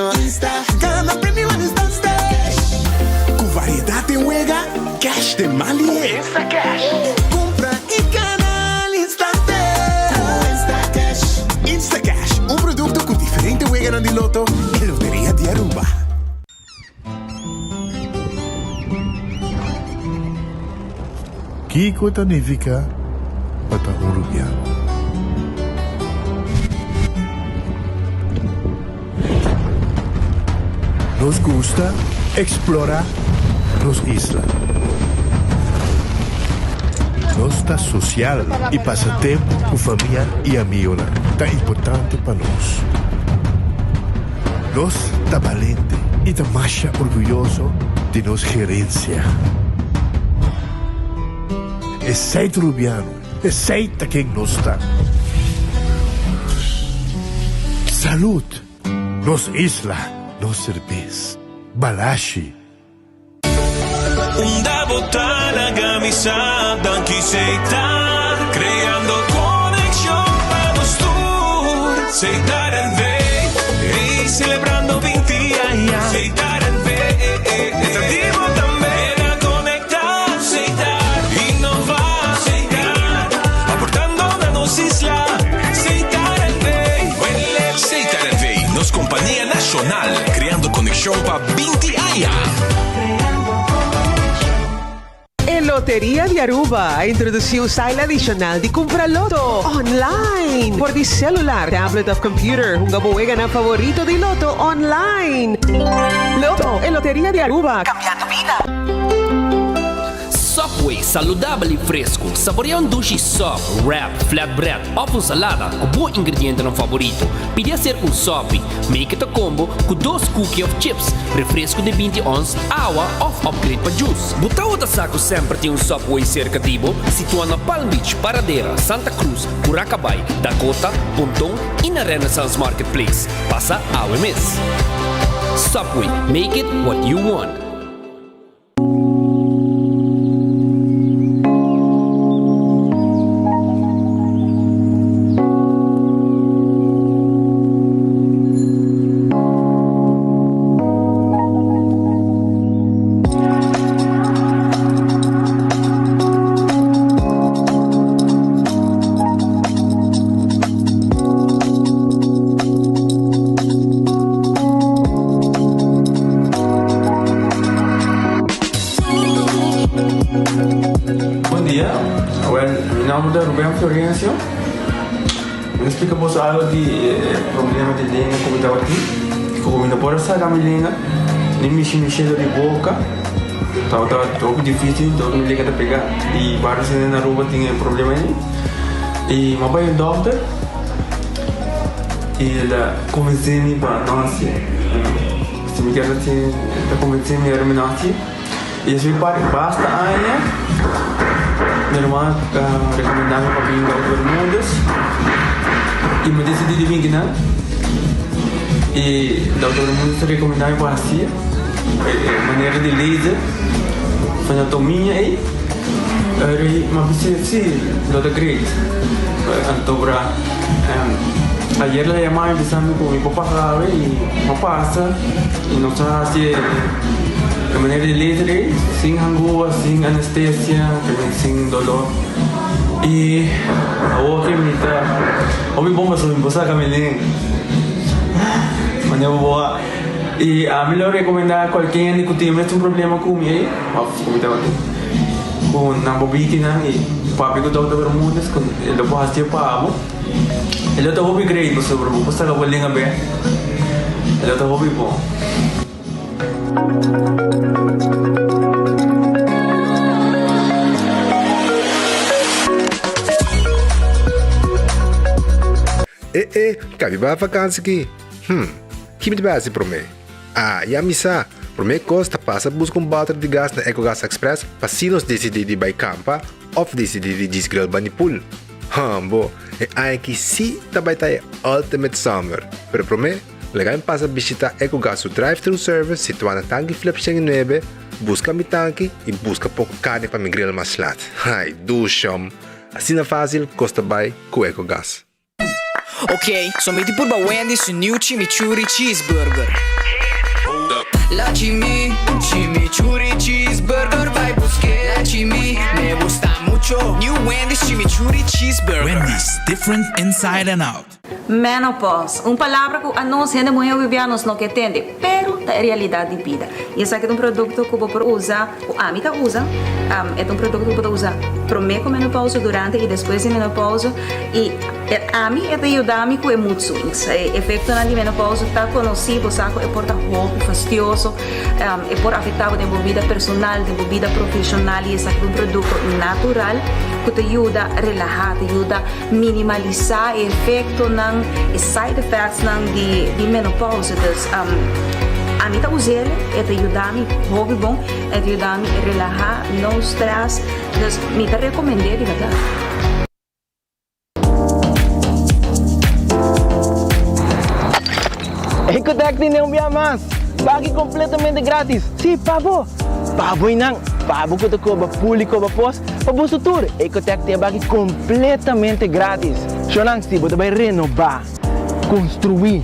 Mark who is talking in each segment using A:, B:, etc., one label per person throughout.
A: premio. Insta Gana premio al instante.
B: Cu variedad den wega, cash den man lihe.
A: Instacash. Cumpra y gana al instante. Cu Instacash.
B: Instacash, un producto cu diferente weganan di loto e Loteria di Aruba.
C: Kiko ta nifiká pa ta un rubiano? Nos gusta eksplorá nos isla. Nos ta sosial i pasa tempu ku famia i amigonan ta importante pa nos. Nos ta balente i ta masha orguyoso di nos gerensia. Esei ta Rubiano, esei ta ken nos ta. Salud! Nos isla, nos serbes. Balashi!
D: Unda bo ta laga mi sa danki Setar creando conexion pa nos tur Setar NV ey celebrando binti aña Setar NV ta di bo tambe na conecta Setar innova Setar aportando na nos isla Setar NV
E: Setar NV nos compania nacional creando conexion pa 20 aña.
F: E Loteria di Aruba a introduci un style adicional di cumpra loto online por di celular, tablet of computer. Hunga bo weganan favorito di loto online. Loto, e Loteria di Aruba, cambiando bida.
G: Subway, saludabel i fresku. Saborea un dushi sub, wrap, flatbread òf un salada ku bo ingredientenan favorito. Pidi aser un sopi. Make it a combo ku dos cookie òf chips, refresku di 20 ons, awa òf upgrade pa juice. Bo tabata sa ku semper tin un Subway serka di bo? Situá na Palm Beach, Paradera, Santa Cruz, Curacabai, Dakota, Ponton i na Renaissance Marketplace. Pasa awe mes. Subway, make it what you want.
H: Bon dia, awel mi nomber ta Ruben Florencio. Mi ta splika boso algo di e problema di lenga ku mi tabatin. Ku mi no por a saka mi lenga ni mishi mi shelo di boka. Tabata hopi dificil, dor mi lenga ta pega. I varios hende na Aruba tin e problema ei. I mi a bai un dokter i el a konvensé mi pa no hasié. Si mi kier hasié, el ta konvensé mi ora mi no hasié. I despues di basta aña mi ruman a rekomendá mi pa bin Dokter Bermudez i mi a disidí di bin kinan. I Dokter Bermudez a rekomendá mi pa hasié e manera di laser, frenatomiya ei. Eri mi a bisa si lo ta great. Anto bra ayer la yama mi bisa mi ku mi por pasa awe i mi a pasa i nos a hasi e manera di laser ei sin hangua sin anestesia sin dolor i awor ke mi ta hopi bon pasobra mi por saka mi lenga manera bo a i ami lo rekomenda kualke hende ku tin mes un problema ku mi ei. Of ku mi tabatin ku nan bo bikinan i papia ku Dòkter Bermudez ku e lo por hasié pa bo. E lo ta hopi great pasobra bo por saka bo lenga bek. E lo ta hopi bon.
I: E e, kabi bai vakansi ki? Hm, ki mi ta bai hasi promé? Ah, ya mi sa! Promé kos ta pasa buska un bòter di gas na Ecogas Express pa si nos disidí di bai kampa òf disidí di djis grill bani pool. Hambo, e aña aki sí ta bai ta e ultimate summer! Pero promé, laga mi pasa bishitá Ecogas su drive-thru service situá na Tanki Flip 109, buska mi tanki i buska poko karni pa mi grill mas lat. Ai, dushom! Asina fásil kos ta bai ku Ecogas.
J: Ok, so mi di purba Wendy's su new chimichurri cheeseburger. La chimi, chimichurri cheeseburger Bai buske La chimi, me gusta mucho New Wendy's chimichurri cheeseburger.
K: Wendy's, different inside and out.
L: Menopause, un palabra ku anos hende muhé hopi nos no ke tende, pero ta e realidat di bida. I esaki ta un produkto ku bo por usa, ku ami ta usa, e ta un produkto ku bo ta usa promé ku menopause, durante i despues di menopause i ami e ta yuda mi ku e mood swings. E efektonan di menopause ta konosí, bo sa ku e por ta hopi fastioso, e por afektá bo den bo bida personal, den bo bida profeshonal i esaki ta un produkto natural ku ta yuda relahá, ta yuda Minimalisá e efektonan, e side effectsnan di di menopausa. Dus ami ta us'el, e ta yuda mi hopi bon, e ta yuda mi relahá, no stress. Dus mi ta rekomend'é di bèrdat.
M: Ecotec tin un bia mas! Baki completamente gratis! Si, pa bo! Pa bo y nan! Pa bo cu ta coba pul y coba pos, Pa boso tur, Ecotec tin e baki completamente gratis. Shownan, si bo ta bay renoba, construi,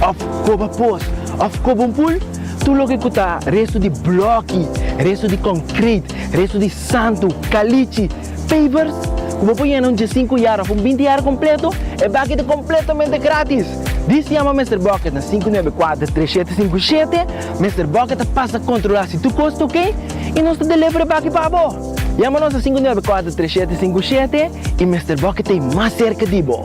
M: of coba pos, of coba un pool, tur loke cu ta resto di bloki, resto di concrete, resto di santo, calichi, pavers, cu bo por yena un diesinku yard of un binti yard completo, e baki ta completamente gratis. Dis yama Mister Bucket na 594 3757, Mister Bucket ta pasa controla si tur cos ta ok y nos ta deliver e baki pa bo. Yama nos na 594 3757 y Mister Bucket ta e mas cerca di bo.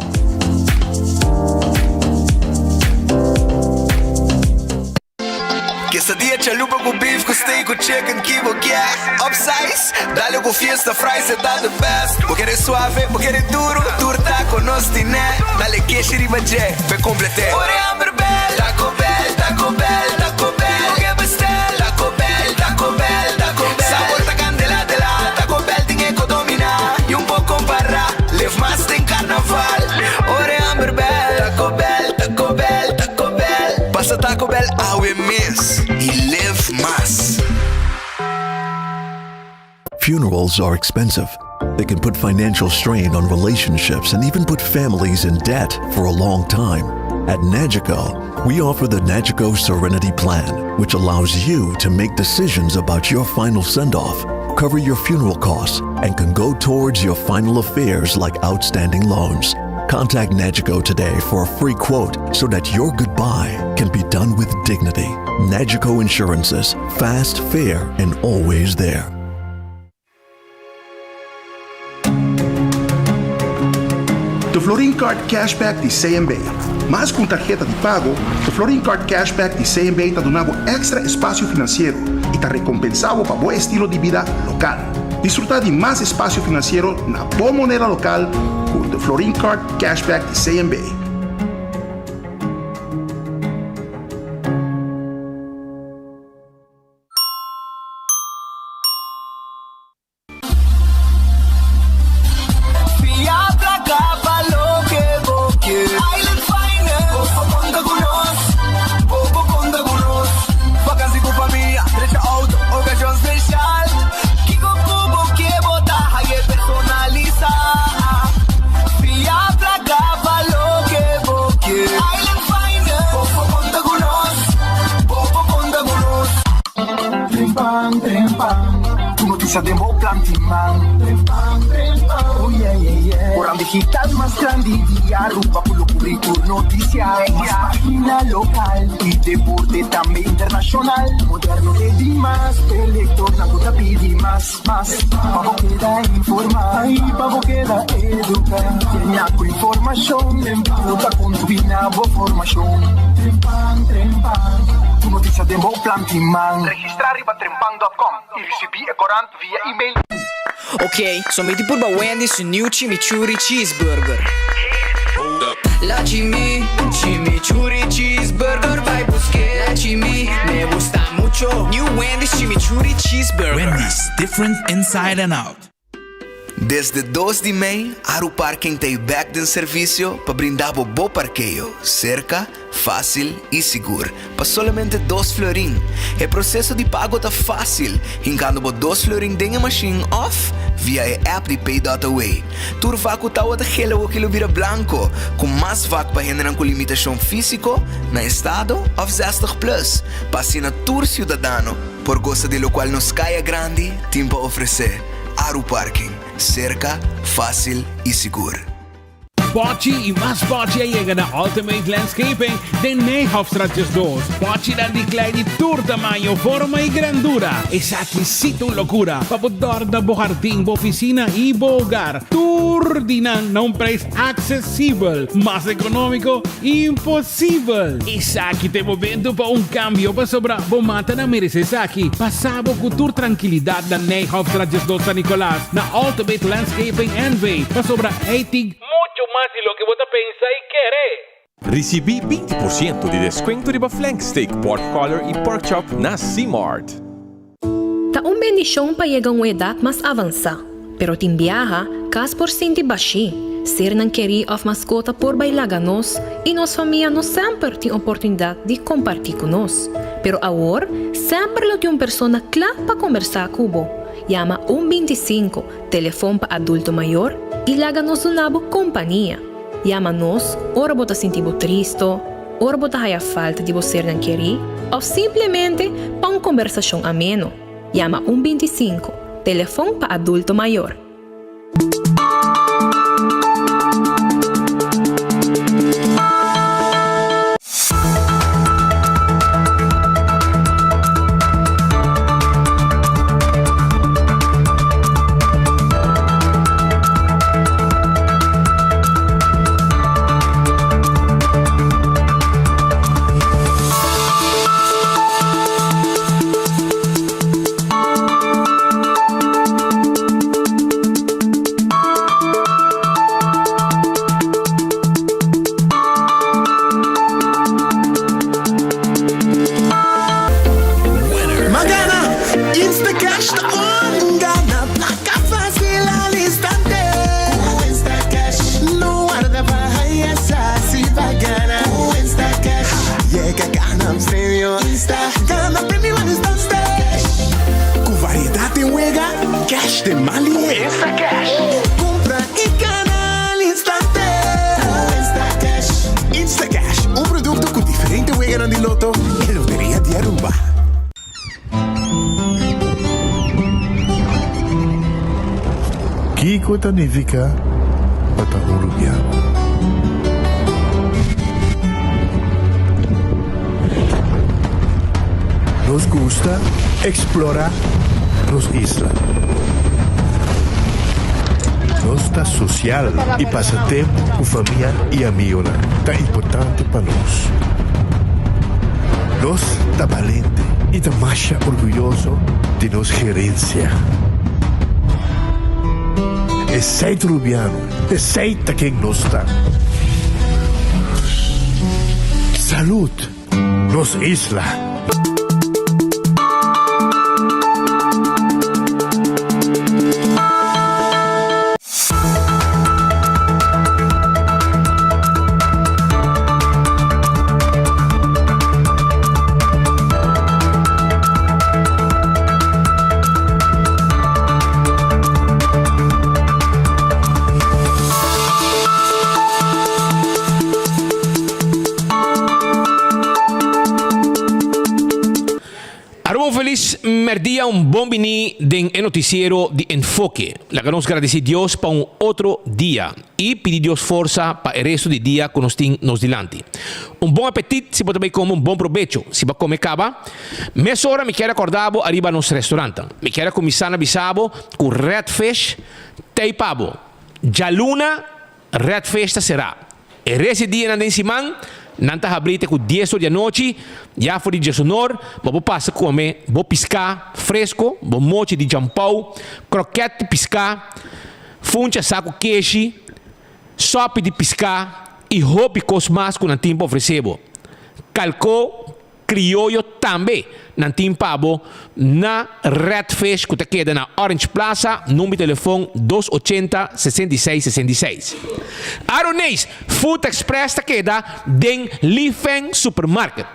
N: Quesadilla chalupa cu beef cu steak cu chicken ki bo kier Upsize, dale cu fiesta fries e ta the best Bo kere suave, bo kere duro, tur taco nos tine Dale keshi riba dje, p'e complete Ora e hamber bel, Taco Bell, Taco Bell, Taco Bell Bo ke bestel, Taco Bell, Taco Bell, Taco Bell Sabor ta candela de la Taco Bell tin e co domina Y un poco compara, live mas den carnaval Ora e hamber bel, Taco Bell, Taco Bell, Taco Bell Pasa Taco Bell awe mes y live mas.
O: Funerals are expensive. They can put financial strain on relationships and even put families in debt for a long time. At Nagico, we offer the Nagico Serenity Plan, which allows you to make decisions about your final send off, cover your funeral costs, and can go towards your final affairs like outstanding loans. Contact Nagico today for a free quote so that your goodbye can be done with dignity. Nagico Insurances, fast, fair, and always there.
P: The Florin Card Cashback di CMB. Mas ku un tarheta di pago, The Florin Card Cashback di CMB ta duna bo èkstra espasio finansiero i ta rekompensá bo pa bo estilo di bida lokal. Disfrutá di mas espasio finansiero na bo moneda lokal ku The Florin Card Cashback di CMB.
A: Fia placa pa loke bo ke. Island Finance. Bo por conta cu nos. Bo por conta cu nos. Vakantie cu famia, drecha auto, ocasion special. Kico cu bo ke bo ta haye personalisa. Fia placa pa loke bo ke. Island Finance. Bo por conta cu nos. Bo por conta cu nos.
Q: Trempan, trempan, tur noticia den bo plan tin man. Trempan, trempan, oh yeah, yeah, yeah. Oran digital mas grandi di Aruba cu lo cubri tur noticia. Mas pagina local y deporte tambe internacional. Moderno te di mas, e lectornan cu ta pidi mas, mas. Pa bo keda informa y pa bo keda educa. Llena cu informacion cu ta contribui na bo formacion. Trempan, trempan, tur noticia den bo plan tin man.
R: Registra riba trempan dot com y ricibi e corant via email.
J: Ok, so mi tin purba Wendy's su new chimichurri cheeseburger. La chimi, chimichurri cheeseburger bai buske. La chimi, me gusta mucho. New Wendy's chimichurri cheeseburger.
K: Wendy's, different inside and out.
N: Desde dos di mei, Aru Parking ta e bek den servisio pa brinda bo bo parkeo, serka, fásil i sigur, pa solamente dos florin. E proseso di pago ta fásil, hinkando bo dos florin den e mashin òf via e app di Pay.away. Tur vak ku tawata gel awoki lo bira blanko, ku mas vak pa hendenan ku limitashon físiko, na estado òf zestig plus, pa asina tur siudadano por gosa di lokual nos Kaya Grandi tin pa ofresé. Aruparking, serka, fásil i sigur.
S: Pochi y mas pochi a yega na Ultimate Landscaping den Nijhofstraat 12. Pochinan di klei di tur tamaño, forma y grandura. Esaki sí ta un locura pa bo dorna bo hardin, bo oficina y bo hogar. Tur di nan na un prijs accesibel. Mas economico, imposibel! Esaki ta e momento pa un cambio pasobra bo matanan merece esaki. Pasa bo cu tur trankilidad na Nijhofstraat 12 San Nicolas na Ultimate Landscaping NV. Pasobra ei tin mucho mas di loke bo ta pensa i kere.
E: Risibí 20% di deskuento riba flank steak, pork collar i pork chop na Cmart.
T: Ta un bendishon pa yega un edat mas avansá, pero tin biaha kas por sinti bashí, sernan kerí òf maskota por bai laga nos i nos famia no semper tin oportunidat di kompartí ku nos. Pero awor semper lo tin un persona kla pa kombersá ku bo. Yama un 25, telefon pa adulto mayor, i laga nos duna bo kompania. Yama nos ora bo ta sinti bo tristo, ora bo ta haya falta di bo sernan kerí òf simplemente pa un kombersashon ameno. Yama un 25, telefon pa adulto mayor.
B: M'a gana! Instacash ta on! Gana plaka fácil al instante! Ku Instacash no warda pa haya sa si pa gana. Ku Instacash yega gana premio. Insta gana premio al instante! Ku variedat den wega, cash den malié. Instacash kumpra i gana al instante. Ku Instacash. Instacash, un produkto ku diferente weganan di loto e Loteria di Aruba.
C: Kiko ta nifiká pa ta un rubiano? Nos gusta eksplorá nos isla. Nos ta sosial i pasa tempu ku famia i amigonan ta importante pa nos. Nos ta balente i ta masha orguyoso di nos gerensia. Esei ta Rubiano, esei ta ken nos ta. Salud, nos isla!
G: Aruba un felis merdia, un bon bini den e noticiero di Enfoke. Laga nos gradici Dios pa un otro dia y pidi Dios forsa pa e resto di dia cu nos tin nos dilanti. Un bon apetit si bo ta bay come un bon probecho si bo a come caba. Mesora mi kier a corda bo ariba nos restaurantnan. Mi kier a cuminsa na bisa bo cu Red Fish t'ey pa bo. Djaluna Red Fish ta será. E rest di dianan den siman, nan ta habrí te ku dies or di anochi. Ya for di diesonor, bo por pasa kome bo piská fresko, bo mochi di djampou, krokèt di piská, funcha saku keshi, sòpi di piská i hopi kos mas ku nan tin pa ofresé bo. Kalkó Crioyo tambe nan tin pa bo na Red Fish cu ta keda na Orange Plaza, number di telefon dos ochenta 66 66. Aroneis Food Express ta keda den Li Feng Supermarket.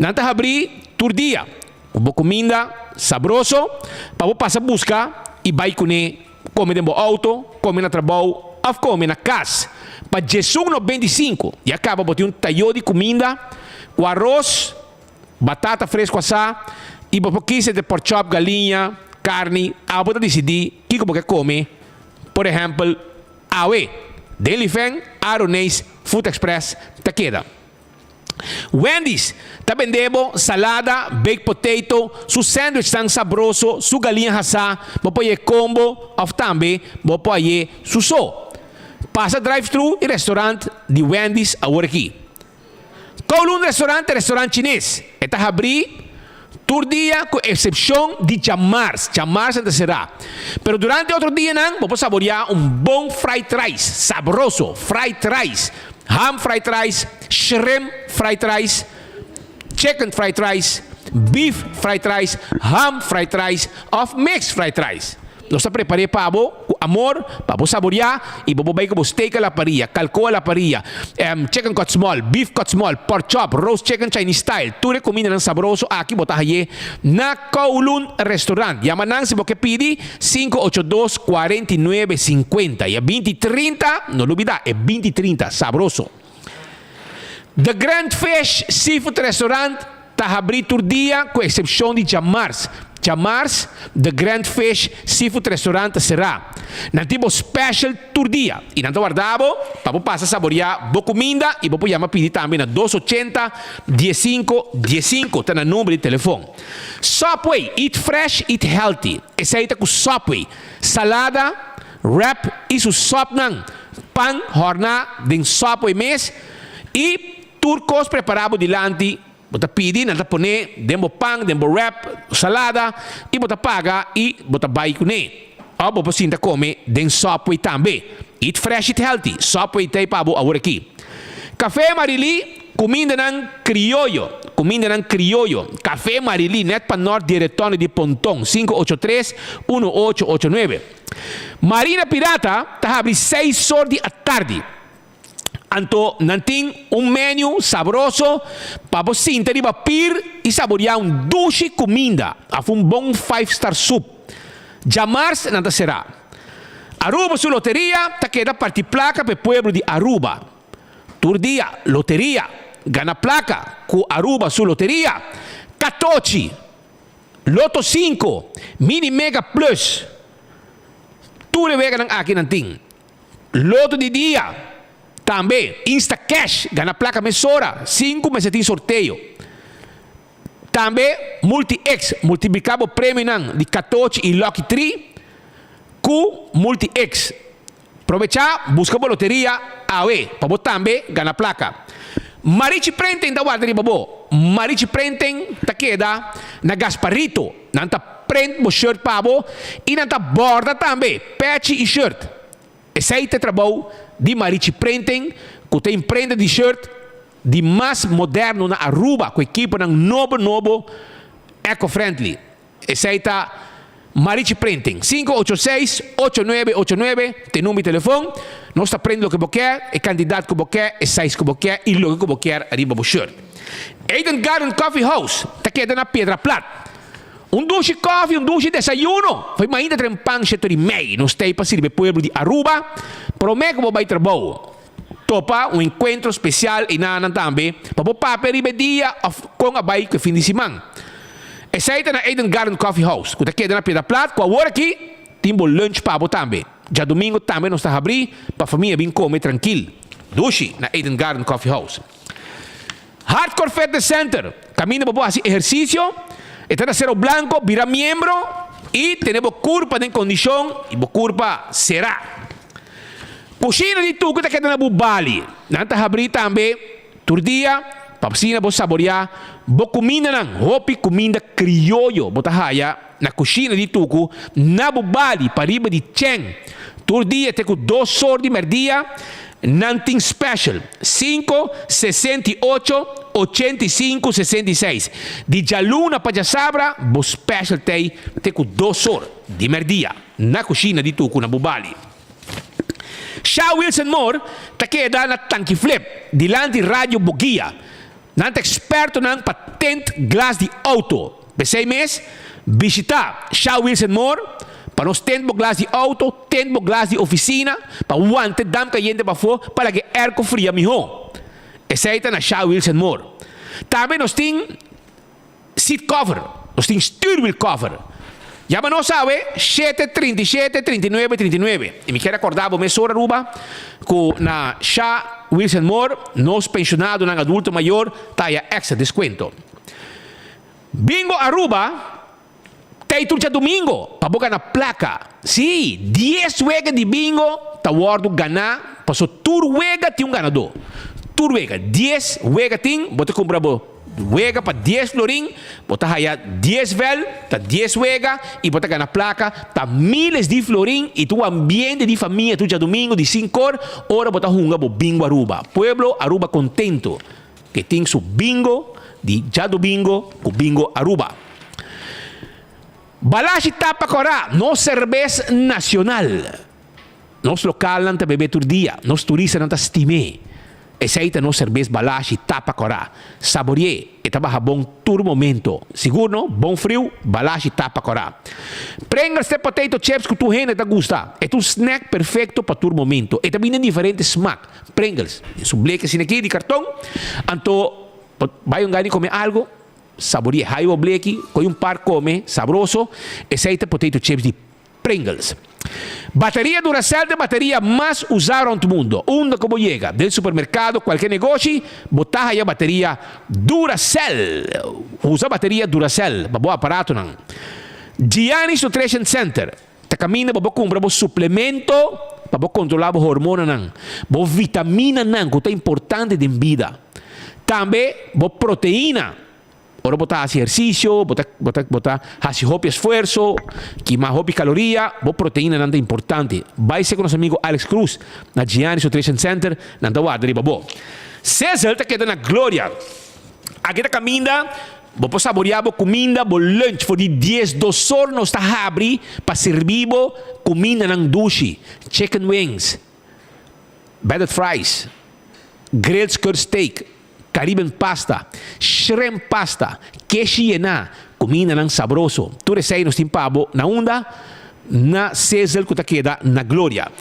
G: Nan ta habri tur dia cu bo cuminda sabroso pa bo pasa busca y bay cune.
S: kome den bo outo, kome na trabou òf kome na kas. Pa 11.95 ya kaba bo tin un tayó di kuminda ku aros, batata fresku asá i bo por kis entre porkchòp, galiña, karni. Abo ta disidí kiko bo ke kome. Por ehèmpel, awe den Lifen, Aroneis Food Express ta keda. Wendy's ta bende bo salada, baked potato, su sandwichnan sabroso, su galiña hasá, bo por haye combo of tambe bo por haye su so. Pasa drive-thru di restaurant di Wendy's awor aki. Kowloon Restaurant ta restaurant chines. E ta habrí tur dia ku eksepshon di djamars. Djamars nan ta será. Pero durante otro dianan bo por saboriá un bon fried rice sabroso, fried rice, ham fried rice, shrimp fried rice, chicken fried rice, beef fried rice, ham fried rice òf mixed fried rice. Nos ta prepar'é pa bo ku amor, pa bo saboriá i bo por bai ku bo steak a la parilla, kalkó a la parilla, chicken cut small, beef cut small, pork chop, roast chicken Chinese style. Tur e kumindanan sabroso aki bo ta hañ'é na Kowloon Restaurant. Yama nan si bo ke pidi, 582 49 50. I e 20 30, no lubidá, e 20 30, sabroso. The Grand Fish Seafood Restaurant ta habrí tur dia ku eksepshon di djamars. Djamars, The Grand Fish Seafood Restaurant ta será. Nan tin bo special tur dia i nan ta warda bo pa bo pasa saboriá bo kuminda i bo por yama pidi tambe na dos ochenta, diesinko, diesinko ta nan number di telefon. Subway, eat fresh, eat healthy. Esei ta ku Subway. Salada, wrap i su sòpnan, pan hòrná den Subway mes i tur kos prepará bo dilanti, bo ta pidi, nan ta pone den bo pan, den bo wrap, salada i bo ta paga i bo ta bai kuné. Òf bo por sinta kome den Subway tambe. Eat fresh, eat healthy. Subway ta ei pa bo awor aki. Café Marilí, kumindanan krioyo, kumindanan krioyo. Café Marilí, nèt pa nòrt di e retòne di Ponton, 583 1889. Marina Pirata ta habri seis or di atardi. Anto nan tin un menu sabroso pa bo sinta riba pir i saboriá un dushi kuminda òf un bon five star sup. Djamars nan ta será. Aruba su loteria ta keda parti plaka pa e pueblo di Aruba. Tur dia loteria, gana plaka ku Aruba su loteria. Katochi, Loto sinku, Mini Mega Plus. Tur e weganan aki nan tin. Loto di dia, tambe Instacash, gana plaka mesora, sin ku mester tin sorteo. Tambe Multi-X, multipliká bo premionan di katochi i Lucky Tree ku Multi-X. Probechá, buska bo loteria awe pa bo tambe gana plaka. Marichi Printing ta warda riba bo. Marichi Printing ta keda na Gasparito. Nan ta print bo shirt pa bo i nan ta borda tambe, pechi i shirt. Esei ta e trabou di Marichi Printing ku ta imprenta di shirt di mas moderno na Aruba ku ekiponan nobo nobo eco-friendly. Esei ta Marichi Printing. 586 8989 ta e number di telefon. Nos ta print loke bo kier, e kantidat ku bo kier, e size ku bo kier i loke ku bo kier riba bo shirt. Eden Garden Coffee House ta keda na Piedra Plat. Un dushi kofi, un dushi desayuno. Foi mainta trempan sheto di mei. Nos ta ei pa sirbi e pueblo di Aruba. Prome ku bo bai trabou, topa un enkuentro spesial einanan tambe pa bo papia riba e dia òf kon a bai ku e fin di siman. Esei ta na Eden Garden Coffee House ku ta keda na Piedra Plat ku awor aki tin bo lunch pa bo tambe. Djadumingu tambe nos ta habrí pa famia bin kome trankil. Dushi na Eden Garden Coffee House. Hardcore Fitness Center, kaminda bo por hasi ehersisio, e ta na Cerro Blanco, bira miembro i tene bo kurpa den kondishon i bo kurpa será. Kushina di Tuku ta keda na Bubali. Nan ta habrí tambe tur dia pa asina bo saboriá bo kumindanan. Hopi kuminda krioyo bo ta haya na Kushina di Tuku na Bubali pariba di Chen. Tur dia te ku dos or di mèrdia nan tin special, sinku, 68, 85, 66. Di djaluna pa djasabra bo special t'ei te ku dos or di mèrdia na Kushina di Tuku na Bubali. Sha Wilson Moore ta keda na Tanki Flip dilanti Radio Boguia. Nan ta ekspertonan pa tint glas di outo. P'esei mes, bishitá Sha Wilson Moore. Pa nos tent bo glas di auto, tent bo glas di oficina, pa wante damp cayente pafó pa laga e airco fria mihó. Esei ta na Sha Wilson Moore. Tambe nos tin seat cover, nos tin stuurwiel cover. Yama nos awe shete 37 39 39. I mi kier acorda bo mesora Aruba cu na Sha Wilson Moore nos pensionadonan adulto mayor ta haya extra descuento. Bingo Aruba Tei tur djadumingo pa bo gana plaka. Sí, dies wega di bingo ta wòrdu ganá paso tur wega tin un ganadó. Tur wega, dies wega tin, bo ta kumpra bo wega pa dies florin, bo ta haya dies vèl, ta dies wega i bo ta gana plaka, ta miles di florin i tur ambiente di famia tur djadumingo di sinkor ora bo ta hunga bo bingo Aruba. Pueblo Aruba kontento. Ke tin su bingo di djadumingo ku Bingo Aruba. Balashi tapa kòrá, nos serbes nacional. Nos lokalnan ta bebé tur dia, nos turistanan ta stim'é. Esei ta nos serbes Balashi tapa kòrá. Sabori'é, e ta baha bon tur momento. Sigur no, bon friu, Balashi tapa kòrá. Pringles t'e potato chips ku tur hende ta gusta. E ta un snack perfekto pa tur momento. E ta bini den diferente smak. Pringles, den su bleke asina aki di karton, anto bo bai un gana di kome algo, saboria e haibo bleki, koy un par kome, sabroso, esei ta potato chips di Pringles. Bateria Duracell ta e bateria mas usa rond mundo. Unda ku bo yega, den supermerkado, kualke negoshi, bo ta haya bateria Duracell. Usa bateria Duracell pa bo aparatonan. Gianni's Nutrition Center. Ta kaminda bo por kumpra bo suplemento pa bo kontrolá bo hormonanan, bo vitaminanan ku ta importante den bida. Tambe bo proteina. Ora bo ta hasi ehersisio, bo ta bo ta bo ta hasi hopi esfuerso, kima hopi kaloria, bo proteinanan ta importante. Bai ser ku nos amigo Alex Cruz na Giannis Nutrition Center, nan ta warda riba bo. Sizzle ta keda na Gloria. Aki ta kaminda Bo por saboreá bo kuminda, bo lunch for di diesdos or nos ta habri pa sirbi bo kumindanan dushi, chicken wings, breaded fries, grilled skirt steak, Caribbean pasta, shrimp pasta, keshi yená, kumindanan sabroso. Tur esei nos tin pa bo na unda? Na Sizzle ku ta keda na Gloria.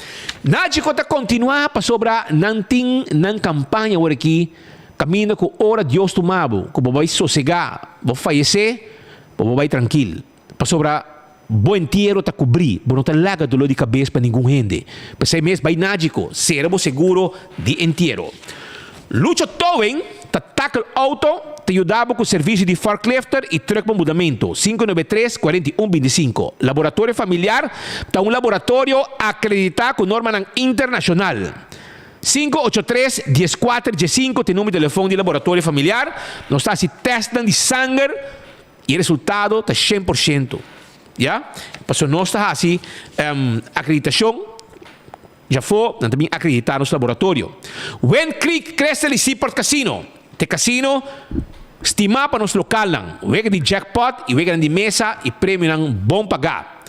S: Nagico ta kontinuá pasobra nan tin nan kampaña awor aki. Kaminda ku ora Dios tuma bo, ku bo bai sosegá, bo fayesé, bo bo bai trankil. Pasobra bo entiero ta kubrí, bo no ta laga doló di kabes pa ningun hende. P'esei mes bai Nagico, sera bo seguro di entiero. Lucho Towing ta tackle auto, ta yuda bo ku servisio di forklifter i trùk pa mudamentu, 593 41 25. Laboratorio Familiar ta un laboratorio akreditá ku normanan internashonal. 583 14 15 ta e numero di telefon di Laboratorio Familiar. Nos ta hasi testnan di sanger y e resultado ta shen por shento. Ya? Pasobra nos ta hasi acreditacion djafó, nan ta bin acredita nos laboratorio. Wind Creek Crystal y Seaport Casino ta e casino stima pa nos localnan. Wega di jackpot y weganan di mesa y premionan bon paga.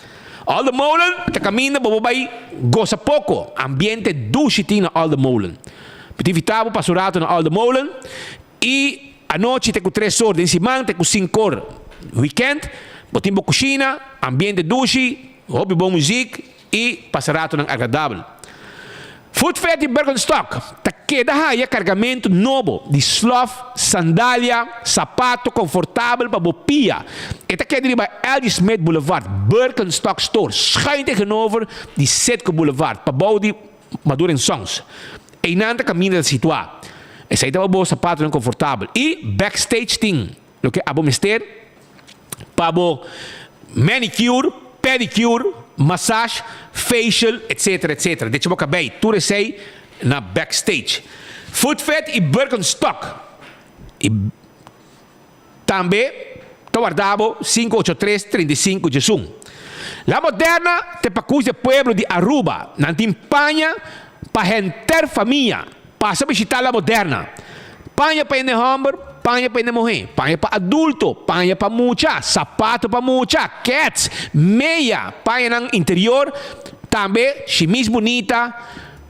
S: Alde Molen ta kaminda bo bo bai gosa poko. Ambiente dushi tin na Alde Molen. Mi ta invita bo pasa un rato na Alde Molen i anochi te ku tres or den siman te ku sinku or weekend. Bo tin bo kushina, ambiente dushi, hopi bon muzik i pasa ratonan agradabel. Food Fair di Birkenstock ta keda haya kargamentu nobo di slof, sandalia, sapato konfortabel pa bo pia. E ta keda riba LG Smith Boulevard, Birkenstock Store, schuin tegenover di Citgo Boulevard, pabou di Maduro and Sons. Einan ta kaminda ta situá. Esei ta pa bo sapatonan konfortabel. I backstage tin loke abo mester. pa bo manicure, pedicure, massage, facial etc etc. Decha bo kabei tur esei na backstage. Footfit y Birkenstock y tambe ta warda bo 583 35 diesun. La Moderna ta e pakus di e pueblo di Aruba. Nan tin paña pa henter famia. Pasa bishita La Moderna. Paña pa hende hòmber, paña pa hende muhé, paña pa adulto, paña pa mucha, sapato pa mucha, kèts, meya, pañanan interior, tambe shimis bunita,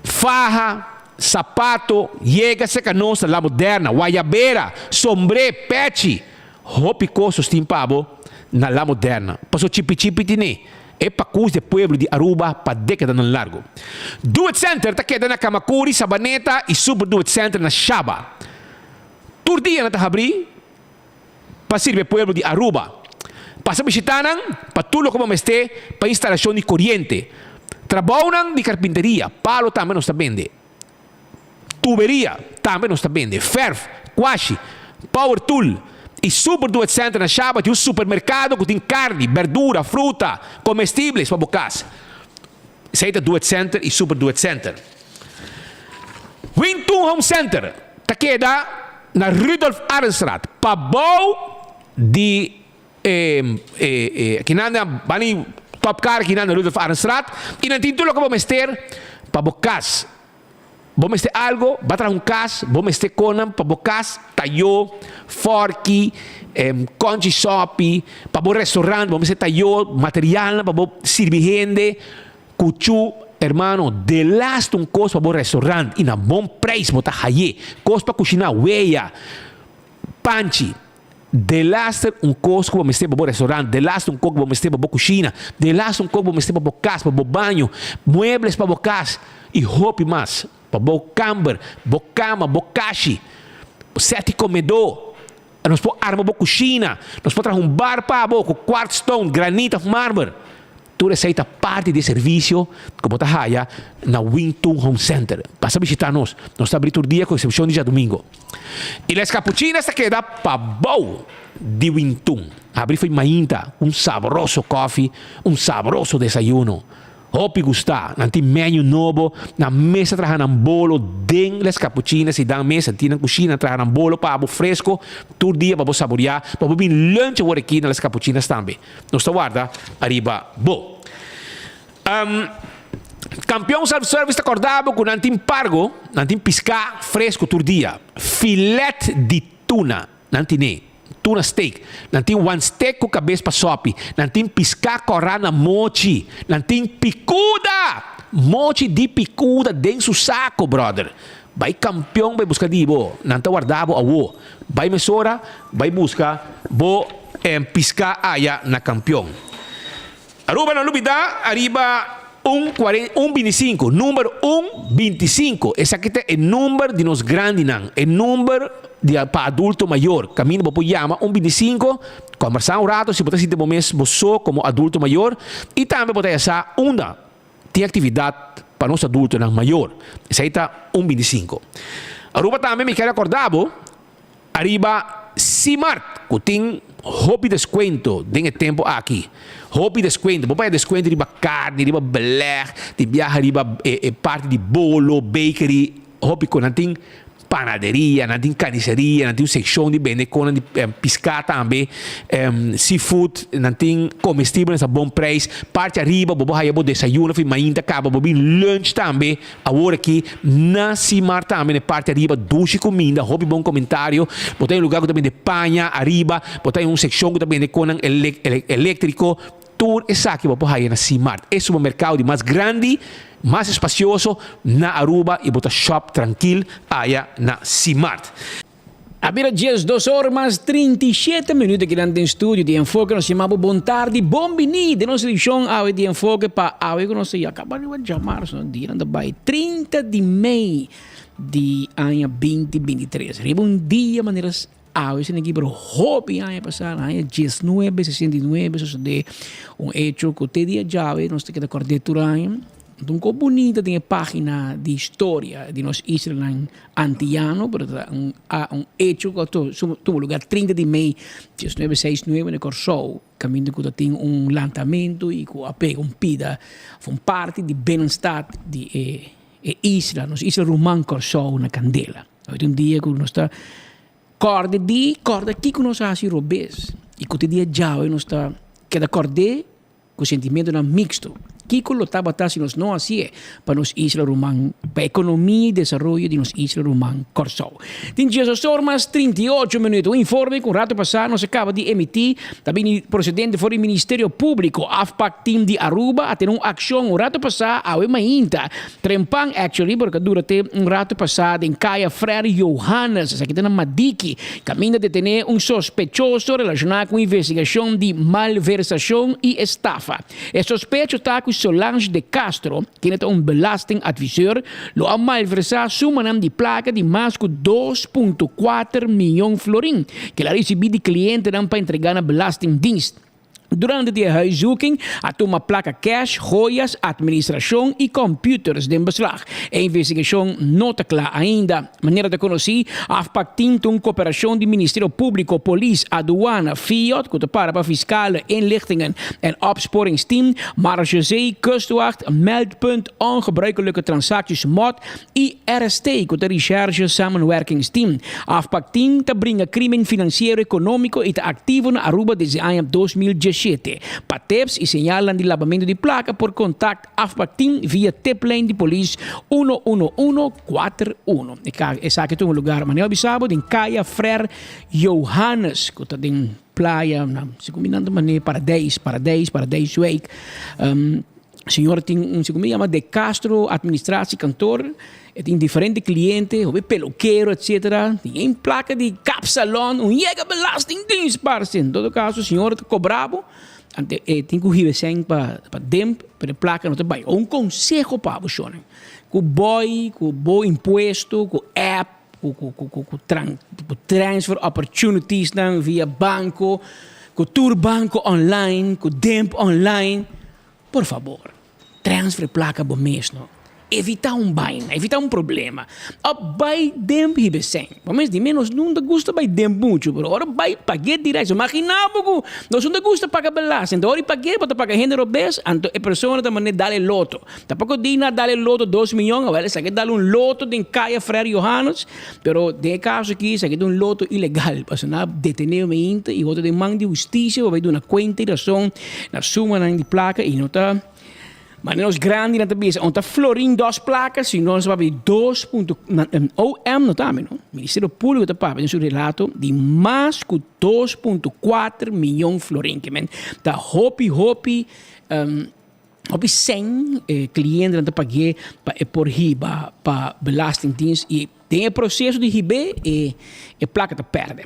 S: faha, sapato, yega serka nos na La Moderna, wayabera, sombré, pèchi, hopi kos nos tin pa bo na La Moderna. Paso chipi chipi tine. E pakus di e pueblo di Aruba pa dekadanan largo. Do It Center ta keda na Camacuri, Sabaneta y Super Do It Center na Shaba. Tur dia nan ta habri pa sirbi e pueblo di Aruba. Pasa bishita nan pa tur loke bo mester pa instalacion di coriente, trabounan di carpinteria, palo tambe nos ta bende. Tuberia tambe nos ta bende, ferf, kwashi, power tool y Super Do It Center na Shaba tin un supermercado cu tin carni, berdura, fruta, comestibles pa bo cas. Esey ta Do It Center y Super Do It Center. Wintun Home Center ta keda na Rudolf Arendstraat, pabou di e kinan na bani Top Car kinan na Rudolf Arendstraat y nan tin tur loke bo mester pa bo cas. Bo mester algo, ba traha un cas, bo mester conan pa bo cas, tayo, forki, conchi sopi, pa bo restaurant bo mester tayo, materialnan pa bo sirbi hende, cuchu, hermano, delaste un cos pa bo restaurant y na bon prijs bo ta haye, cos pa cushina, weya, panchi. Delaster un kos ku bo mester pa bo restaurant, delaster un kos ku bo mester pa bo kushina, delaster un kos ku bo mester pa bo kas, pa bo baño, muebles pa bo kas i hopi mas. Pa bo kamber, bo kama, bo kashi, bo sèt di komedó. Nos por arma bo kushina, nos por traha un bar pa bo ku quartz stone, granit òf marmer. Tur esei ta parti di e servisio ku bo ta haya na Wing Tun Home Center. Pasa bishita nos. Nos ta abri tur dia ku eksepshon di djadumingo. I Les Capuchinas ta keda pabou di Wing Tun. Abri fo'i mainta un sabroso kòfi, un sabroso desayuno. Hopi gustá. Nan tin menu nobo. Nan mes ta traha nan bolo den Les Capuchinas i dan mes nan tin nan kushina nan traha nan bolo pa bo fresko tur dia pa bo saboriá, pa bo bin lunch awor aki na Les Capuchinas tambe. Nos ta warda ariba bo. Kampion Self Service ta korda bo ku nan tin pargo, nan tin piská fresku tur dia. Filet di tuna nan tine, tuna steak. Nan tin wan steak ku kabes pa sòpi. Nan tin piská kòrá na mochi. Nan tin pikuda! Mochi di pikuda den su sako, bròder. Bai Kampion bai buska di bo. Nan ta warda bo awo. Bai mesora bai buska bo piská aya na Kampion. Aruba no lubida ariba un kuaren un bintisinku number un bintisinku esaki ta e number di nos grandinan e number di pa adulto mayor kaminda bo por yama un bintisinku kombersá un rato si bo ta sinti bo mes bo so komo adulto mayor i tambe bo ta yasa unda tin aktividat pa nos adultonan mayor. Esei ta un bintisinku. Aruba tambe mi kier akorda bo ariba Simart ku tin hopi deskuento den e tempu aki. Hopi deskuento. Bo paña deskuento riba karni, riba beleg, tin biaha riba e parti di bolo, bakery, hopi ku nan tin panaderia, nan tin carniceria, nan tin un seccion di bende conan di pisca tambe, seafood, nan tin comestibel a bon prijs. Parti ariba bo por haya bo desayuno of mainta caba bo bin lunch tambe awor aki na Simar tambe na e parti ariba dushi cuminda, hopi bon comentario. Bo ta den un lugar cu ta bende paña ariba, bo ta den un seccion cu ta bende conan electrico. Tur esaki bo por haya na Simart, e supermercado di mas grandi, mas espacioso na Aruba y bo ta shop trankil aya na Simart.
U: A bira 12 or mas 37 minuut aki nan den studio di Enfoke. Nos yama bo bon tardi, bon bini den nos edicion awe di Enfoke pa awe cu nos ta ya caba riba djamarzo, no? Dia nan ta bay 30 di mei di aña 2023. Riba un dia manera Awe esei aki pero hopi aña pasá na aña diesnuebe sesenta i nuebe sosodé un hecho ku te dia djawe nos ta keda kòrd'é tur aña. Un kos bunita den e página di historia di nos islanan antiano pero ta un un hecho ku a tuma lugar trinta di mei diesnuebe seis nuebe na Kòrsou kaminda ku ta tin un lantamentu i ku a pega un pida òf un parti di binnenstad di e isla nos isla ruman Kòrsou na kandela. Hoy ta un dia ku nos ta kòrda di kòrda kiko nos a hasi robes i ku te dia djawe nos ta keda kòrd'é ku sentimentonan miksto. Kiko lo tabata si nos no hasié pa nos isla ruman, pa ekonomia i desaroyo di nos isla ruman Kòrsou? Tin diesdos or mas 38 minuut. Un informe ku un rato pasá nos a kaba di emití ta bini prosedente for di Ministerio Públiko. Afpak Team di Aruba a tene un akshon un rato pasá awe mainta. Trempan actually, porque a dura te un rato pasá den Kaya Frère Johannes, esaki ta na Madiki, kaminda detené un sospechoso relashoná ku investigashon di malversashon i estafa. E sospecho ta ku Solange de Castro, kende ta un belastingadviseur, lo a malversá sumanan di plaka di mas ku 2.4 miyon florin ku el a risibí di klientenan pa entregá na Belastingdienst. Durante di e huiszoeking a tuma plaka cash, joyas, administracion y computers den beslag. E investigacion no ta cla ainda. Manera ta conoci, Afpak tin ta un cooperacion di Ministerio Publico, Polis, Aduana, FIOD, cu ta para pa Fiscale Inlichtingen en Opsporingsteam, Marechaussee, Kustwacht, Meldpunt Ongebruikelijke Transacties, MOT, y RST, cu ta Recherche Samenwerkingsteam. Afpak Team ta bringa crimen financiero economico y ta activo na Aruba desde aña 2017. Pa tips y señalnan di labamento di placa por contact Afpak Team via tiplijn di polis 11141. Esaki ta un lugar manera bisa bo den Caya Frère Johannes, cu ta den playa, na, segun mi nan ta manera Paradijs, Paradijs, Paradijswijk. Señor tin un, segun mi yama De Castro Administratiekantoor, e tin diferente cliente, hopi pelokero etcetera, tin een placa di kapsalon, un yega belastingdienst parce. En todo caso señor ta cobra bo, ante e tin cu hiba esei pa pa demp, pero e placa no ta bay. Un conseho pa bo shornan, cu boy, cu bo impuesto, cu app, cu cu cu cu cu transfer opportunities nan via banco, cu tur banco online, cu demp online. Por fabor, transfer placa bo mes no. Evita un baina, evita un problema. Of bai den hiba sèn. Bo mes di mi nos no ta gusta bai den muchu, pero ora bai pag'é direct. Imagina bo ku nos no ta gusta paga belasting, anto ora di pag'é bo ta paga hende robes, anto e persona ta manera dal e loto. Tampoco di na dal e loto 2 miyon, awel esaki dal un loto den Kaya Frère Johannes, pero den e caso aki esaki ta un loto ilegal, pasobra nan a detene mi y otro den man di husticia pa bai duna cuenta y razon na sumanan di placa y no ta manera nos grandinan ta bisa, no ta florin dos placa, sino nos ta papia di dos punto, OM no ta no, Ministerio Publico ta papia den su relato di mas cu 2.4 miyon florin, ke men ta hopi hopi hopi sèn e clientenan ta pag'é pa e por hiba pa Belastingdienst y den e proceso di hib'é e e placa ta perde.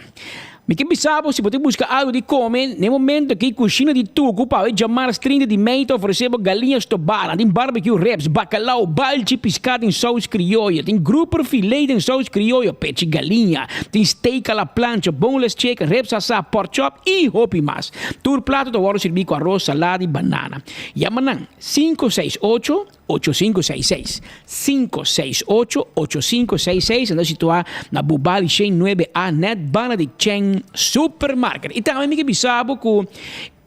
U: Mi ke bisa bo si bo ta busca algo di come na e momento aki Cushina di Tucu pa e djamars 30 di mei ta ofrece bo galiña stobá, nan tin barbecue ribs, bacalao, balchi, pisca den saus crioyo, tin grouper filet den saus crioyo, pechi galiña, tin steak a la plancha, boneless chicken, ribs asá, pork chop y hopi mas. Tur plato ta wòrdu sirbí ku aros, salada i banana. Yama nan 568-8566. 568-8566. Nan ta situá na Bubali Shen 9A nèt banda di Chen Supermarket. I tambe mi ke bisa bo ku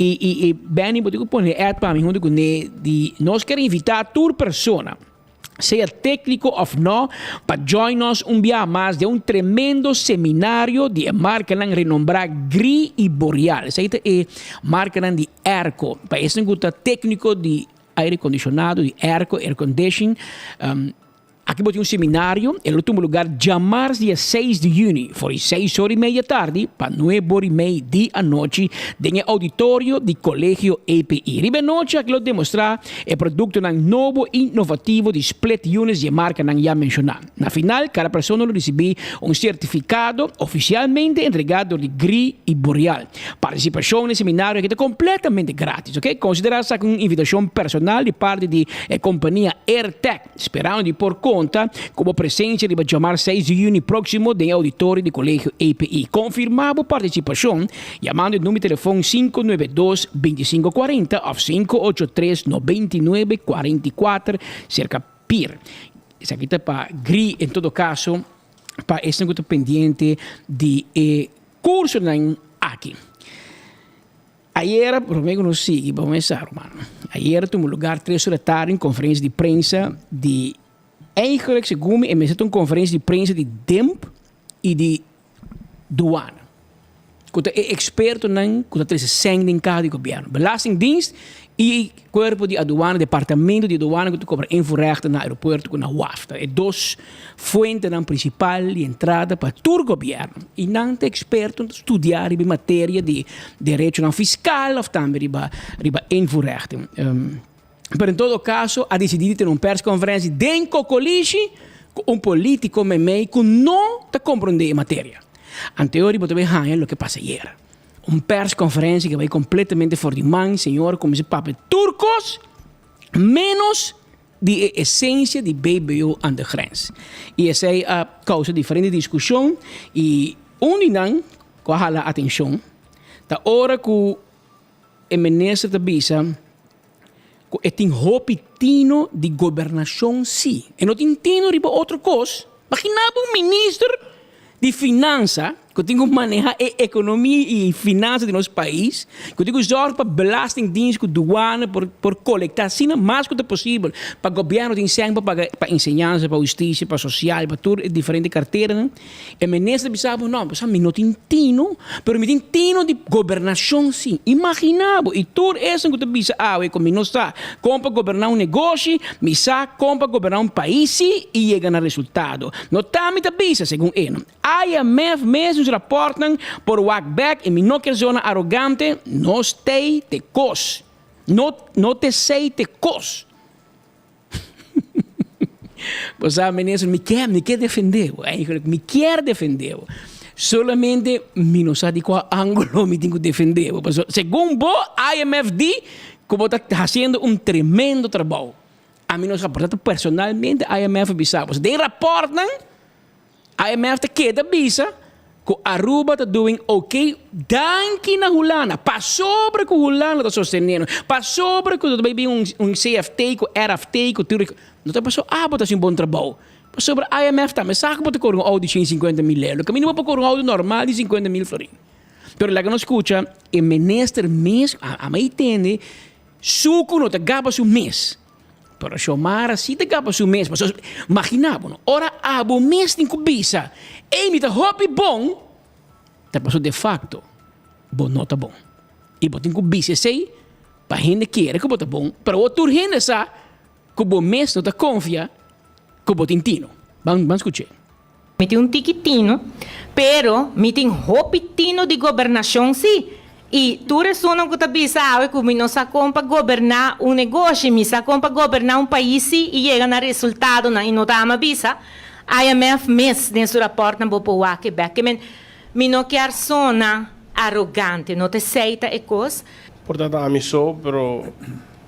U: i i i Benny bo tin ku pone ad pa mi huntu kuné di nos ker invitá tur persona sea tékniko òf nò, pa join nos un bia mas den un tremendo seminario di e markanan renombrá Gree i Boreal. Esei ta e markanan di airco. Pa esnan ku ta tékniko di aire kondishonado, di airco, air condition, aki bo tin un seminario, e lo tuma lugar djamars dia 6 di yüni, for di 6:30 tardi pa 9:30 di anochi den e auditorio di Kolegio EPI. Riba e nochi aki lo demostrá e produktonan nobo innovativo di split units di e markanan ya menshoná. Na final, kada persona lo risibí un sertifikado ofisialmente entregá dor di Gree i Boreal. Partisipashon na e seminario aki ta kompletamente grátis, oke? Konsiderá esaki un invitashon personal di parti di e kompania AirTech. Sperando di por konta ku bo presensia riba djamar 6 di yüni próksimo den e auditorio di Kolegio EPI. Konfirmá bo partisipashon yamando e number di telefòn 592 25 40 òf 583 99 44 serka PIR. Esaki ta pa Gree en todo kaso pa esnan ku ta pendiente di e kursonan aki. Ayera, promé ku nos sigui, bo mesa ruman. Ayera tuma lugar 3 or di tardi un konferensia di prensa di eigenlijk segun mi e mester ta un konferensia di prensa di DIMP i di Douane. ku ta e ekspertonan ku ta trese sèn den kaha di gobièrnu. Belastingdienst i kuerpo di aduana, departamento di aduana ku ta kobra invoerrechten na aeropuerto ku na waf. Ta e dos fuentenan prinsipal di entrada pa tur gobièrnu. I nan ta eksperto, nan ta studiá riba e materia di derechonan fiskal òf tambe riba riba invoerrechten. Pero en todo kaso a disidí di tene un perskonferensia den Kokolishi ku un polítiko meimei ku no ta komprondé e materia. Anteori bo ta bai haña loke pasa ayer. Un perskonferensia ku a bai kompletamente for di man, señor a kuminsá papia tur kos ménos di e esensia di BBO aan de grens. I esei a kousa diferente diskushon i un di nan ku a hala atenshon ta ora ku e minister ta bisa ku e tin hopi tino di gobernashon si. E no tin tino riba otro kos. Magina bo un minister di finansa ku tin ku maneha e ekonomia i finansa di nos pais, ku tin ku zòrg pa belastingdienst ku duana por por kolektá asina mas ku ta posibel pa gobièrnu tin sèn pa paga pa enseñansa, pa hustisia, pa sosial, pa tur e diferente karteranan. E minister bisa bo, no, bo sa mi no tin tino, pero mi tin tino di gobernashon si. Imagina bo, i tur esun ku ta bisa awe ku mi no sa kon pa goberná un negoshi, mi sa kon pa goberná un pais si i yega na resultado. No ta mi ta bisa, segun e. IMF mes nos rapòrtnan por wak bèk i mi no kier zona arogante, nos tei te kos. No, no te sei te kos. Bo sa minister, mi kier, mi kier defende bo, eigenlijk mi kier defende bo. Solamente mi no sa di kua angulo mi tin ku defende bo. Pasobra segun bo IMF di ku bo ta hasiendo un tremendo trabou. Ami no sa, por tanto personalmente IMF a bisa bo. Den raportnan IMF ta keda bisa ku Aruba ta doing ok danki na Hulanda, pasobra ku Hulanda ta sostené nos, pasobra ku ta bai bin un CFT ku RFT ku tur e No ta paso abo ta hasi un bon trabou, pasobra IMF tambe sa ku bo ta kore un outo di 150 mil euro, kaminda bo por kore un outo normal di 50 mil florin. Pero laga nos skucha e minister mes, a mi tende suku no ta gaba su mes. Pero Xiomara si ta gaba su mes, pasobra magina bo no, ora abo mes tin ku bisa, ey mi ta hopi bon, ta pasobra de facto bo no ta bon. I bo tin ku bisa esey pa hende kere ku bo ta bon, pero awor tur hende sa ku bo mes no ta konfia ku bo tin tino. Ban ban skuch'é.
D: Mi tin un tiki tino, pero mi tin hopi tino di gobernashon sí. I tur esunnan ku ta bisa awe ku mi no sa kon pa goberná un negoshi, mi sa kon pa goberná un pais sí i yega na resultadonan i no ta ama bisa, IMF mes den su rapòrtnan bo por wak e bèk. Ke men, mi no kier sona arogante, no ta esei ta e kos.
V: Por ta ta ami so, pero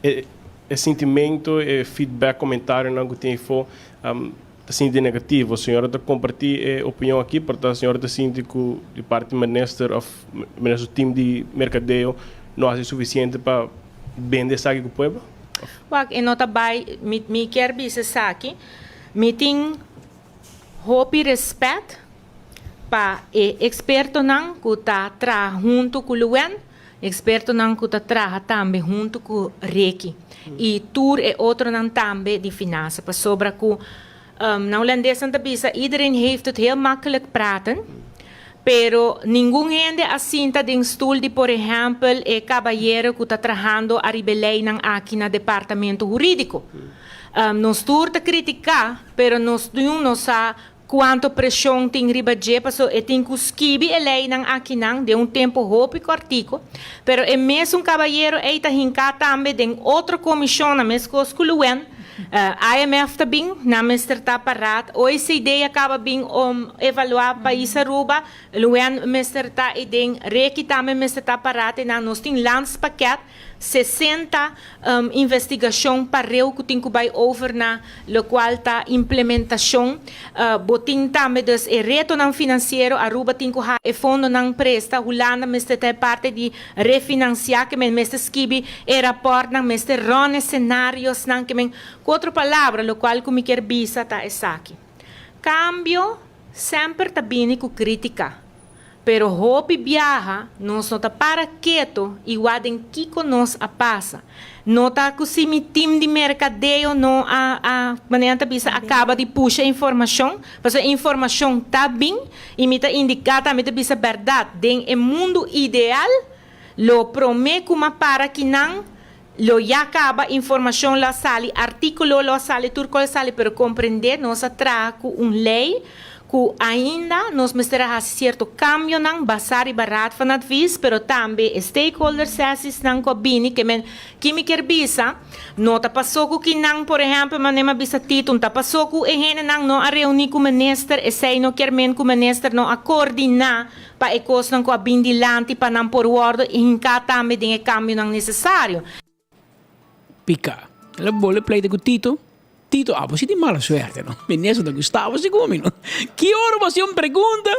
V: e e sintimento, e feedback, comentarionan ku tin afó, Ta sinti negativo. Señora ta comparti e opinion aki por ta señora ta sinti cu di parti minister of minister su team di mercadeo no haci suficiente pa bende esaki cu pueblo?
D: Wak, e no ta bay, mi mi kier bisa esaki, mi tin hopi respet pa e expertonan cu ta traha hunto cu Luen, Expertonan cu ta traha tambe hunto cu Reki y tur e otronan tambe di finansa pasobra cu na Holandes nan ta bisa iedereen heeft het heel makkelijk praten pero ningun hende a sinta den stoel di por ehempel e cabayero cu ta trahando ariba e leynan aki na departamento huridico. Nos tur ta critica pero nos niun no sa Cuanto presion tin riba dje paso e tin cu skibi e leynan akinan den un tempo hopi cortico, pero e mesun cabayero ey ta hinca tambe den otro comisionnan mescos cu Luen, IMF ta bin, nan mester ta paraat, OECD a caba bin om evalua pais Aruba, Luen mester ta ey den, Reki tambe mester ta paraat eynan, nos tin landspakket. 60 investigacion pareu cu tin cu bay over na locual ta implementacion. Bo tin tambe dus e retonan financiero, Aruba tin cu haha e fondonan presta, Hulanda mester ta e parti di refinancia, ke men mester skibi e raportnan, mester run e scenariosnan, ke men, cu otro palabra locual cu mi kier bisa ta esaki. Cambio semper ta bini cu critica. Pero hopi biaha nos no ta para keto y wak den kico nos a pasa. No ta cu si mi team di mercadeo no a a manera nan ta bisa a caba di pusha informacion, pasobra e informacion ta bin y mi ta indica tambe ta bisa berdad den e mundo ideal lo prome cu m'a para kinan lo ya caba informacion lo a sali, articulo lo a sali, tur cos a sali, pero comprende nos a traha cu un ley cu ainda nos mester a haci cierto cambionan basa riba Raad van Advies, pero tambe e stakeholder sessiesnan cu a bini, ke men, ki mi kier bisa, no ta paso cu kinan, por ehempel, manera mi a bisa Tito, no ta paso cu e hendenan no a reuni cu minister, esey no kier men cu minister no a coordina pa e cosnan cu a bin dilanti pa nan por wordo hinca tambe den e cambionan necesario.
U: Pica. El a bole pleita cu Tito. Tito, abo si tin mala suerte, no? Minister ta gustabo segun mi, no? Ki ora bo haci un pregunta,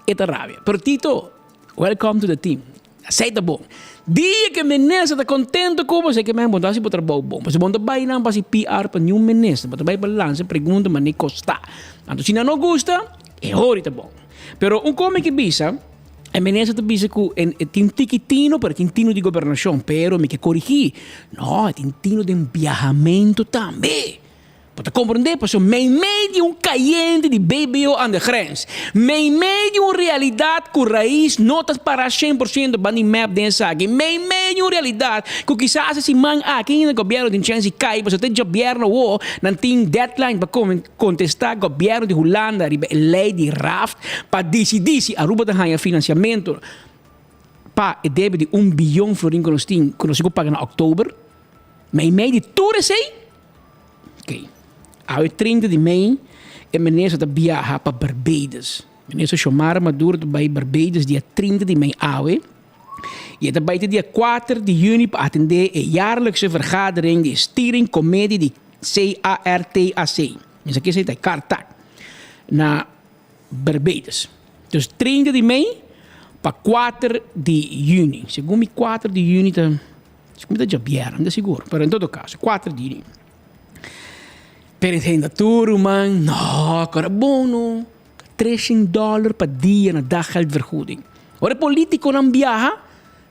U: e ta rabia. Pero Tito, welcome to the team. Esey ta bon. Dia cu e minister ta contento cu bo, esey ke men bo ta haci bo trabou bon. Pasobra bo no ta bay nan pa haci PR pa niun minister. Bo ta bay pa lansa pregunta manera costa. Anto si nan no gusta, e hori ta bon. Pero un come ki bisa. E minister ta bisa ku e tin tiki tino, pero e tin tino di gobernashon. Pero mi ke korigí. No, e tin tino den biahamentu tambe. Bo ta komprendé? Pasobra meimei di un kayente di BBO aan de grens, meimei di un realidat ku rais no ta pará shen por siento ban di mep den esaki, meimei di un realidat ku kisas e siman aki ainda gobièrnu tin chèns di kai pasobra te djabièrnu awor nan tin deadline pa Contesta Gobierno di Hulanda riba e ley di raft pa dicidi si Aruba ta haya financiamento pa e debe di un biyon florin cu nos tin cu nos tin cu paga na october. Mei mei di tur esey? Ok. Awe 30 di mei e minister ta biaha pa Barbados. Minister Xiomara Maduro ta bay Barbados dia 30 di mei awe. Y e ta bay te dia 4 di juni pa atende e jaarlijkse vergadering di steering committee di CARTAC, mi sa kese ta e Cartac, na Barbados. Dus 30 di mei pa 4 di juni. Segun mi 4 di juni ta, segun mi ta djabièrnè, mi ta sigur, pero en todo caso 4 di juni. Pero e hende tur ruman, no, kora bon no, 300 dòler pa dia na daggeldvergoeding. Ora e politiconan biaha,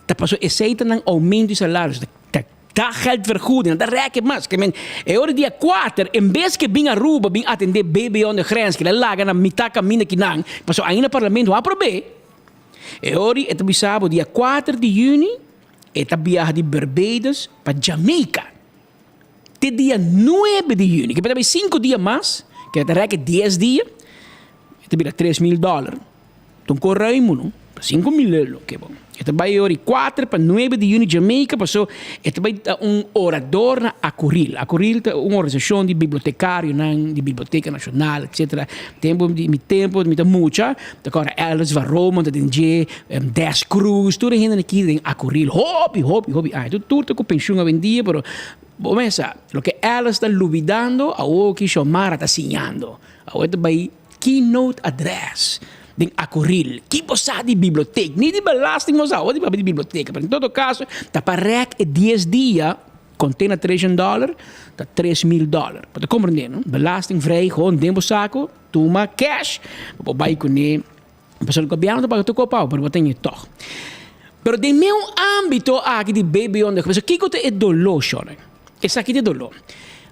U: ta pasobra esei ta nan aumento di salario, ta Daggeldvergoeding, nan ta rèk e mas. Ke men, e ora dia kuater, en bes ke bin Aruba bin atendé BBO de grens, ke la laga na mitá kaminda kinan, pasobra ainda parlamento a aprob'é. E ora e ta bisa bo dia kuater di yüni e ta biaha di Barbados pa Jamaica. Te dia nuebe di yüni, ke ta bai sinku dia mas, ke ta rèk e dies dia, e ta bira 3000 dòler. Ta un kos ruimu no, pa 5000 euro ke bon. E ta bai ora di kuater pa nuebe di yüni Jamaica paso e ta bai ta un orador na Acoril. Acoril ta un organisashon di bibliotekarionan di Biblioteka Nashonal etsetera. Tempu di mi tempu mi ta mucha ta kòrda Elvis van Roomen ta den dje, Des Cruz tur e hendenan aki den Acoril hopi hopi hopi aña. Tur ta ku penshun awendia pero bo mesa loke Elvis ta lubidando awor ki Xiomara ta siñando. Awor e ta bai Keynote address den Acoril. Ki bo sa di bibliotek? Ni di belasting bo sa, bo di papia di biblioteka. Pero en todo caso, ta pa rek e dies dia conte na 300 dollar, ta 3000 dollar. Bo ta comprende, no? Belasting vrij, gewoon den bo saco, tuma cash, pa bo bay cune. Pasobra gobierno ta paga tur copao, pero bo ta ñe tog. Pero den meun ambito aki di BBO, pasobra kico ta e dolor, shornan? Esaki ta e dolor.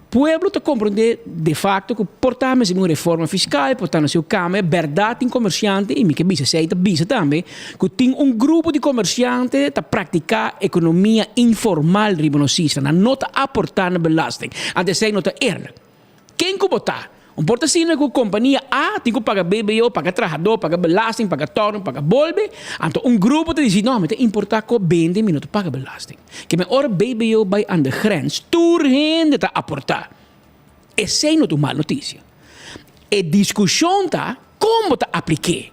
U: Pueblo ta comprende de facto cu por ta mester un reforma fiscal, por ta na seu cambia, berdad tin comerciante, y mi ke bisa esey ta bisa tambe, cu tin un grupo di comerciante ta practica economia informal riba nos isla, nan no ta aporta na belasting, anto esey no ta eerlijk. Ken cu bo ta? Un por ta asina cu compania A tin cu paga BBO, paga trahador, paga belasting, paga torno, paga bolbe, anto un grupo ta dici no, mi ta importa cu bende, mi no ta paga belasting. Ke men ora BBO bai aan de grens, tur hende ta aporta. Esey no ta un mal noticia. E discusion ta con bo ta aplik'é.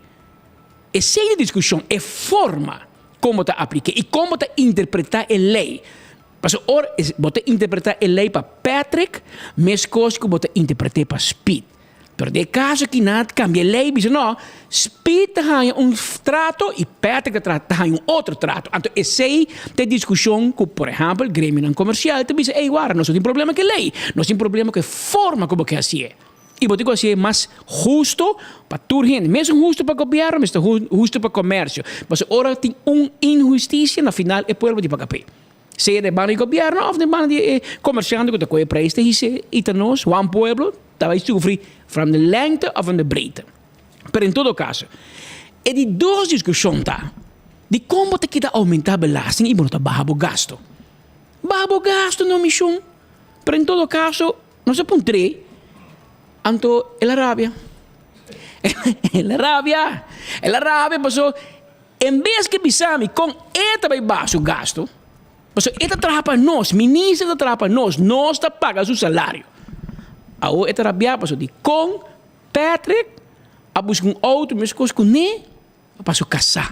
U: Esey ta e discusion, e forma con bo ta aplik'é y con bo ta interpreta e ley. Pasobra ora bo ta interpretá e lei pa Patrick meskos ku bo ta interpret'é pa Speed. Pero den e kaso aki nan a kambia e lei bisa no, Speed ta haña un trato i Patrick ta ta haña un otro trato. Anto esei ta e diskushon ku por ehèmpel gremionan komersial ta bisa, ey wara nos no tin problema ku e lei, nos tin problema ku e forma ku bo ke hasié. I bo tin ku hasié mas husto pa tur hende. Mesun husto pa gobièrnu, mester husto pa komersio. Pasobra ora tin un inhustisia, na final e pueblo tin paga p'e. Sea den banda di gobièrnu òf den banda di e komersiante ku ta kohe preis ta his'é i ta nos, wan pueblo, ta bai sufri from de lengte òf from de breedte. Pero en todo kaso, e di dos diskushon ta, dikon bo ta kita oumentá belasting i bo no ta baha bo gasto? Baha bo gasto no mishon. Pero en todo kaso, nos a puntr'é, anto el a rabia. El a rabia. El a rabia paso en bes ke bisa mi kon e ta bai baha su gasto, paso e ta traha pa nos, minister ta traha pa nos, nos ta paga su salario. Awor e ta rabia paso dikon Patrick a buska un auto meskos kuné pa su kasá.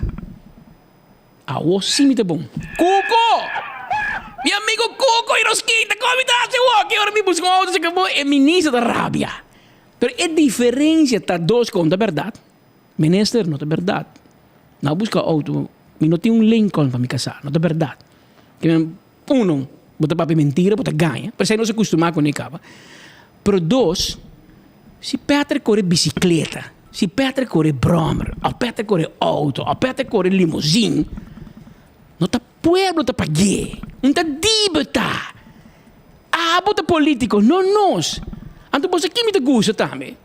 U: Awo si mi ta bon. Cuco! Mi amigo Cuco y Rosquita, con mi ta haci awor? Ki ora mi busca un auto se acabó? E minister ta rabia. Pero e diferencia ta dos con ta berdad. Minister, no ta berdad. No a busca auto, mi no tin un Lincoln pa mi casa, no ta berdad. Uno, bo ta papia mentira, bo ta gaña, pero esei nos a kustumá kuné kaba. Pero dos, si Patrick kore bisikleta, si Patrick kore bròmer, òf Patrick kore outo, òf Patrick kore limozin, no ta pueblo ta pag'é, un ta dibe ta. Abo ta polítiko, no nos. Anto bo sa ki mi ta gusta tambe?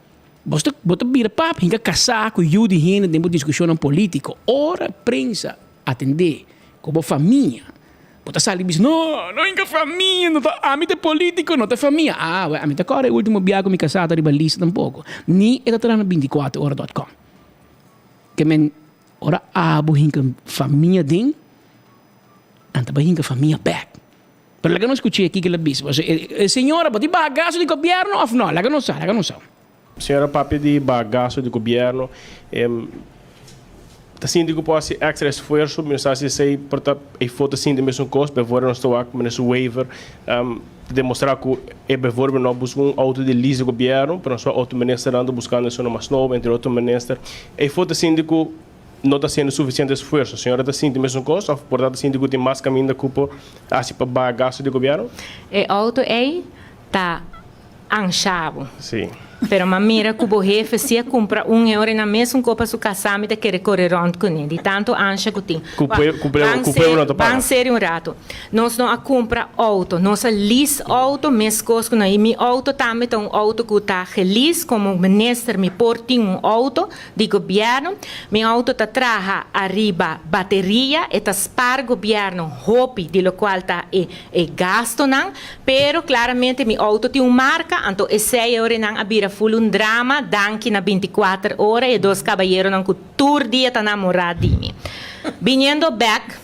U: Bo ta bo ta bira pap hinka kasá ku yu di hende den bo diskushonnan polítiko. Ora prensa atendé ku bo famia, Bo ta sali bisa, No, no hinka famia, no ta ami ta politico, no ta famia. Ah, wè, ami ta kòrda e ultimo bia ku mi kasá ta riba lista tampoko. Ni e ta traha na bintikuater ora dòt kòm. Ke men, ora abo hinka famia den, nan ta bai hinka famia bèk. Pero laga nos skuch'é kiko el a bisa. Pasobra e señora, bo tin baha gasto di gobièrnu òf no? Laga nos sa, laga nos sa.
V: Señora papia di baha gasto di gobierno, ta sinti cu por haci extra esfuerzo, mi no sa si esey por ta eyfo ta sinti mesun cos, bijvoorbeeld nos ta wak minister Wever ta demostra cu e bijvoorbeeld no a busca un auto di lease di gobierno, pero nos wak otro ministernan ta buscando esun mas nobo, entre otro minister, eyfo ta sinti cu no ta haciendo suficiente esfuerzo. Señora ta sinti mesun cos of por ta ta sinti cu tin mas caminda cu por haci pa baha gasto di gobierno?
D: E auto ey ta anshabo.
V: Sí.
D: Pero m'a mira ku bo hefe si a kumpra un e ora e na mesun kopa su kasá mi ta kere kore rònt kuné di tantu ansha ku tin.
V: Ku pue ku
D: Ban
V: ku pueblo no ta paga.
D: Ban serio un ratu. Nos no a kumpra outo. Nos a lease outo meskos ku nan. I mi outo tambe ta un outo ku ta gelease. Komo minister mi por tin un outo di gobièrnu. Mi outo ta traha ariba bateria. E ta spar gobièrnu hopi di lokual ta e E gastonan, pero claramente mi auto tin un marca, anto esey e orenan a bira full un drama, danki na binticuater ora e dos cabayeronan cu tur dia ta namora di mi. Biniendo bek,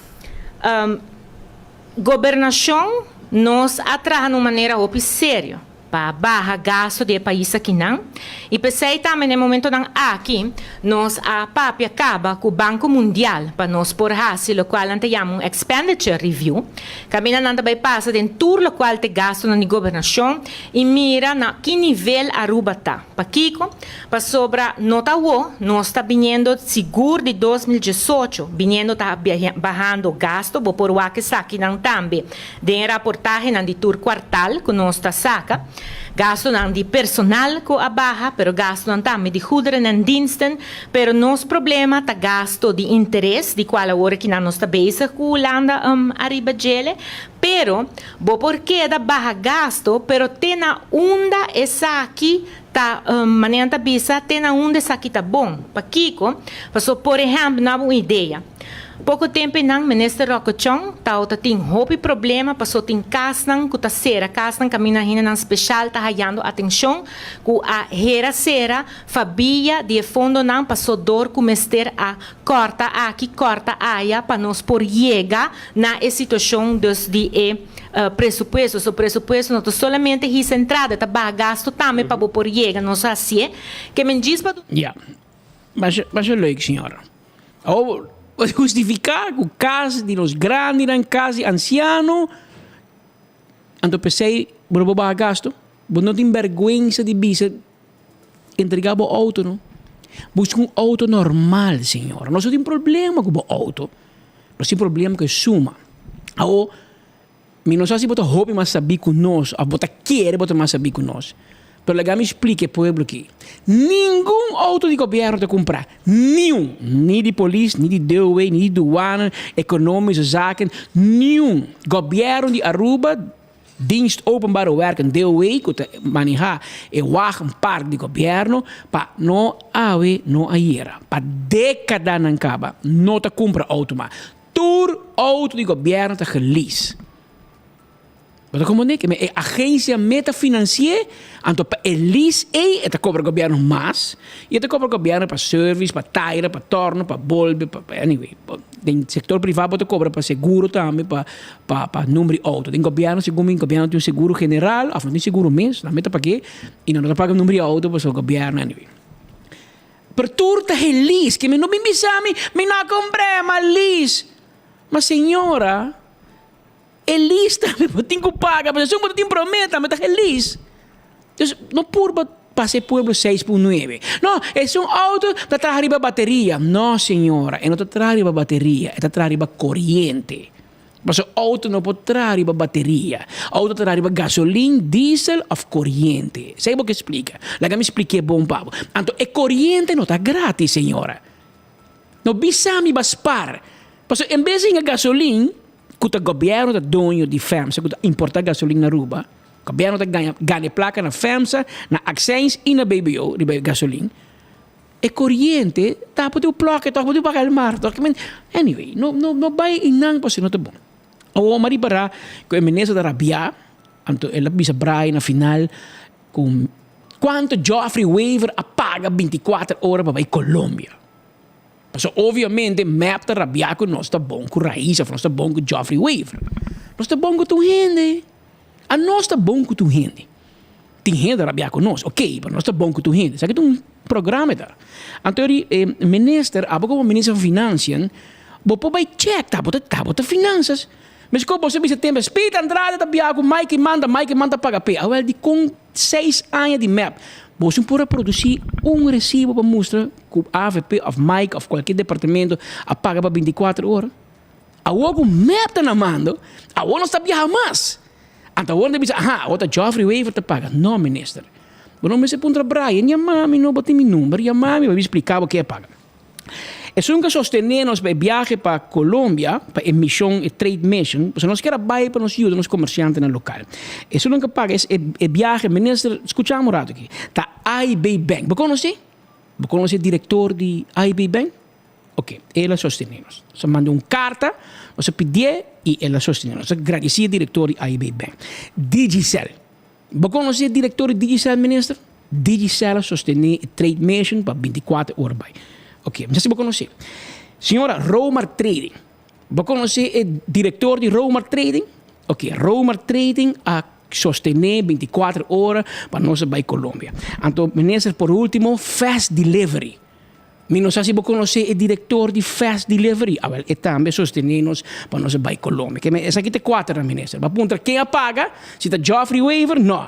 D: gobernacion nos a traha na un manera hopi serio. Pa baha gasto di e pais akinan y p'esey tambe na e momentonan aki nos a papia caba cu Banco Mundial pa nos por haci locual nan ta yama un expenditure review caminda nan ta bay pasa den tur locual t'e gastonan di gobernacion y mira na ki nivel Aruba ta. Pakico? Pasobra no ta awo nos ta biniendo sigur di 2018 biniendo ta bahando gasto bo por wak esakinan tambe. Den e raportahenan di tur kuartal ku nos ta saka, gastunan di personal ku a baha, pero gastunan tambe di goederen en diensten, pero nos problema ta gasto di interes, di kual awor akinan nos ta bezig ku Hulanda ariba djele, pero bo por keda baha gasto, pero te na unda esaki ta, manera nan ta bisa, te na unda esaki ta bon. Pakiko? Pasobra, por ehèmpel, nan abo un idea. Poko tempu einan Minister Rocco Chong tawata tin hopi problema paso tin kasnan ku ta sera, kasnan kaminda hendenan speshal ta hayando atenshon ku a hera sera fabia di e fondonan paso dor ku mester a kòrta aki kòrta aya pa nos por yega na e situashon dus di e presupuesto. So presupuesto no ta solamente hisa entrada ta baha gasto tambe pa bo por yega nos a hasié ke men djis pa.
U: Ya, masha masha leuk señora. Awor bo hustifiká ku kas di nos grandinan, kas di ansiano, anto p'esei bo no por baha gasto. Bo no tin bèrgwensa di bisa entregá bo outo no. Buska un outo normal señor. Nos no tin problema ku bo outo, nos tin problema ku e suma. Awor mi no sa si bo ta hopi mas sabí ku nos òf bo ta kere bo ta mas sabí ku nos. Pero laga mi splika e pueblo aki. Ningun auto di gobierno ta cumpra. Niun. Ni di polis, ni di DOW, ni di douane, economische zaken. Niun. Gobierno di Aruba, Dienst Openbare Werken, DOW, cu ta maneha e wagenpark di gobierno, pa no awe, no ayera. Pa decadanan caba, no ta cumpra auto mas. Tur auto di gobierno ta gelease. Bo ta komprendé? Ke men e agensia me ta finansi'é, anto pa e lease ei e ta kobra gobièrnu mas, i e ta kobra gobièrnu pa service, pa taira, pa tòrno, pa bolbe, pa anyway. Den sektor privá bo ta kobra pa seguro tambe, pa pa pa number di outo. Den gobièrnu segun mi gobièrnu tin un seguro general òf no tin seguro mes, nan me ta pag'é i nan no ta paga number di outo pasobra gobièrnu anyway. Pero tur ta e lease, ke men no bin bisa mi, mi no a kompr'é, ma lease. Ma señora. E lease tambe bo tin ku paga, pasobra esun bo ta tin promé tambe ta e lease. Dus no purba pasa e pueblo seis pun nuebe. No, esun auto ta traha riba bateria. No señora, e no ta traha riba bateria, e ta traha riba koriente. Pasobra auto no por traha riba bateria. Auto ta traha riba gasolin, diesel of koriente. Esei bo ke splika. Laga mi splik'é bon pa bo. Anto e koriente no ta gratis señora. No bisa mi ba spar. Pasobra en bes di hinka gasolin, ku ta gobièrnu ta doño di FEMSA ku ta importá gasolin na Aruba, gobièrnu ta gaña gana e plaka na FEMSA, na Accijns i na BBO riba e gasolin. E koriente ta por tin un plòke tòg, por tin un baha el mar tòg. Anyway, no no no bai einan pasobra no ta bon. Awor mi a ripará ku e minister ta rabiá, anto el a bisa Brian na final ku kuantu Geoffrey Wever a paga bintikuater ora pa bai Colombia. Pasobra obviamente mep ta rabia ku nos ta bon ku Raiz of nos ta bon ku Geoffrey Wever. Nos ta bon ku tur hende. Anos ta bon ku tur hende. Tin hende ta rabia ku nos, ok, pero nos ta bon ku tur hende. Esaki ta un programa e ta. Anto di e minister, abo komo minister van Financiën, bo por bai check ta bo ta ta bo ta finansas. Meskos bo sa bisa tempo, Speed Andrade ta bia ku Mike manda, Mike manda paga p'e. Awel dikon Seis aña di mep. Boso por a produci un recibo pa mustra cu avp of Mike of cualkier departamento a paga pa binticuater ora? Awor cu mep ta na mando, awor nos ta biaha mas. Anto awor nan ta bisa, aha, awor ta Geoffrey Wever ta paga. No, minister. Bo no mester puntra Brian, yama mi no, bo tin mi number, yama mi pa mi splica bo ke a paga. Esun ku a sostené nos pa e biahe pa Colombia, pa e mishon, e trade mission, pasobra nos kier a bai pa nos yuda nos komersiantenan lokal. Esunnan ku a paga es e biahe, minister, skucha mi un ratu aki, ta AIB Bank. Bo konosé? Bo konosé direktor di AIB Bank? Oke, el a sostené nos. Nos a manda un karta, nos a pidié i el a sostené nos. Nos a gradisí e direktor di AIB Bank. Digicel. Bo konosé direktor di Digicel, minister? Digicel a sostené e trade mission pa bintikuater ora bai. Oke, mi sa si bo konosé. Señora Romar Trading. Bo konosé e direktor di Romar Trading? Oke, Romar Trading a sostené bintikuater ora pa nos a bai Colombia. Anto, minister, por ultimo, Fast Delivery. Mi no sa si bo konosé e direktor di Fast Delivery. Awel, e tambe a sostené nos pa nos a bai Colombia. Ke men, esaki ta e kuaternan, minister. Bo a puntra ken a paga, si ta Geoffrey Wever? No.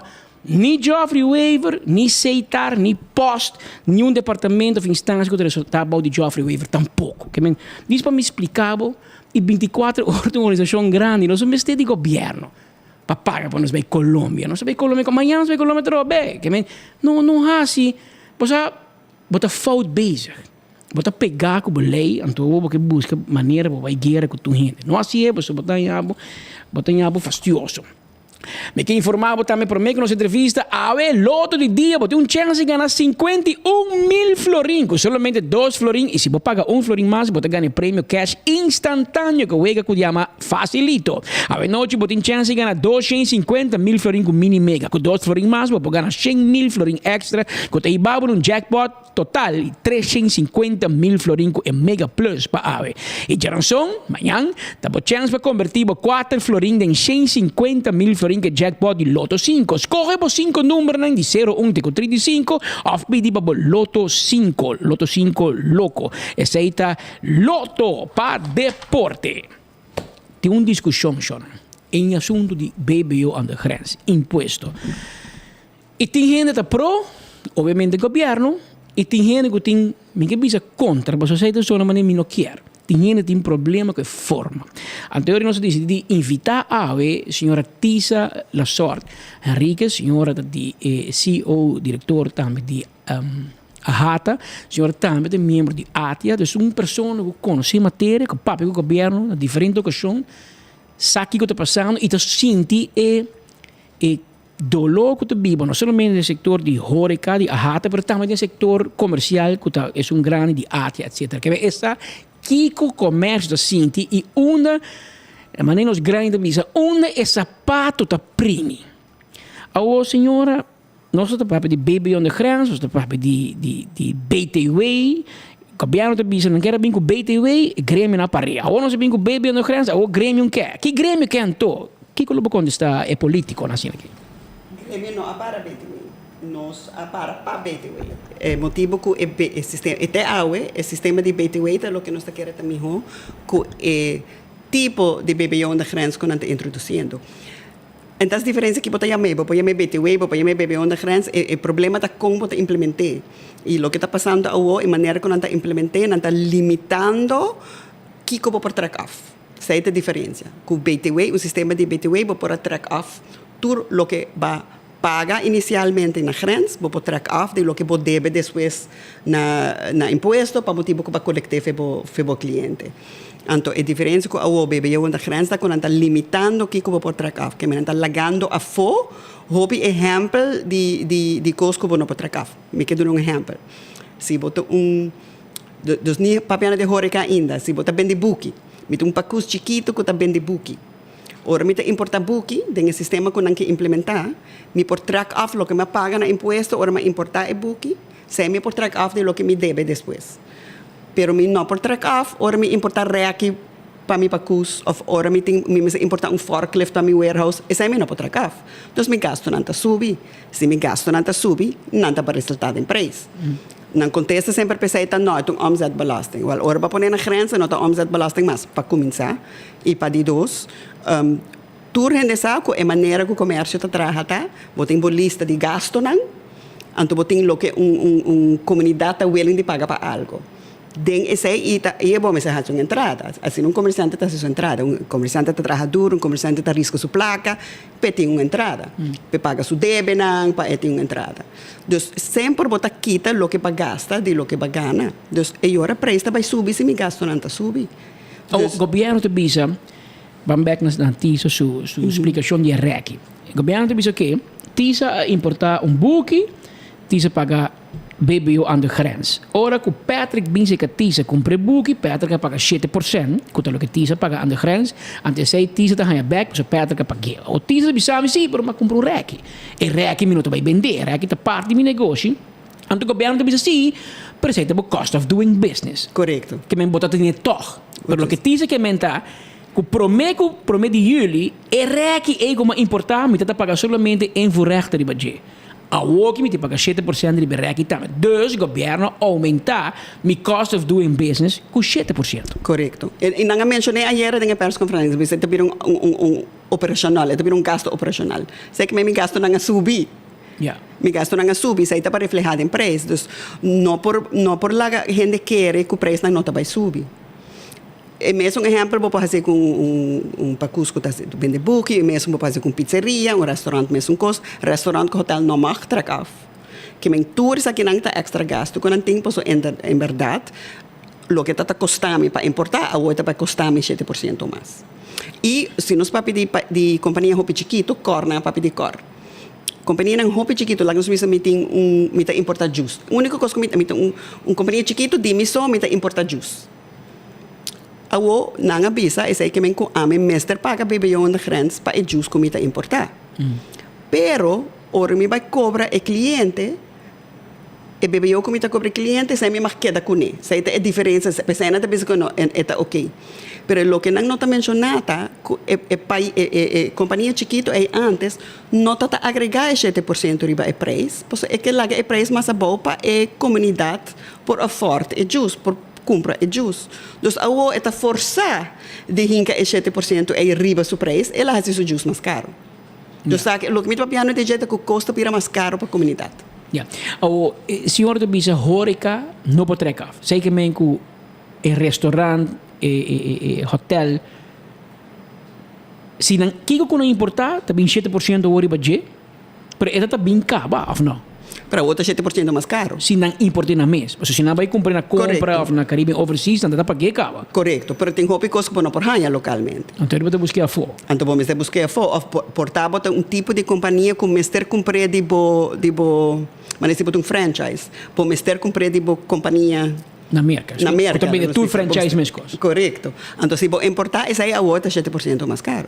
U: Ni Geoffrey Wever, ni Seitar, ni Post, niun departamento of instansia ku ta resultá bou di Geoffrey Wever tampoko. Ke men, dis pa mi splika bo, i bintikuater ora ta un organisashon grandi, nos no mester di gobièrnu pa paga pa nos bai Colombia. Nos a bai Colombia, mañana nos bai Colombia atrobe. Ke men, no, no hasi, bo sa. Bo ta fout bezig. Bo ta pegá ku bo lei, anto bo ke buska manera pa bo bai guera ku tur hende. No hasi e, pasobra bo ta haña bo, bo ta haña bo fastioso. Mi ke informá bo tambe promé ku nos entrevista, awe loto di dia bo tin un chèns di gana 51,000 florin ku solamente dos florin i si bo paga un florin mas bo ta gana e premio cash instantaneo ku wega ku yama Facilito. Awe nochi bo tin chèns di gana 250,000 florin ku Mini Mega. Ku dos florin mas bo por gana 100,000 florin èkstra ku ta hiba bo na un jackpot total di 350,000 florin ku e Mega Plus pa awe. I djaranson, mañan, ta bo chèns pa kombertí bo kuater florin den 150,000 florin ku e jackpot di Lotto sinku. Skohe bo sinku numbernan di sero, un te ku 35 òf pidi pa bo Lotto sinku, Lotto sinku loko. Esei ta Lotto pa deporte. Tin un diskushon shona en e asuntu di BBO aan de grens, impuesto. I tin hende ta pro, obviamente gobièrnu, i tin hende ku tin, mi ke bisa kontra, pasobra esei ta zona manera mi no kier. Tin hende tin problema ku e forma. Anto yori nos a disidí di invitá awe señora Tisa Lasort Henriquez, señora ta di e CEO, direktor tambe di AHATA, señora tambe ta miembro di ATIA, dus un persona ku konosé materia, ku papia ku gobièrnu na diferente okashon, sa kiko ta pasando i ta sinti e e Doló ku ta biba no solamente den sektor di horeca, di ahata, pero tambe den sektor komersial ku ta esun grandi di atia etcetera. Kebe e sa kiko komersio ta sinti i unda, e manera nos grandi ta bisa, unda e sapato ta primi. Awor señora, nos ta papia di BBO de grens, nos ta papia di di di BTW, gobièrnu ta bisa nan kier a bin ku BTW, e gremionan a paria. Awor nos a bin ku BBO de grens, awor gremio ke. Ki gremio ke anto? Kiko lo bo kontestá e polítikonan asina aki?
F: Gremio no a para BTW. Nos a para pa BTW. E motibu ku e e sistema e te awe e sistema di BTW ta loke nos ta kere ta mihó ku e tipo di BBO na grens ku nan ta introdusiendo. Entas diferensia ki bo ta yam'é, bo por yam'é BTW, bo por yam'é BBO na grens, e e problema ta kon bo ta implement'é. I loke ta pasando awo e manera ku nan ta implement'é nan ta limitando kiko bo por trèk òf. Esei ta e diferensia. Ku BTW, un sistema di BTW, bo por a trek af tur loke ba paga inisialmente na grens, bo por trek af di loke bo debe despues na na impuesto pa motibu ku bo a kolekt'é fe bo fe bo kliente. Anto e diferensia ku awor BBO na grens ta ku nan ta limitando kiko bo por trek af, keme nan ta lagando afó hopi ehèmpel di di di kos ku bo no por trek af. Mi ke duna un ehèmpel. Si bo ta un. Dus ni papiando di horeca ainda. Si bo ta bende buki, mi ta un pakus chikitu ku ta bende buki. Ora mi ta importá buki, den e sistema ku nan ke implementá, mi por trek af loke mi a paga na impuesto ora mi a importá e buki, esei mi por trek af di loke mi debe despues. Pero mi no por trek af ora mi importá rèki pa mi pakus òf ora mi tin mi mester importá un forklift pa mi warehouse, esei mi no por trek af. Dus mi gastunan ta subi. Si mi gastunan ta subi, nan ta resultá den preis. Nan kontesta semper p'esei ta no, e ta un omzetbelasting. Wèl, ora bo a pone na grens e no ta omzetbelasting mas, pa kuminsá. I pa di dos, tur hende sa ku e manera ku komersio ta traha ta, bo tin bo lista di gastunan, anto bo tin loke un un un komunidat ta willing di paga pa algu. Den esei i ta i e bo mester hasi un entrada. Asina un komersiante ta hasi su entrada. Un komersiante ta traha duru, un komersiante ta riska su plaka. p'e tin un entrada, p'e paga su debenan, pa e tin un entrada. Dus semper bo ta kita loke bo a gasta di loke bo a gana. Dus e ora prijs ta bai subi si mi gastonan ta subi.
U: Awor gobierno ta bisa, ban bek na Tisa su su splikashon di e reki. Gobierno ta bisa ke Tisa a importa un buki, Tisa paga. BBO aan de grens. Ora ku Patrick bin seka Tisa kumpra e buki, Patrick a paga 7%, ku ta loke Tisa paga aan de grens, anto esei Tisa ta haña bèk pasobra Patrick a pag'é. O Tisa ta bisa mi, sí, pero mi a kumpra un rèki. E rèki mi no ta bai bendé, e rèki ta parti di mi negoshi. Anto gobièrnu ta bisa, sí, pero esei ta bo cost of doing business.
F: Korekto.
U: Ke men bo ta tene tòg. Pero loke Tisa ke men ta, ku promé ku promé di yüli, e rèki ei ku mi a importá, mi ta ta paga solamente invoerrechten riba dje. Awoki mi tin paga 7% riba e rèki tambe. Dus gobièrnu a oumentá mi cost of doing business ku 7%.
F: Korekto. I nan a menshoné ayera den e perskonferensia, bisa e ta bira un un un operashonal, e ta bira un gastu operashonal. Esei ke mi gastunan a subi.
U: Ya.
F: Mi gastunan a subi, esei ta pa reflehá den preis. Dus no por no por laga hende kere ku preisnan no ta bai subi. E mesun ehèmpel bo por hasi ku un un pakus ku ta bende buki, e mesun bo por hasi ku un pizzeria, un restaurant mesun kos. Restaurant ku hotel no mag trèk af. Ke men tur esakinan ta èkstra gastu ku nan tin pasobra en bèrdat loke ta ta kosta mi pa importá awor ta bai kosta mi 7% mas. I si nos papia di di kompania hopi chikitu kòr nan a papia di kòr. Kompanianan hopi chikitu laga nos bisa mi tin un mi ta importá jus. Úniko kos ku mi ta mi ta un un kompania chikitu di mi so mi ta importá jus. Awo nan a bisa esei ke men ku ami mester paga BBO de grens pa e juice ku mi ta importá. Pero ora mi bai kobra e kliente, e BBO ku mi ta kobra e kliente esei mi mag keda kuné. Esei ta e diferensia. P'esei nan ta bisa ku no e ta oke. Pero loke nan no ta menshoná ta ku e e pai e e e kompania chikitu ei ántes no ta ta agregá e 7% riba e preis, pasobra e ke laga e preis mas abou pa e komunidat por afford e juice, por Cumpra e juice. Dus awo e ta forsa di hinca e 7% ey riba su prijs, el a haci su juice mas caro. Dus sa loke mi ta papiando di dje ta cu cos ta bira mas caro pa comunidad.
U: Ya. Awo, señor ta bisa horeca no por trek af. Zeker men cu e restaurant. e e e hotel si nan kiko ku nan importá ta bin 7% awor riba dje pero e ta ta bin kaba òf no?
F: Pero awor ta 7% mas karo.
U: Si nan import'é nan mes. Pasobra si nan bai kumpra na kompra òf na Caribbean Overseas nan ta ta pag'é kaba.
F: Korekto, pero tin hopi kos ku bo no por haña lokalmente.
U: Anto bo ta busk'é afó.
F: Anto bo mester busk'é afó òf por ta bo ta un tipo di kompania ku mester kumpr'é di bo di bo manera si bo ta un franchise bo mester kumpr'é di bo kompania.
U: Na Merka.
F: Na Merka.
U: Bo ta bende tur franchise meskos.
F: Korekto. Anto si bo importá esei awor ta 7% mas karo.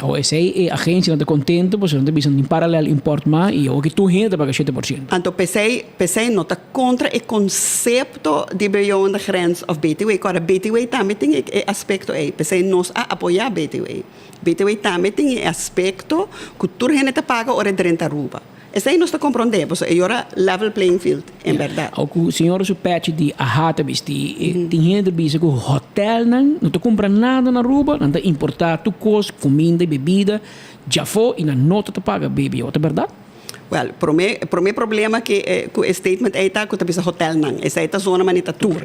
U: Awor esei e agensianan ta kontento pasobra nan ta bisa nan tin paralel import mas i awor ki tur hende ta paga 7%.
F: Anto p'esei p'esei no ta kontra e konsepto di beyond de grens of BTW. Kòrda BTW tambe tin e e aspekto ei. P'esei nos a apoyá BTW. BTW tambe tin e aspekto ku tur hende ta paga ora e drenta Aruba. Esei nos ta komprondé, pasobra e ora level playing field, en bèrdat.
U: Awo ku señora su pechi di aha ta bisti, tin hende ta bisa ku hotelnan no ta kumpra nada na Aruba, nan ta importá tur kos, kuminda i bebida, djafó i nan no ta ta paga BBO. Ta bèrdat?
F: Wèl, promé promé problema ku e ku e statement ei ta ku ta bisa hotelnan. Esei ta zona manera tur.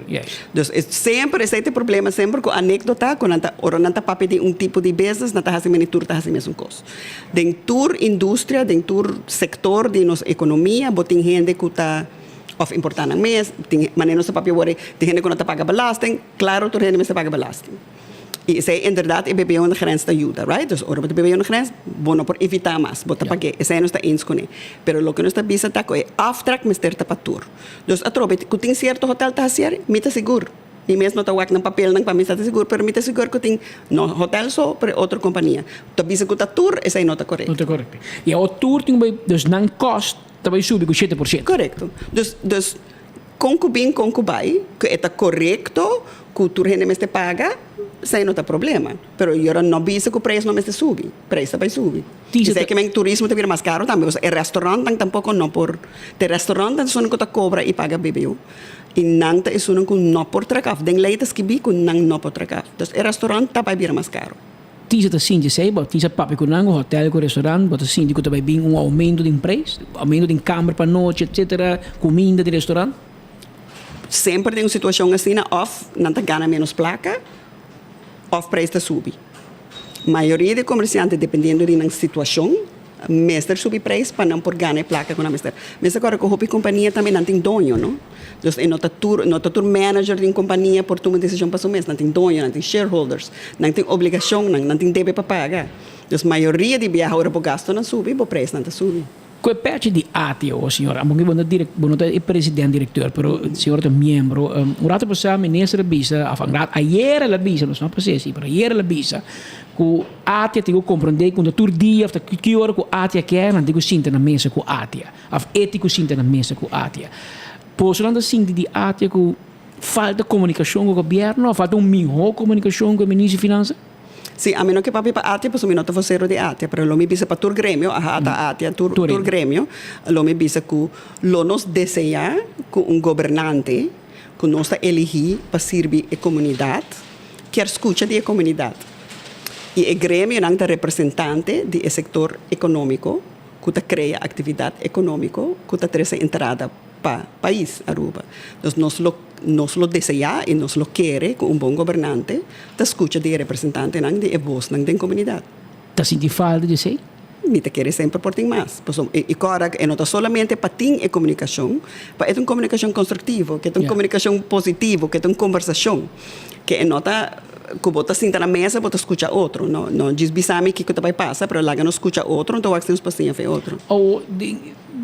F: Dus e semper esei ta e problema semper ku anekdota ku nan ta ora nan ta papia di un tipo di business nan ta hasi manera tur ta hasi mesun kos. Den tur industria, den tur sector di nos economia bo tin hende cu ta of importa nan mes, tin manera nos ta papia awor tin hende cu no ta paga belasting, claro tur hende mester paga belasting. Y esey inderdaad e BBO na grens ta yuda, right? Dus ora bo ta BBO na grens bo no por evita mas, bo ta pag'e, esey nos ta eens cune. Pero loke nos ta bisa ta cu e aftrek mester ta pa tur. Dus atrobe cu tin cierto hotel ta hacier, mi ta sigur. Mi mes no ta wak nan papelnan pa mi sa ta sigur, pero mi ta sigur ku tin no hotel so, pero e otro kompania. Ta bisa ku ta tur, esei no ta korekto.
U: No ta korekto. I awor tur tin ku bai, dus nan kost ta bai subi ku 7%.
F: Korekto. Dus, dus kon ku bin, kon ku bai, ku e ta korekto ku tur hende mester paga, esei no ta problema. Pero yora no bisa ku preis no mester subi. Preis ta bai subi. Esei ke men turismo ta bira mas karo tambe, pasobra e restaurantnan tampoko no por, te restaurantnan ta esun ku ta kobra i paga BBO. I nan ta esunnan ku no por trek af. Den lei ta skibí ku nan no por trek af. Dus e restaurant ta bai bira mas karu.
U: Tisa ta sinti esei, bo tisa papia ku nan, ku hotel, ku restaurant, bo ta sinti ku ta bai bin un oumento den preis, oumento den kamber pa nochi, etcetera, kuminda di restaurant?
F: Semper den un situashon asina òf nan ta gana ménos plaka òf preis ta subi. Mayoria di komersiante dependiendo di nan situashon mester subi preis pa nan por gana e plaka ku nan mester. Mester kòrda ku hopi kompania tambe nan tin doño no. Dus e no ta tur no ta tur manager di un kompania por tuma desishon pa su mes. Nan tin doño, nan tin shareholders, nan tin obligashonnan, nan tin debe pa paga. Dus mayoria di biaha ora bo gastonan subi bo preisnan ta subi.
U: Ku e pechi di ATO, señor, aunke bo no direk, bo no ta e president directeur, pero señor ta miembro. Un rato pasá minister a bisa, of un rato, ayer el a bisa, nos no a pas'é así, pero ayer el a bisa ku ATIA tin ku komprondé ku no tur dia of ta ki ora ku ATIA kier nan tin ku sinta na mesa ku ATIA, of e tin ku sinta na mesa ku ATIA. Bosonan ta sinti di ATIA ku falta komunikashon ku gobièrnu of falta un mihó komunikashon ku e minister di finansa?
F: Sí, ami no ke papia pa ATIA pasobra mi no ta vocero di ATIA, pero lo mi bisa pa tur gremio, aha ta ATIA, tur tur gremio, lo mi bisa ku lo nos deseá ku un gobernante ku nos ta eligí pa sirbi e komunidat kier skucha di e komunidat. I e gremionan ta representante di e sektor ekonómiko ku ta krea aktividat ekonómiko ku ta trese entrada pa pais Aruba. Dus nos lo nos lo desea y nos lo kere cu un bon gobernante ta scucha di e representantenan di e bosnan den comunidad.
U: Ta sinti falta di esey?
F: Mi ta kere semper por tin mas. Pasobra e cora e no ta solamente pa tin e comunicacion, pa e ta un comunicacion constructivo, ke ta un comunicacion positivo, ke ta un conversacion, ke e no ta cu bo ta sinta na mesa bo ta scucha otro. No no djis bisa mi kico ta bay pasa, pero laga nos scucha otro, anto wak si nos por siña fe otro.
U: Awo,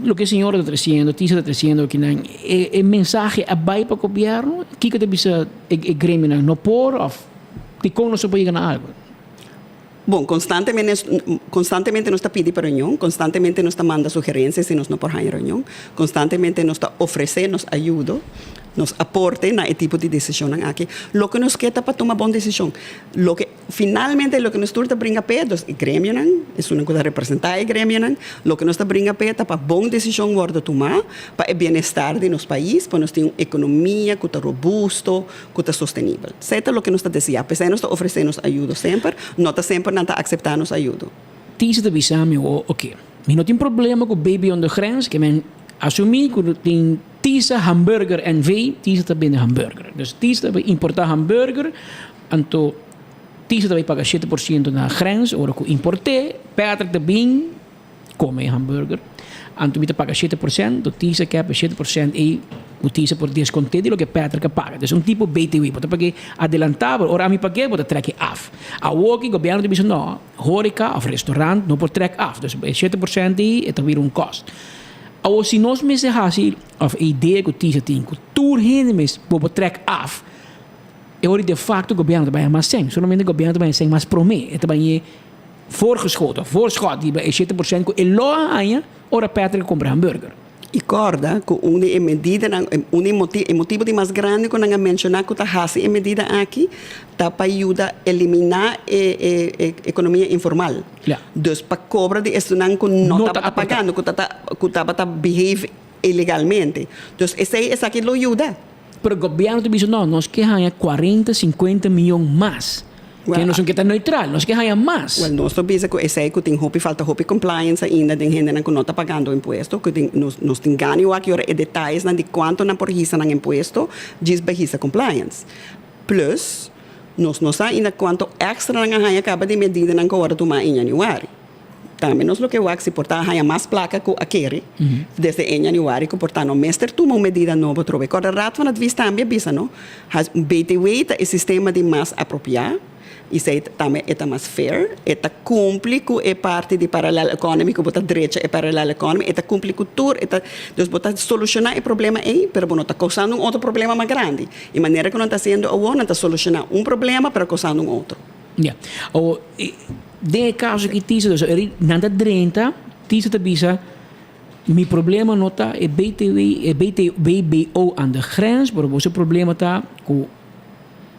U: Loke e señora ta treciendo, Tisa ta treciendo akinan, e e mensahe a bai pa gobierno? Kiko ta bisa e e gremionan? No por of dikon nos no por yega na algo?
F: Bon, constantemente constantemente nos ta pidi pa reunion, constantemente nos ta manda sugerencia si nos no por haña reunion, constantemente nos ta ofrece nos ayudo, nos aporte na e tipo di decisionnan aki. Loke nos ke ta pa tuma bon decision. Loke. Finalmente loke nos tur ta bringa p'e, dus e gremionan, esunnan ku ta representá e gremionan, loke nos ta bringa p'e ta pa bon desishon wòrdu tumá pa e bienestar di nos pais, pa nos tin un ekonomia ku ta robusto, ku ta sostenibel. Esei ta loke nos ta deseá, p'esei nos ta ofresé nos ayudo semper, no ta semper nan ta akseptá nos ayudo.
U: Tisa ta bisa mi, o oke, mi no tin problema ku Baby on the Grens, ke men asumí ku tin. Tisa Hamburger NV, Tisa ta bende hamburger. Dus Tisa ta bay importa hamburger, anto Tisa ta bay paga 7% na grens ora cu importe, Patrick ta bin come e hamburger, anto mi ta paga 7%, anto Tisa kep e 7% ey cu Tisa por desconte di loke Patrick a paga. Dus un tipo BTW, bo ta pag'e adelanta, pero ora ami pag'e bo ta trek e af. Awoki gobierno ta bisa no, horeca of restaurant no por trek af, dus e 7% ey e ta bira un cost. Awor si nos mester hasi of e idea ku Tisa tin ku tur hende mes bo por trek af, e ora de facto gobierno ta baña mas sèn. Solamente gobierno ta baña sèn mas promé. E ta bañ'é voorgeschoten, voorschot riba e 7% ku e lo a haña ora Patrick a kumpra hamburger.
F: I kòrda ku un di e medidanan, un di e e motibu di mas grandi ku nan a menshoná ku ta hasi e medida aki ta pa yuda eliminá e e ekonomia informal. Dus pa kobra di esunnan ku no tabata pagando, ku ku tabata behave ilegalmente. Dus esei esaki lo yuda.
U: Pero gobièrnu ta bisa no, nos ke haña kuarenta, sinkuenta mion mas. Ke nos no ke ta neutral, nos ke haña mas.
F: Wèl, nos ta bisa ku esei ku tin hopi falta hopi compliance ainda den hendenan ku no ta pagando impuesto, ku tin nos nos tin gana wak yora e detayesnan di kuantu nan por hisa nan impuesto djis pa hisa compliance. Plus, nos no sa ainda kuantu èkstra nan a haña kaba di medidanan ku a wòrdu tumá en yanüari. Tambe nos lo ke wak si por ta a haña mas plaka ku a kere desde en yanüari ku por ta no mester tuma un medida nobo atrobe. Kòrda Raad van Advies tambe a bisa no, BTW ta e sistema di mas apropiá. Esei tambe e ta mas fair, e ta cumpli cu e parti di parallel economy cu bo ta drecha e parallel economy, e ta cumpli cu tur, e ta, dus bo ta soluciona e problema ei, pero bo no ta causando un otro problema mas grandi. E manera cu nan ta haciendo awor, nan ta soluciona un problema pero causando un otro.
U: Ya. Awor, den e caso aki Tisa, dus nan ta drenta, Tisa ta bisa, mi problema no ta e BTW, e BT, BBO aan de grens, pero boso problema ta cu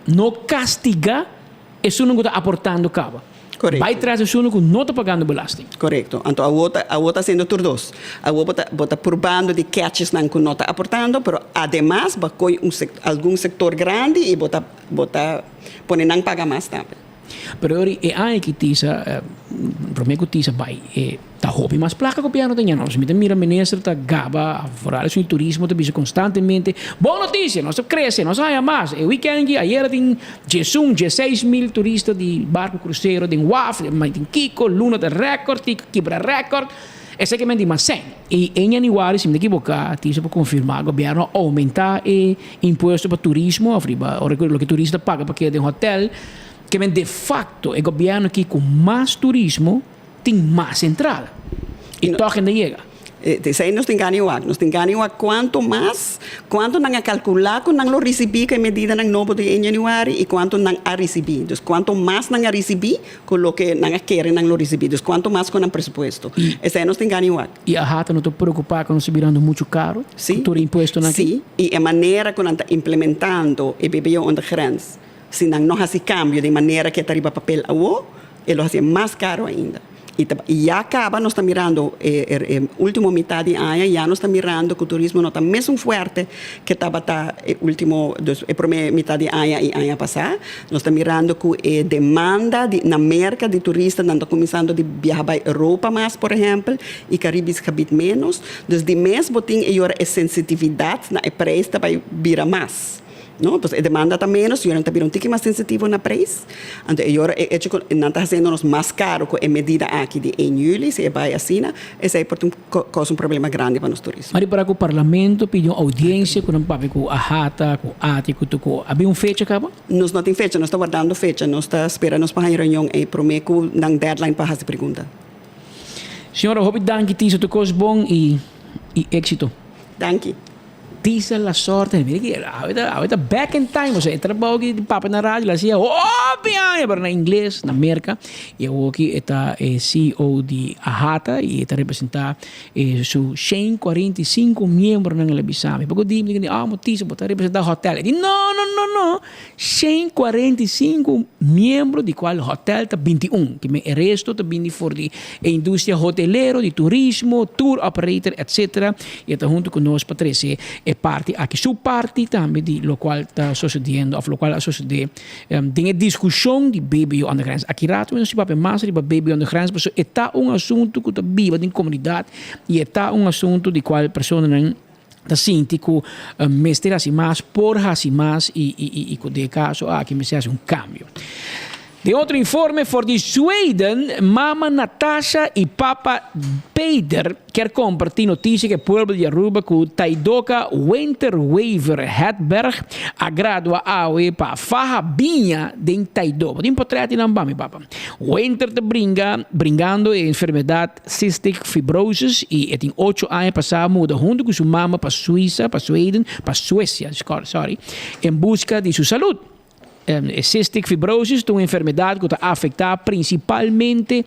U: No castiga esunnan cu ta aportando caba.
F: Correcto.
U: Bay tras esunnan cu no ta pagando belasting.
F: Correcto. Anto awo ta awo ta haciendo tur dos. Awo bo ta bo ta purbando di catch esnan cu no ta aportando, pero ademas bo a coy un sec algun sector grandi y bo ta bo ta pone nan paga mas tambe.
U: Pero ori e aña ki Tisa, prome ku Tisa bai, e ta hopi mas plaka gobièrnu ta ña. Nos mi ta mira minister ta gaba, foral esun di turismo ta bisa konstantemente, bon notisia, nos ta krese, nos a haña mas. E wikènd aki ayera tin diesun, dieseis mil turista di barku krusero den waf, mai tin kiko, luna ta rèkòrt, kiko kibra rèkòrt. Esaki men di mas sèn. I e ñaniwari, si mi ta ekiboká, Tisa por konfirmá, gobièrnu a oumentá e impuesto pa turismo òf riba ora ku loke turista paga pa keda den hotèl. Ke men de facto e gobierno aki cu mas turismo tin mas entrada y toch hende yega.
F: Esey nos tin gana wak. Nos tin gana wak cuanto mas, cuanto nan a calcula cu nan lo ricibi cu e medidanan nobo di e januari y cuanto nan a ricibi. Dus cuanto mas nan a ricibi cu loke nan a kere nan lo ricibi. Dus cuanto mas cu nan presupuesto. Esey nos tin gana wak.
U: Y AHATA no ta preocupa cu nos ta birando mucho caro cu tur e impuestonan aki?
F: Si. Y e manera cu nan ta implementando e BBO onder grens. Si nan no hasi kambio den manera ke ta riba papel awo, e lo hasié mas karo ainda. I ta i ya kaba nos ta mirando e e ultimo mitad di aña ya nos ta mirando ku turismo no ta mesun fuerte ke tabata e ultimo dus e prome mitad di aña i aña pasá. Nos ta mirando ku e demanda di na Merka di turistanan ta kuminsando di biaha bai Europa mas por ehèmpel i Karibis gebit ménos. Dus di mes bo tin e yora e sensitividat na e preis ta bai bira mas. No, pues e demanda ta menos, yonan ta bira un tiki mas sensitivo na prijs. Anto e yora e hecho ku nan ta hasiendo nos mas karo ku e medida aki di 1 juli, si e bai asina, esei por ta un kousa un problema grandi pa nos turismo.
U: Mari para ku parlamento pidi un audiencia ku nan papia ku AHATA, ku ATI, ku tuko. A bin un fecha kaba?
F: Nos no tin fecha, nos ta wardando fecha. Nos ta spera nos pa haña reunion ei promé ku nan deadline pa hasi pregunta.
U: Señora, hopi danki Tisa, tur kos bon i i éxito.
F: Danki.
U: Tisa la sorte, mira ki awe ta awe ta back in time, osea e trabou ki papia na radio lo hacia hopi aña pero na ingles na Merca y awoki e ta e CEO di AHATA y e ta representa e su shen cuarenta y cinco miembronan el a bisa mi poko di mi di oh Tisa bo ta representa hotel e di no no no no 145 miembro di cual hotel ta 21, ki men e resto ta bini for di e industria hotelero, di turismo, tour operator etc. Y e ta hunto cu nos pa trece e parti aki, su parti tambe di locual ta sucediendo of locual a sucede den e discusion di BBO aan de grens. Aki rato nos tin papia mas riba BBO aan de grens pasobra e ta un asunto cu ta biba den comunidad y e ta un asunto di cual personanan. Ta sinti ku mester hasi mas, por hasi mas i i ku den e kaso aki mester hasi un kambio. Den otro informe for di Zweden, mama Natasha i papa Peter kier kompartí notisia ku e pueblo di Aruba ku Taidoka Winter Wever Hedberg a gradua awe pa faha biña den Taido. Bo tin potret di nan ba mi papa. Winter ta bringa bringando e enfermedat Cystic fibrosis y e tin ocho aña pasá muda hunto cu su mama pa Suiza, pa Sweden, pa Suecia, sorry, en busca di su salud. E cystic fibrosis ta un enfermedad cu ta afecta principalmente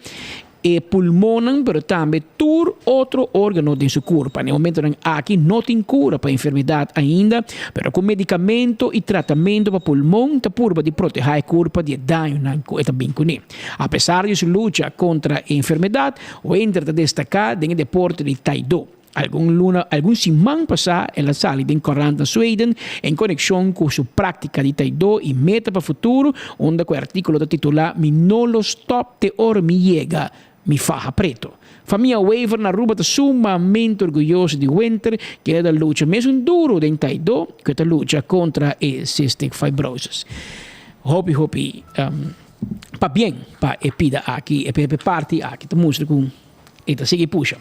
U: e pulmonnan pero tambe tur otro organo den su curpa. Na e momentonan aki no tin cura pa e enfermedad ainda, pero cu medicamento y tratamento pa pulmon ta purba di proteha e curpa di e dañonan cu e ta bin cune. Apesar di su lucha kontra e enfermedat, Winter ta destaká den e deporte di Taido. Algun luna, algun siman pasá el a sali den korant na Sweden en konekshon ku su práktika di Taido i meta pa futuro, unda ku e artíkulo ta titulá Mi no lo stòp te ora mi yega mi faha preto. Famia Wever na Aruba ta sumamente orguyoso di Winter, kende ta lucha mesun duro den Taido ku e ta lucha kontra e cystic fibrosis. Hopi hopi. Pabien pa e pida aki, e e parti aki ta mustra ku e ta sigui pusha.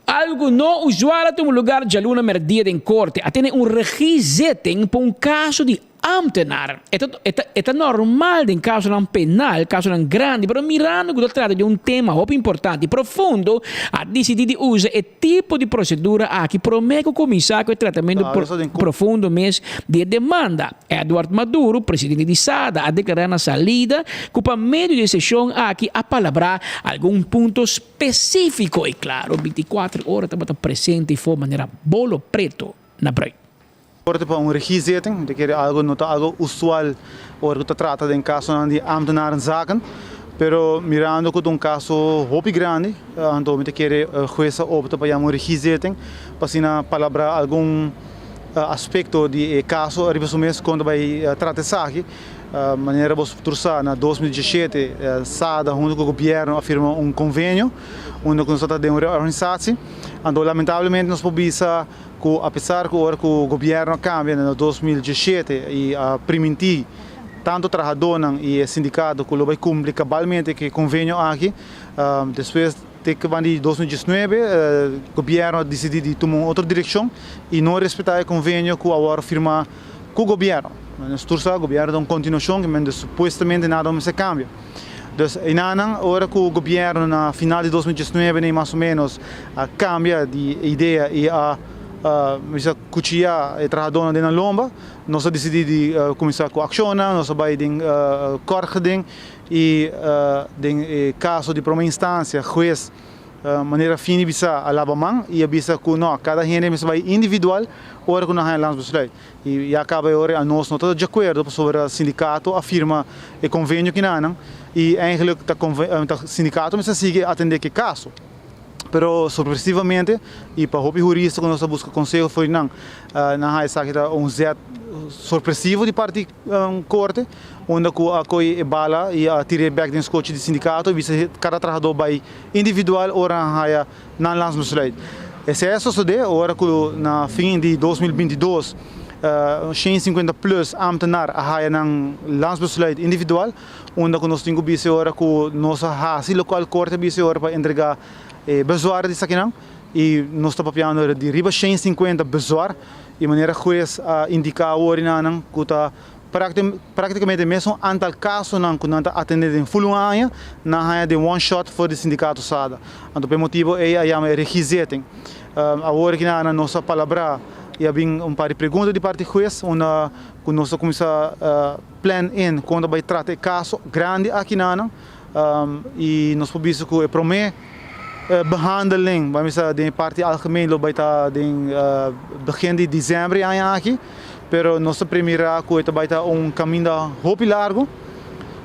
U: Algu ku no usual a tuma lugar djaluna merdia den korte a tene un regiezitting pa un kaso di ámtenar. E ta e ta e ta normal den kasonan penal, kasonan grandi, pero mirando ku ta trata di un tema hopi importante i profundo, a disidí di usa e tipo di prosedura aki promé ku kuminsá ku e tratamentu profundo mes di e demanda. Edward Maduro, presidente di SADA, a deklará na salida ku pa medio di e seshon aki a palabrá algun punto spesífiko i klaro bintikuater ora tabata presente for manera bolo preto na brui.
H: Korte pa un regiezitting, ta kere algo no ta algo usual ora ku ta trata den kasonan di ambtenarenzaken, pero mirando ku ta un kaso hopi grandi, anto mi ta kere hues a opta pa yama un regiezitting pa asina palabrá algun aspekto di e kaso ariba su mes kon ta bai trata esaki. Manera bo tur sa na 2017 SADA hunto ku gobièrnu a firma un konvenio unda ku nos ta trata den un reorganisasi. Anto lamentablemente nos por bisa ku apesar ku ora ku gobièrnu a kambia na 2017 i a primintí tantu trahadónan i e sindikato ku lo bai kumpli kabalmente ku e konvenio aki, despues Te ku banda di 2019 gobièrnu a disidí di tuma un otro direkshon i no respetá e konvenio ku awor firmá ku gobièrnu. Nos tur sa gobièrnu ta un kontinuashon ku supuestamente nada mester kambia. Dus einanan ora ku gobièrnu na final di 2019 nei mas o ménos a kambia di idea i a bisa kuchiyá e trahadónan den nan lomba, nos a disidí di kuminsá ku akshonnan, nos a bai den kòrt geding. I den e kaso di prome instansia hues manera fini bisa a laba man i a bisa ku no, kada hende mester bai individual ora ku nan haña landsbesluit. I ya kaba e ora anos no ta di akuerdo pasobra sindikato a firma e konvenio kinanan i eigenlik ta sindikato mester sigui atende ku e kaso. Pero sorpresivamente i pa hopi hurista ku nos a buska konseho for di nan, nan haña esaki ta un zet sorpresivo di parti korte unda ku a kohe e bala i a tir'é bèk den skochi di sindikato i bisa kada trahadó bai individual ora nan haya nan landsbesluit. Esei a sosodé ora ku na fin di 2022 150 plus ámtenar a haya nan landsbesluit individual unda ku nos tin ku bisa e ora ku nos a hasi lokual korte a bisa e ora pa entregá e bezwaar di esakinan i nos ta papiando di riba 150 bezwaar i manera hues a indiká awor i nan ku ta Práktikamente mesun antal kasonan ku nan ta atendé den ful un aña, nan haña den one shot for di sindikato SADA. Anto pa e motibu ei a yama e regiezitting. Awor ki nan nos a palabrá i a bin un par di pregunta di parti hues unda ku nos a kuminsá plan in kon ta bai trata e kaso grandi aki nan i nos por bisa ku e promé behandeling, bai bisa den e parti algemeen lo bai ta den begin di desèmber e aña aki. Pero nos ta premirá ku e ta bai ta un kaminda hopi largu.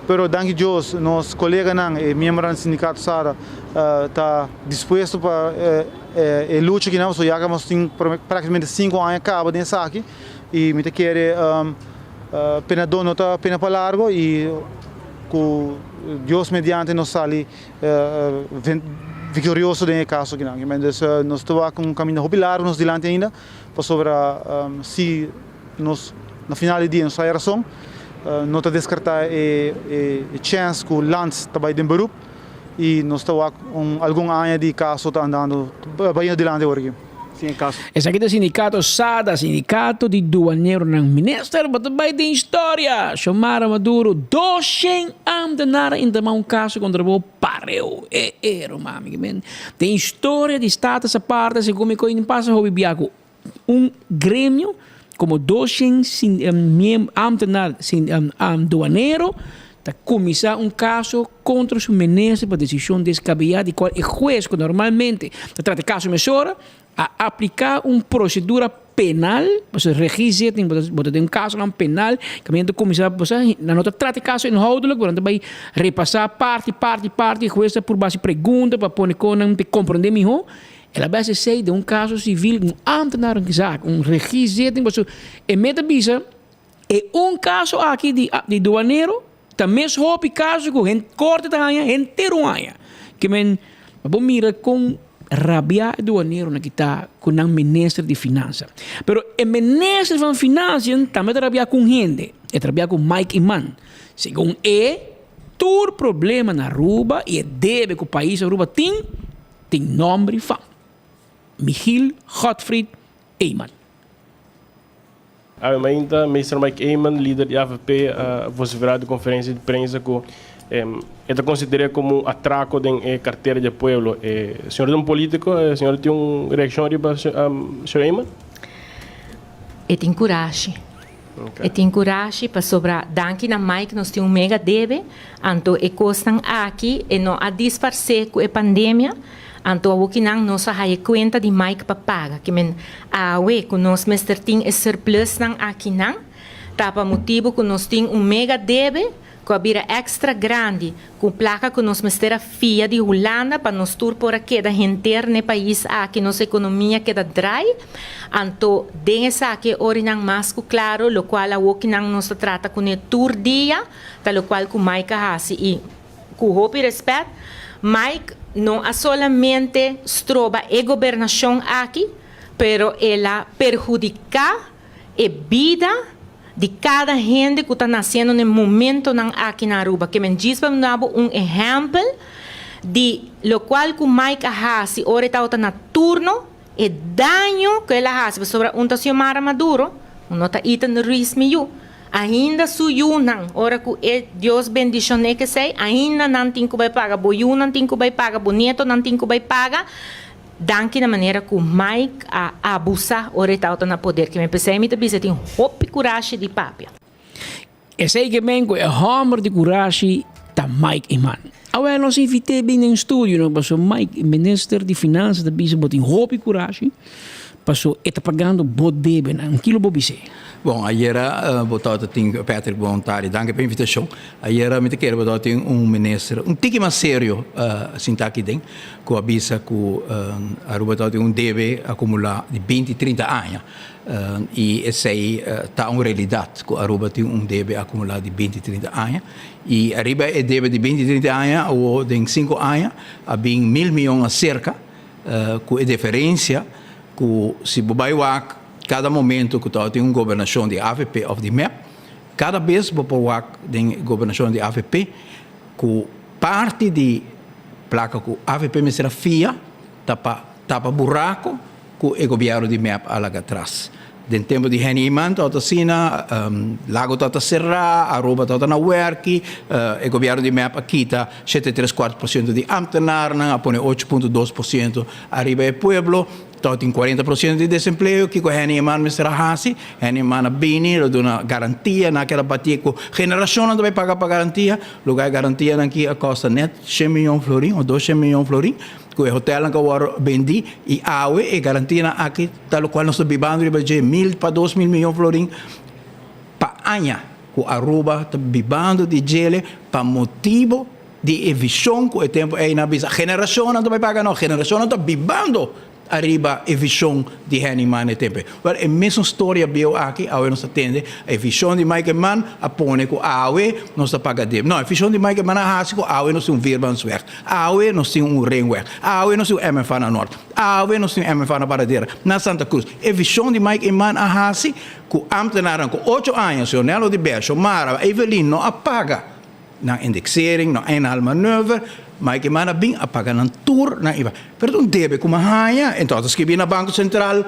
H: Pero danki Dios nos koleganan, e miembronan di sindikato SADA ta dispuesto pa e lucha aki nan, pasobra ya nos tin praktikamente sinku aña kaba den esaki i mi ta kere penadó no ta pena pa largu i ku Dios mediante nos sali. viktorioso den e kaso akinan. Dus nos ta wak un kaminda hopi largu nos dilanti ainda pasobra si nos na final di dia nos haya rason no ta deskartá e chèns ku Lantz ta bai den beroep i nos ta wak un algun aña di kaso ta andando bayendo dilanti awor aki. Sin e kaso.
U: Esaki ta Sindikato Sada, Sindikato di Duaneronan. Minister, bo ta bai den historia! Xiomara Maduro, 200 ambtenaar a intamá un kaso kontra bo pareu. E e, ruman mi, den historia di Status Aparte, segun mi koin pasa hopi bia ku Un gremio como 200 ambtenaar duanero ta cuminsa un caso contra su minister pa decision descabeya di cual e huez cu normalmente ta trata e caso mesora a aplica un procedura penal, pasobra regiezitting bo ta den un casonan penal caminda ta cuminsa bo sa nan no ta trata e caso inhoudelijk pero nan ta bay repasa parti parti parti e huez ta purba haci pregunta pa pone con nan ta comprende miho. El a bes esei den un kaso sivil un ambtenaar un zaak, un regiezitting pasobra e meta bisa e un kaso aki di di duanero ta mes hopi kaso ku hen korte ta haña henter un aña. Ke men bo mira kon rabia e duaneronan ki ta ku nan minister di finansa. Pero e minister van financiën tambe ta rabia ku un hende, e ta rabia ku Mike Eman. Segun e tur problema na Aruba i e debe ku pais Aruba tin, Tin nomber i fam, Michiel Godfried Eman.
V: Awe mainta, Meester Mike Eman, lider di avp, a vociferá den conferencia di prensa cu e ta consider'é como un atraco den e cartera di e pueblo. E señor ta un politico, e señor tin un reaccion riba señor Eman?
D: E tin curashi. E tin curashi pasobra danki na Mike nos tin un mega debe, anto e cosnan aki e no a disparce cu e pandemia, anto awokinan nos a haya cuenta di Mike pa paga. Ke men awe cu nos mester tin e surplusnan akinan ta pa motibo cu nos tin un mega debe cu a bira extra grandi cu placa cu nos mester a fia di Hulanda pa nos tur por a keda henter n'e pais aki, nos economia keda draai, anto den esaki e orinan mas cu claro locual awokinan nos ta trata cune tur dia ta locual cu Mike a haci y cu hopi respet Mike no a solamente stroba e gobernacion aki pero el a perhudica e bida di kada hende ku ta nasiendo na e momentonan aki na Aruba. Ke men djis pa mi duna bo un ehèmpel di lokual ku Mike a hasi ora e tabata na turno, e daño ku el a hasi pasobra un ta Xiomara Maduro, un no ta Ethan Ruiz mi yu. Ainda su yunan, ora ku e Dios bendishon'é kesei, ainda nan tin ku bai paga, bo yunan tin ku bai paga, bo nietonan tin ku bai paga. Danki na manera ku Mike a abusa ora e tabata na poder. Kimen p'esei mi ta bisa e tin hopi kurashi di papia.
U: Esei ke men ku e hòmber di kurashi ta Mike Eman. Awel nos invit'é bin den studio no pasobra Mike minister di finansa ta bisa bo tin hopi kurashi pasobra e ta pagando bo debenan. Kilo bo bis'é?
I: Bon, ayera bo tabata tin, Patrick, bon tardi, danki pa e invitashon. Ayera mi ta kere bo tabata tin un minister un tiki mas serio sinta aki den. Ku a bisa ku Aruba tabatin un debe akumulá di binti, trinta aña i esei ta un realidat ku Aruba tin un debe akumulá di binti, trinta aña i ariba e debe di binti, trinta aña awor den sinku aña a bin mil miyon aserka ku e diferensia ku si bo bai wak kada momento ku tabatin un gobernashon di avp òf di mep kada bes bo por wak den gobernashon di avp ku parti di Placa cu avp mester a fia ta pa tapa buraco cu e gobierno di mep a laga atras. Den tempo di Henny Eman tabata asina, Lago tabata cera, Aruba tabata na werki, e gobierno di mep a kita shete tres cuart por ciento di ambtenaarnan, a pone ocho punto dos por ciento ariba e pueblo. Tabatin cuarenta por ciento di desempleo, kiko Henny Eman mester a haci? Henny Eman a bini, el a duna garantia, nan a keda bati cu generacionnan ta bay paga pa garantia, lugar e garantianan aki a costa net shen miyon florin of dos shen miyon florin, cu e hotelnan cu a worde bendi, y awe e garantianan aki ta locual nos ta bibando riba dje mil pa 2000 miyon florin pa aña cu Aruba ta bibando di djele pa motibo di e vision cu e tempo ey nan a bisa generacionnan ta bay paga no, generacionnan ta bibando. ariba e vision di Henny Mann e tempo ei. Wel, e mesun storia bieu aki awe nos ta tende, e vision di Mike Eman a pone cu awe nos ta paga debe. No, e vision di Mike Eman a haci cu awe nos tin un vierbansweg, awe nos tin un ringweg, awe nos tin un MFA na Noord, awe nos tin un MFA na Paradera, na Santa Cruz. E vision di Mike Eman a haci cu ambtenaarnan cu ocho aña, señor Nelo de Ber, Xiomara, Evelyn no a paga nan indexering, nan inhaalmanoeuvre, Mike Eman a bin a paga nan tur nan iba. Pero ta un debe cu mi a haña, enton ta skibi na Banco Central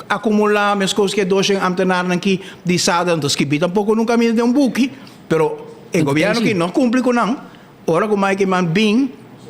I: acumula mescos cu e doshen ambtenaarnan ki di sada, no ta skibi tampoco nunca mi den un buki, pero e gobierno ki no cumpli cu nan, Ora ku Mike Eman bin,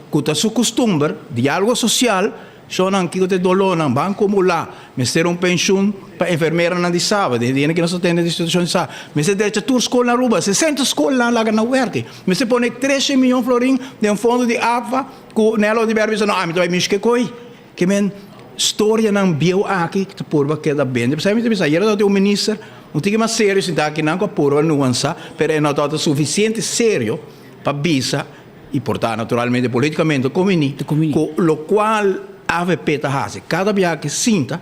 I: ku ta su kustumber, diálogo sosial, shownan kiko ta e dolónan, ban kumulá, mester un penshun pa enfermeranan di Saba, den e dianan ku nos ta tende di situashon di Saba, mester drecha tur skol na Aruba, 60 skolnan laga na wèrki, mester pone treshen miyon florin den fondo di APFA, ku Nelo Oduber bisa no, ami ta bai mishi ke koi. Ke men storianan bieu aki ta purba keda bende. P'esei mi ta bisa, ayera tabata un minister un tiki mas serio sinta aki nan ku a purba nuansa, pero e no tabata sufisiente serio pa bisa, i por ta naturalmente politikamente komini, ku lokual avp ta hasi kada biaha ke sinta,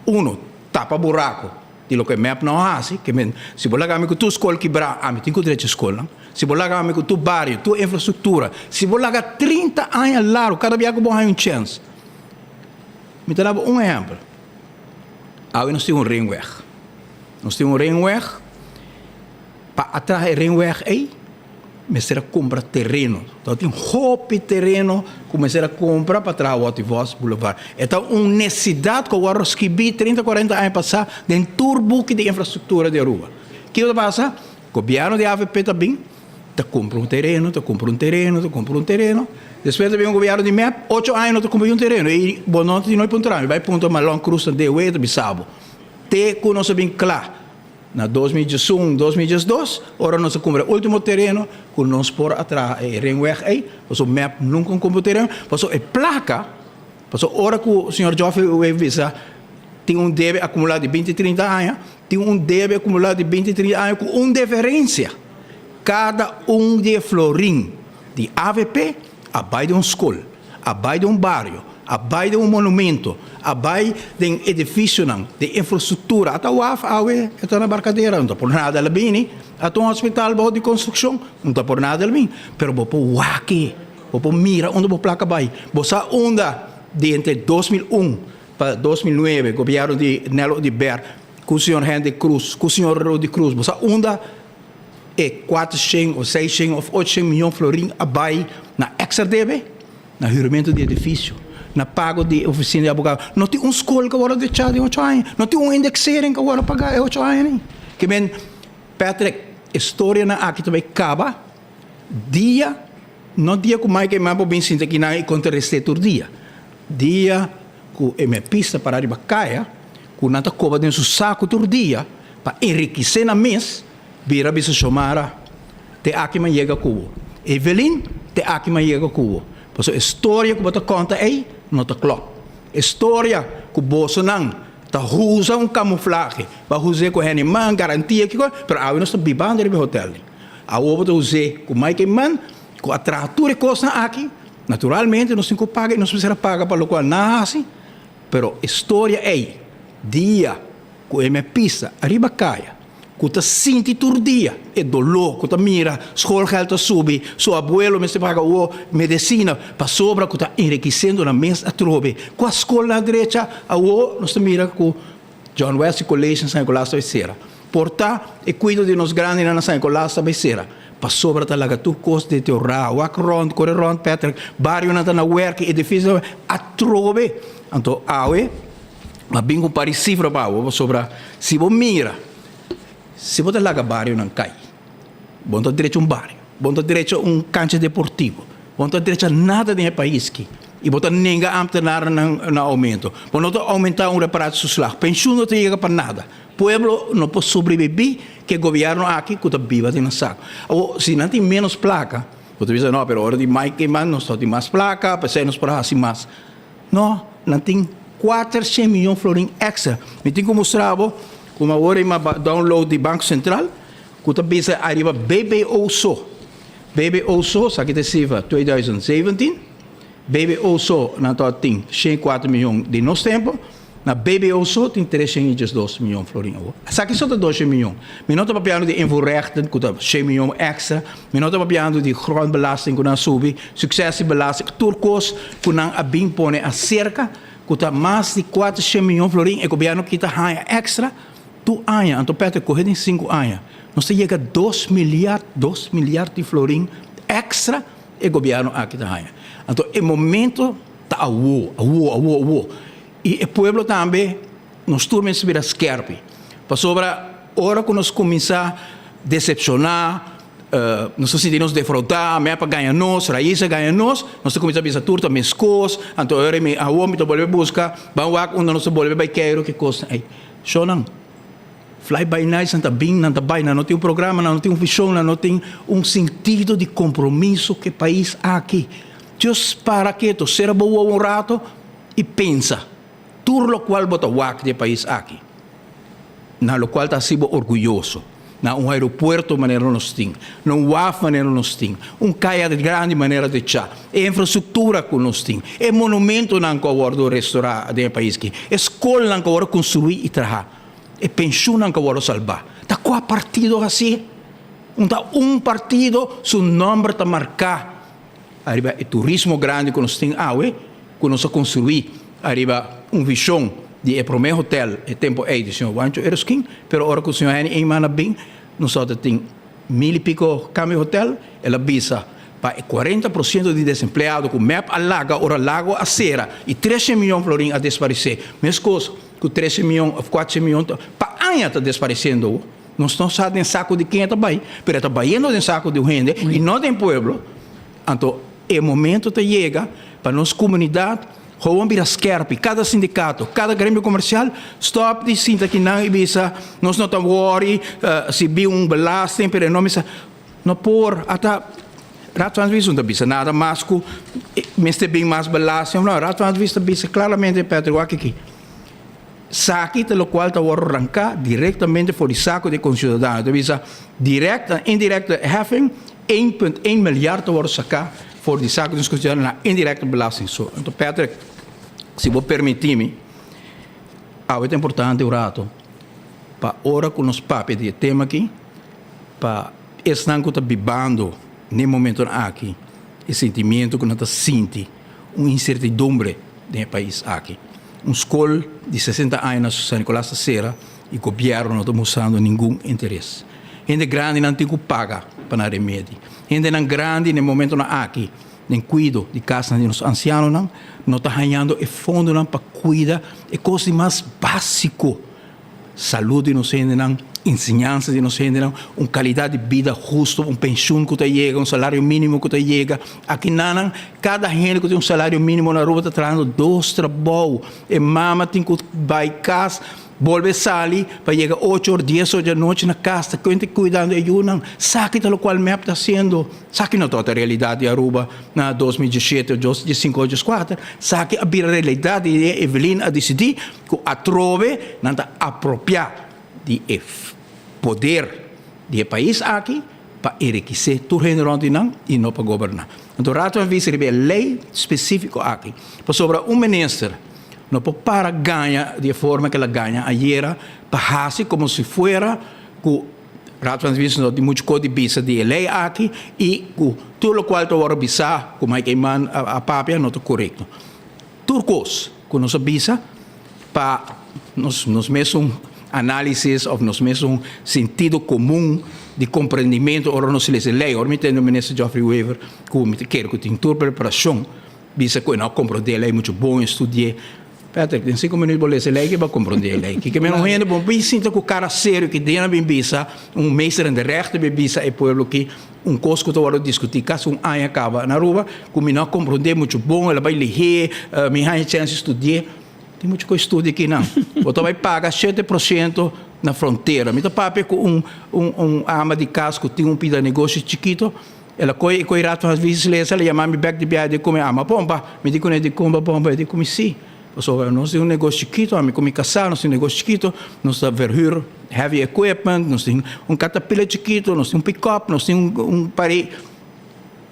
I: uno, tapa buraku di loke mep no a hasi, ke men si bo laga mi ku tur skol kibrá, ami tin ku drecha skolnan, si bo laga mi ku tur bario, tur infrastruktura, si bo laga 30 aña largu kada biaha ku bo haña un chèns. Mi ta daba un ehèmpel, awe nos tin un ringweg, nos tin un ringweg, pa a traha e ringweg ei mester a kumpra tereno, tabatin hopi tereno ku mester a kumpra pa traha Watty Vos Boulevard. E ta un nesesidat ku a wòrdu skibí trinta, kuarenta aña pasá den tur buki di infrastruktura di Aruba. Kiko ta pasa? Gobièrnu di avp ta bin, ta kumpra un tereno, ta kumpra un tereno, ta kumpra un tereno. Despues ta bin un gobièrnu di mep, ocho aña no ta kumpra un tereno. I bo no tin no puntra mi, bai puntra Malon Cruz na DW ta bisa bo. Te ku nos a bin kla. Na 2011, 2012, ora nos a kumpra e ultimo tereno ku nos por a traha e ringweg ei, pasobra mep nunka a kumpra tereno, pasobra e plaka, pasobra ora ku señor Geoffrey Wever bisa tin un debe akumulá di binti, trinta aña, tin un debe akumulá di binti, trinta aña ku un deferensia. Kada un di e florin di avp a bai den un skol, a bai den un bario, a bai den un monumento, a bai den edificionan, den infrastructura. Ata waf awe e ta na Barcadera, no ta por nada el a bini. Ata un hospital bao di construccion, no ta por nada el a bini. Pero bo por wak e, bo por mira unda bo placa bai. Bo sa unda di entre 2001 pa 2009 gobierno di Nel Oduber cu señor Hendrik Croes, cu señor Rudy Croes, bo sa unda e 400 of 600 of 800 miyon florin a bai na extra debe, na huurmento di edificio, na pago di oficina di abogado. No tin un school ku a wòrdu dechá den ocho aña, no tin un indexering ku a wòrdu pagá e ocho añanan. Ke men, Patrick, e storianan aki ta bai kaba dia, no dia ku Mike Eman por bin sinta akinan i konta resté tur dia, dia ku e mepista pará riba kaya, ku nan ta koba den su saku tur dia pa enrikisé nan mes, Bira bisa Xiomara, Te aki mi a yega ku bo. Evelyn, Te aki mi a yega ku bo. Pasobra e storia ku bo ta konta ei no ta klòp. E storia ku bosonan ta usa un kamuflahe pa us'é ku hende man, garantia kiko, pero awe nos ta bibando riba e hotel. Awor bo ta us'é ku Mike Eman ku a traha tur e kosnan aki. Naturalmente nos tin ku paga i nos mester a paga pa lokual nan a hasi, pero e storia ei dia ku e me pisa ariba kaya, ku ta sinti tur dia e doló, ku ta mira schoolgeld ta subi, su abuelo mester paga awor medesina pasobra ku ta enrikisendo nan mes atrobe. Kua skol nan a drecha awor nos ta mira ku John Wesley College na San Nicolas ta bai sera. Por ta e kuido di nos grandinan na San Nicolas ta bai sera pasobra ta laga tur kos deteriorá. Wak rònt, kore rònt Patrick, barionan ta na wèrki, edifisio atrobe. Anto awe. Ma bin ku un par di sifra pa bo, pasobra si bo mira, si bo ta laga barionan kai, bo no ta drecha un bario, bo no ta drecha un kancha deportivo, bo no ta drecha nada den e pais aki, i bo ta nenga ambtenarnan nan oumento, bo no ta oumentá un reparatietoeslag, penshun no ta yega pa nada, pueblo no por sobrebibí ku e gobièrnu aki ku ta biba den nan saku. Awor, si nan tin ménos plaka, bo ta bisa, no, pero ora di Mike Eman nos ta tin mas plaka, p'esei nos por hasi mas. No, nan tin 400 miyon florin extra. Mi tin ku mustra bo kuma awor mi a download di Banko Sentral ku ta bisa ariba BBO so. BBO so, esaki ta e sifra 2017. BBO so nan tabatin 104 miyon di nos tempo, na BBO so tin 312 miyon florin awor. Esaki so ta 200 miyon. Mi no ta papiando di invoerrechten ku ta 100 miyon extra, mi no ta papiando di grondbelasting ku nan a subi, successiebelasting, tur kos ku nan a bin pone aserka ku ta mas di 400 miyon florin e gobierno kita haña extra tur aña. Anto Patrick kohe den sinku aña nos ta yega dos milyard, dos milyard di florin extra e gobierno aki ta haña. Anto e momento ta awo, awo, awo, awo. I e pueblo tambe nos tur mester bira skerpi. Pasobra ora ku nos kuminsá desepshoná, nos ta sinti nos defraudá, mep a gaña nos, Raiz a gaña nos, nos ta kuminsá bisa tur ta meskos, anto ora mi awo mi ta bolbe buska, ban wak unda nos ta bolbe bai keiru ki kosnan ei. Shownan, fly by nights nan ta bin, nan ta bai, nan no tin un programa, nan no tin un vishon, nan no tin un sentido di kompromiso ku e pais aki. Dios para ketu, sera bo wowo un rato i pensa tur lokual bo ta wak di e pais aki, na lokual ta hasi bo orguyoso, na un aeropuerto manera nos tin, na un waf manera nos tin, un kaya grandi manera di cha, e infrastruktura ku nos tin, e monumentonan ku a wòrdu restorá den e pais aki, e skolnan ku a wòrdu konstruí i traha, e penshunnan ku a wòrdu salbá. Ta kua partido hasié? Un ta un partido su nòmber ta marká ariba e turismo grandi ku nos tin awe, ku nos a konstruí ariba un vishon di e promé hotel e tempu ei di señor Juancho Eroskin, pero ora ku señor Henny Eman a bin nos tabata tin mil i piko kambio hotel, el a bisa pa e kuarenta por siento di desempleado ku mep a laga ora Lago a sera i trese miyon florin a desparesé, meskos ku trese miyon òf kuatrse miyon pa aña ta desparesiendo awo. Nos no sa den saku di ken e ta bai, pero e ta bayendo den saku di un hende i no den pueblo. Anto e momento ta yega pa nos komunidat gewoon bira skerpi, kada sindikato, kada gremio komersial stòp di sinta kinan i bisa nos no ta wòri si bin un belasting pero e no mester no por ata Raad van Advies no ta bisa nada mas ku mester bin mas belasting no Raad van Advies ta bisa klaramente Patrick wak aki. Saki ta lokual ta wòrdu ranká direktamente for di sako di e konsiudadano. Ta bisa dirèkt en indirekte heffing, een punt een miljard ta wòrdu saká for di sako di nos konsiudadano na indirekte belasting. So, anto Patrick, si bo permití mi, awe ta importante un rato pa ora ku nos papia di e tema aki, pa esnan ku ta bibando n'e momentonan aki e sentimiento ku nan ta sinti un insertidumbre den e pais aki. Un skol di sesenta aña na San Nicolas ta sera y gobierno no ta mostrando ningun interes. Hende grandinan tin cu paga pa nan remedi. Hendenan grandi na e momentonan aki den cuido di casnan di nos ancianonan no ta hañando e fondonan pa cuida e cos di mas basico. Salud di nos hendenan, enseñansa di nos hendenan, un calidad di bida husto, un pensioen cu ta yega, un salario minimo cu ta yega. Aki nanan, cada hende cu tin un salario minimo na Aruba ta trahando dos trabou. E mama tin cu bay cas, bolbe sali pa yega ocho or, dies or di anochi na cas, ta cuenta cuidando e yunan. Saki ta locual mep ta haciendo. Saki no tabata realidad di Aruba na dos mil diesshete, dos diessinco, dieskuater. Saki a bira realidad di dia Evelyn a dicidi Ku atrobe nan ta apropiá di e poder di e pais aki pa enrikisé tur hende rònt di nan i no pa goberná. Anto Raad van Advies riba e lei spesífiko aki, pasobra un minister no por para gaña di e forma ku el a gaña ayera pa hasi komo si fuera ku Raad van Advies no tin muchu kos di bisa di e lei aki i ku tur lokual ta wòrdu bisá ku Mike Eman a papia no ta korekto. Tur kos ku nos a bisa pa nos nos mesun análisis òf nos mesun sentido komun di komprendimentu ora nos lesa e lei. Ora mi tende Minister Geoffrey Wever ku mi ta kere ku tin tur preparashon bisa ku e no a komprondé e lei muchu bon, e studi'é. Patrick, den sinku minüt bo lesa e lei ke bo a komprondé e lei. Kiko men un hende bo bin sinta ku kara serio ki den a bin bisa un meester in de rechten bin bisa e pueblo ki Un kos ku ta wòrdu diskutí kasi un aña kaba na Aruba, ku mi no a komprondé muchu bon, el a bai lihé, mi haña chèns di studi'é. Tin muchu ku studia akinan. Bo ta bai paga shete por siento na frontera. Mi ta papia ku un un un ama di kas ku tin un pida negoshi chikito, el a kohe e kohe rato has bisis lesa, el a yama mi bèk di biahe di kume ama pompa. Mi di kuné di kumba pompa, e di ku mi si. Pasobra nos tin un negoshi chikito, ami ku mi kasá nos tin un negoshi chikito, nos ta verhuur heavy equipment, nos tin un katapila chikito, nos tin un pick-up, nos tin un par di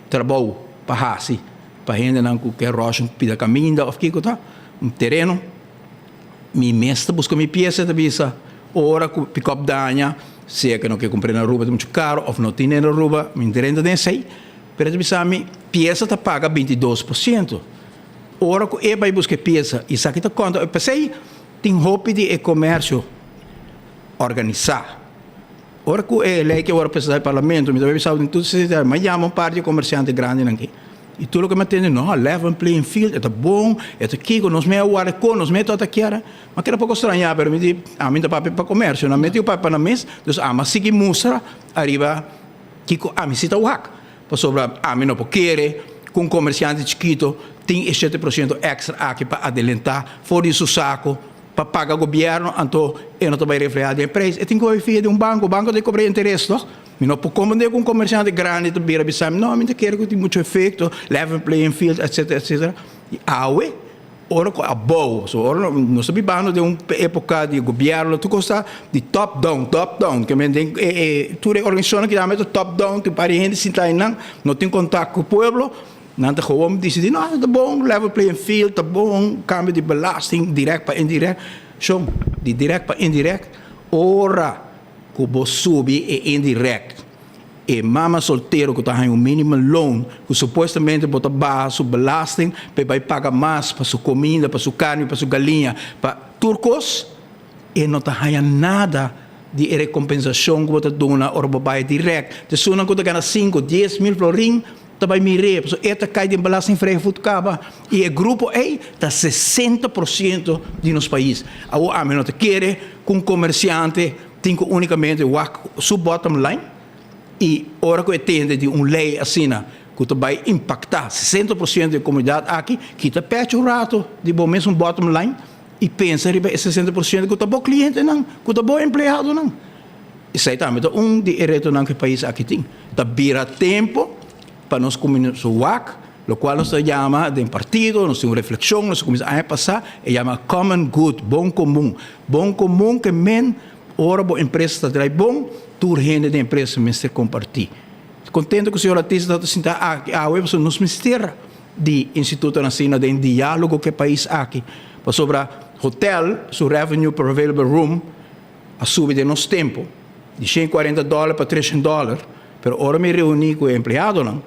I: trabou pa hasi. pa hendenan ku ke ròsh un pida kaminda òf kiko ta, un tereno. Mi mes ta buska mi piesa, e ta bisa, ora ku pikòp daña, sea ke no ke kumpr'é na Aruba ta muchu karo òf no tin na Aruba, mi drenta den esei. Pero e ta bisa mi, piesa ta paga 22%. Ora ku e bai buska e piesa, esaki ta konta, p'esei tin hopi di e komersio organisá. Ora ku e lei ke wòrdu presentá den parlamento, mi ta bai bisa den tur sesidat, mi a yama un par di e komersiante grandinan aki. I tur loke mi a tende, no, level playing field, e ta bon, e ta kiko, nos mei a warda kon, nos mei tabata kier. Mi a keda poko strañá, pero mi di, ami ta papia pa komersio, nan meti un papia pa nan mes, dus ami a sigui mustra ariba kiko ami si ta wak. Pasobra ami no por kere ku un komersiante chikito tin e 7% èkstra aki pa adelantá for di su sako pa paga gobièrnu, anto e no ta bai reflehá den e preis. E tin ku bai fia di un banko, banko ta kobra interes tòg? Mi no por komprendé ku un komersiante grandi ta bira bisa mi, no, mi ta kere ku tin muchu efekto, level playing field, etcetera, etcetera. I awe, ora ku abou, so ora nos ta bibando den un epoka di gobièrnu, tur kos ta di top down, top down, ke men den e e tur e organisashonnan ki ta top down, tin un par di hende sinta einan, no tin kontak ku pueblo, nan ta gewoon disidí, no, ta bon, level playing field, ta bon, kambio di belasting, dirèkt pa indirèkt. Shon, di dirèkt pa indirèkt, ora ku bo subi e indirect, e mama soltero ku ta haña un minimum loan, ku supuestamente bo ta baha su belasting pa e bai paga mas pa su kominda, pa su karni, pa su galiña, pa tur kos, e no ta haña nada di e rekompensashon ku bo ta duna ora bo bai direct. Esunnan ku ta gana sinku, 10,000 florin ta bai mir'é, pasobra e ta kai den belastingvrije voet kaba. I e grupo ei ta 60% di nos pais. Awor ami no ta kere ku un komersiante tin ku únikamente wak su bottom line i ora ku e tende di un lei asina ku ta bai impaktá 60% di e komunidat aki, kita pecha un rato di bo mesun bottom line i pensa riba e 60% ku ta bo klientenan, ku ta bo empleadonan. Esei tambe ta un di e retonan ku e pais aki tin. Ta bira tempu pa nos kuminsá wak lokual nos ta yama den partido, nos tin un reflekshon, nos a kuminsá aña pasá, e yama common good, bon komun. Bon komun ke men ora bo empresa ta drai bon, tur hende den empresa mester kompartí. Kontento ku señor Latista ta sinta aki awe pasobra nos mester di institutonan asina den diálogo ku e pais aki. Pasobra hotel su revenue per available room a subi den nos tempu di 140 dòler pa 300 dòler, pero ora mi reuní ku e empleadonan,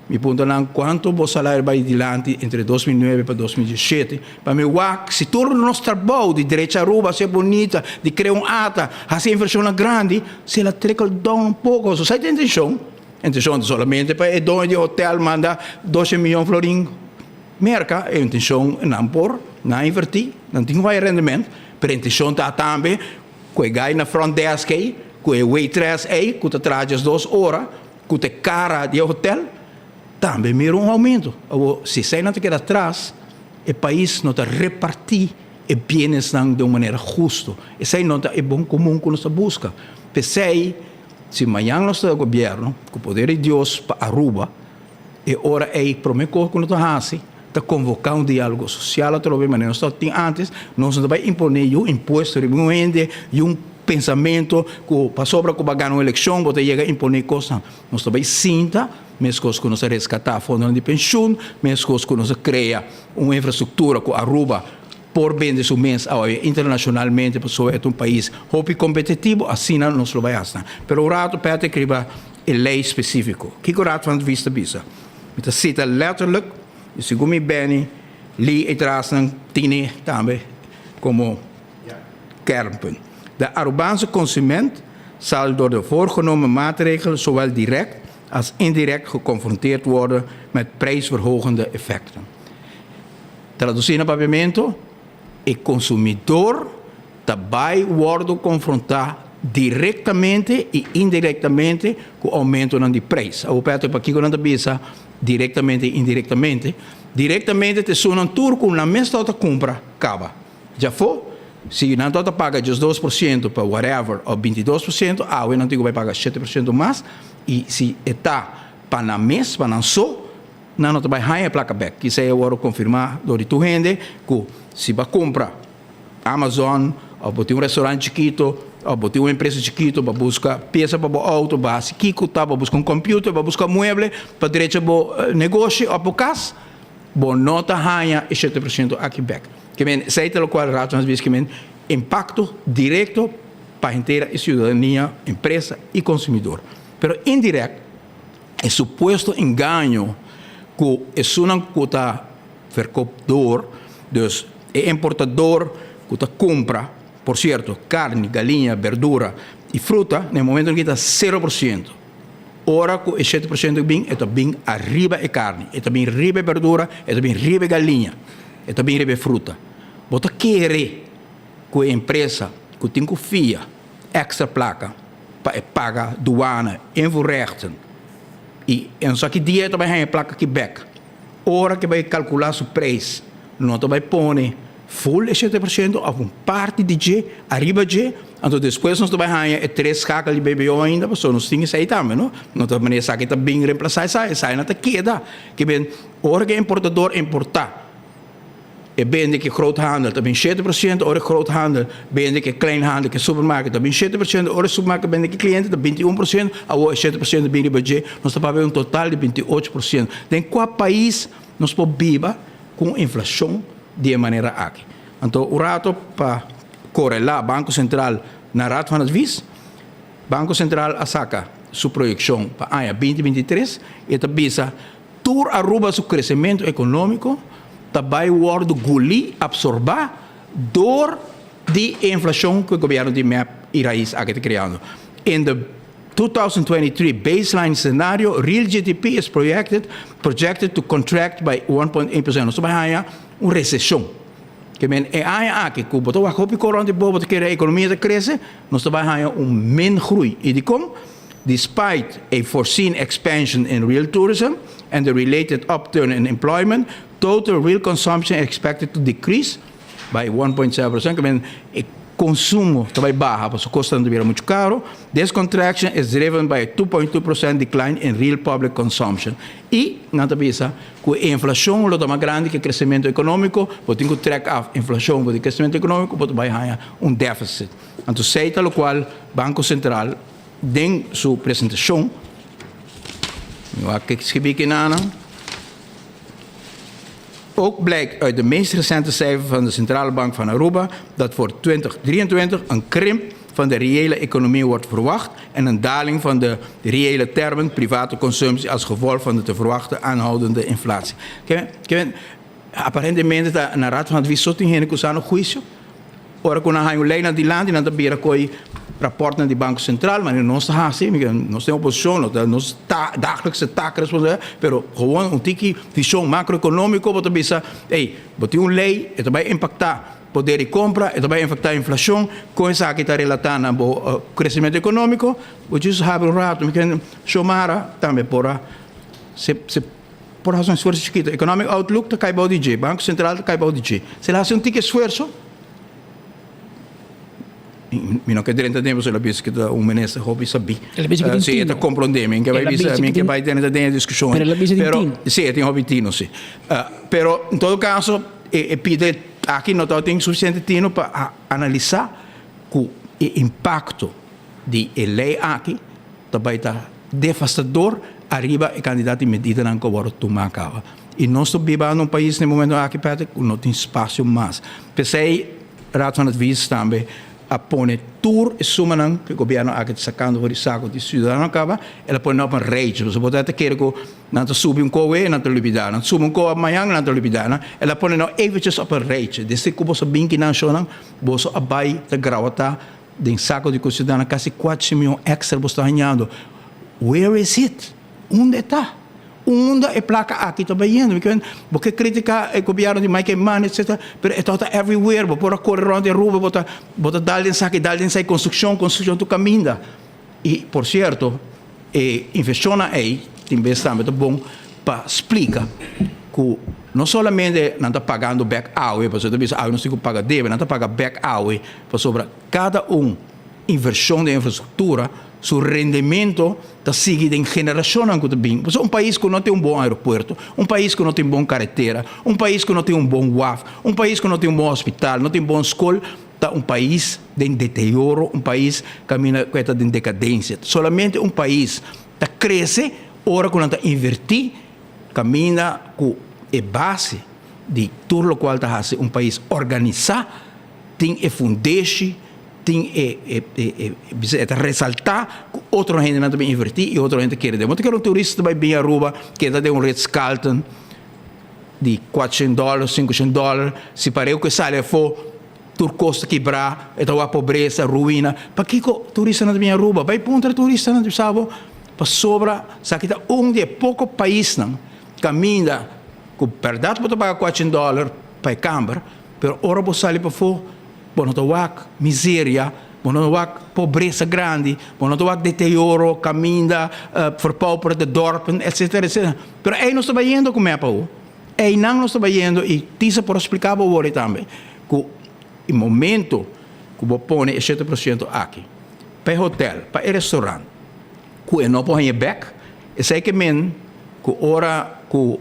I: mi puntra nan kuantu bo salario bai dilanti entre 2009 pa 2017, pa mi wak si tur nos trabou di drecha Aruba, hacié bunita, di krea un ata, hasi invershonnan grandi, si el a trickle down un poko. So sa ta e intenshon. Intenshon ta solamente pa e doño di hotel manda 200 miyon florin Merka, e intenshon nan por, nan a invertí, nan tin ku haya rendement, pero e intenshon ta tambe ku e guy na front desk ei, ku e waitress ei ku ta traha 12 ora, ku ta e kara di e hotel, tambe mira un oumento. Awor, si eseinan ta keda atras, e pais no ta repartí e bienesnan den un manera hustu. Esei no ta e bon komun ku nos ta buska. P'esei, si mañan nos ta gobièrnu, ku poder di Dios pa Aruba, E ora ei prome kos ku nos ta hasi ta konvoká un diálogo sosial atrobe manera nos tabata tin ántes. Nos no ta bai imponé yu impuesto riba un hende, yu un pensamentu ku pasobra ku bo a gana un elekshon bo ta yega imponé kosnan. Nos ta bai sinta meskos ku nos a reskatá fondonan di penshun, meskos ku nos a krea un infrastruktura ku Aruba por bende su mes awe internashonalmente pasobra e ta un pais hopi kompetitivo, asina nos lo bai hasi nan. Pero un ratu Patrick riba e lei spesífiko. Kiko Raad van Advies ta bisa? Mi ta sita letterlijk, i segun mi Benny Lee e trasnan tine tambe komo kernpunt. De Arubaanse consument zal door de voorgenomen maatregelen zowel direct als indirect geconfronteerd worden met prijsverhogende effecten. Tradusí na papiamento, e consumidor ta bai wordo confronta directamente y indirectamente cu aumentonan di prijs. Awor Patrick, pakico nan ta bisa directamente y indirectamente? Directamente ta esunnan tur cu nan mes tabata cumpra caba. Djafo, si nan tabata paga 12% pa whatever of 22%, awe nan tin cu bai paga 7% mas y si e ta pa nan mes, pa nan so, Nan no ta bai haña e plaka bek. Kisei a wòrdu konfirmá dor di tur hende ku si bo a kumpra Amazon òf bo tin un restaurant chikitu òf bo tin un empresa chikitu bo a buska piesa pa bo outo, bo a hasi kiko ta, bo a buska un kòmpiuter, bo a buska mueble pa drecha bo negoshi òf bo kas. Bo no ta haña e 7% aki bek. Ke men, esei ta lokual Raad van Advies ke men impakto direkto pa henter e siudadania, empresa i konsumidor. Pero indirèkt e supuesto engaño ku esunnan ku ta verkopdor, dus e importador ku ta kumpra, por sierto, karni, galiña, berdura i fruta, na e momentu aki ta 0%. Ora ku e 7% bin, e ta bin ariba e karni, e ta bin riba e berdura, e ta bin riba e galiña, e ta bin riba e fruta. Bo ta kere ku e empresa ku tin ku fia èkstra plaka pa e paga duana, invoerrechten i en sa ki dia e ta bai haña e plaka aki bèk. Ora ku e bai kalkulá su preis, no ta bai pone full e 7% òf un parti di dje ariba dje, anto despues nos ta bai haña e tres schakel di BBO ainda, pasobra nos tin esei tambe, no? No ta manera esaki ta bin remplasá esaki, esaki nan ta keda. Ke ben, ora ku e importador importá, e bende ku e groothandel ta bin 7%, ora e groothandel bende ku e kleinhandel, ku e supermarket ta bin 7%, ora e supermarket bende ku e kliente ta 21%, awor e 7% bin riba dje, nos ta papia un total di 28%. Den kua pais nos por biba ku un inflashon di e manera aki? Anto un rato pa korelá Banko Sentral na Raad van Advies, Banko Sentral a saka su proyekshon pa aña 2023 i e ta bisa, Tur Aruba su crecemento economico ta bay wordo guli, absorba, door di e inflacion cu e gobierno di mep y raiz aki ta creando. In the 2023 baseline scenario, real GDP is projected projected to contract by 1.8%. Nos ta bay haya un recesion. Ke men e aña aki cu bo ta wak hopi cos rond di bo, bo ta kere e economia ta crece, nos ta bay haya un min groei. Y dicon? Despite a foreseen expansion in real tourism and the related upturn in employment, total real consumption is expected to decrease by 1.7%. Ke men e konsumo ta bai baha pasobra kosnan ta bira muchu karo. This contraction is driven by a 2.2% decline in real public consumption. I nan ta bisa ku e inflashon lo ta mas grandi ku e kresementu ekonómiko. Bo tin ku trek af inflashon for di kresementu ekonómiko, bo ta bai haña un deficit. Anto esei ta lokual Banko Sentral Den su presentacion, mi wak ke skibi kinanan, Ook blijkt uit de meest recente cijfers van de Centrale Bank van Aruba dat voor 2023 een krimp van de reële economie wordt verwacht en een daling van de reële termen private consumptie als gevolg van de te verwachten aanhoudende inflatie. Ke, aparentemente ta na Raad van Advies so tin hende ku sa no huicio. Ora ku nan haña un lei nan dilanti nan ta bira koe raportnan di Banko Sentral, manera nos ta hasi, nos ta den oposishon, nos ta nos ta dagelijkse taak responsabilidat, pero gewoon un tiki vishon makroekonómiko bo ta bisa, ey, bo tin un lei, e ta bai impaktá poder di kompra, e ta bai impaktá inflashon, kon esaki ta relatá na bo kresementu ekonómiko, bo djis habri un rato, mi kende Xiomara tambe por a se se por hasi un esfuerso chikito. Economic Outlook ta kai bou di dje, Banko Sentral ta kai bou di dje. Si el hasi un tiki esfuerso, mi no ke drenta den pasobra el a bisa ku ta un minister hopi sabí.
U: El a bisa ku tin
I: Si, e ta
U: tino.
I: komprondé. Mi ke bai
U: El a
I: bisa,
U: bisa
I: mi
U: ku
I: ke
U: tin
I: bai drenta den e diskushon.
U: Pero el a bisa tin
I: Pero,
U: tino.
I: si, e tin hopi tino, si. Pero, en todo kaso, e e pide aki no tabatin sufisiente tino pa a analisá ku e impakto di e lei aki ta bai ta devastador ariba e kantidat di medidanan ku a wòrdu tumá kaba. I nos ta biba na un pais na e momento aki, Patrick, ku no tin spasio mas. P'esei Raad van Advies tambe a pone tur e sumanan ku e gobièrnu aki ta sakando for di sako di siudadano kaba, el a pone nan op un rijtje. Pasobra bo ta kere ku nan ta subi un koe i nan ta lubidá, nan ta subi un koe mañan i nan ta lubidá. El a pone nan eventjes op un rijtje. Desde ku boso a bin ki nan shownan, boso a bai ta grawatá Den saco di cusidanan casi cuatro miyon extra bo sta hañando. Where is it? Unda e ta? Unda e placa aki ta bayendo? Mi kier bo ke critica e gobierno di Mike Eman etcetera, pero e tabata everywhere. Bo por a core rond di Aruba, bo ta bo ta dal den saki, dal den esaki, construccion, construccion tur caminda. Y por cierto, e inversionnan ey tin bes tambe ta bon pa splica cu no solamente nan ta pagando bek awe, pasobra ta bisa awe nos tin cu paga debe, nan ta paga bek awe pasobra cada un inversion den infrastructura su rendimento ta sigui den generacionnan cu ta bin. Pasobra un pais cu no tin un bon aeropuerto, un pais cu no tin bon caretera, un pais cu no tin un bon waf, un pais cu no tin un bon hospital, no tin bon scol, ta un pais den deterioro, un pais caminda cu e ta den decadencia. Solamente un pais ta crece ora cu nan ta inverti caminda cu. e base di tur lokual ta hasi un pais organisá, tin e fundeshi, tin e e e e ta resaltá ku otro hendenan ta bin invertí i otro hende ta kere den. Bo ta kere un turista ta bai bin Aruba keda den un Ritz Carlton di kuatroshen dòler, sinkoshen dòler, si pareu ku e sali afó tur kos ta kibrá, e ta wak pobresa, ruina. Pakiko turistanan ta bin Aruba? Bai puntra turistanan di bisa bo pasobra esaki ta un di e poko paisnan kaminda ku bèrdat bo ta paga kuatroshen dòler pa e kamber, pero ora bo sali pafó bo no ta wak miseria, bo no ta wak pobresa grandi, bo no ta wak deterioro, kaminda, verpauperde dorpen, etsetera, etsetera. Pero ei nos ta bayendo ku mep awo. Einan nos ta bayendo i Tisa por a splika bo awor ei tambe ku e momento ku bo pone e shete por siento aki pa e hotel, pa e restaurant ku e no por haña bek, esei ke men ku ora ku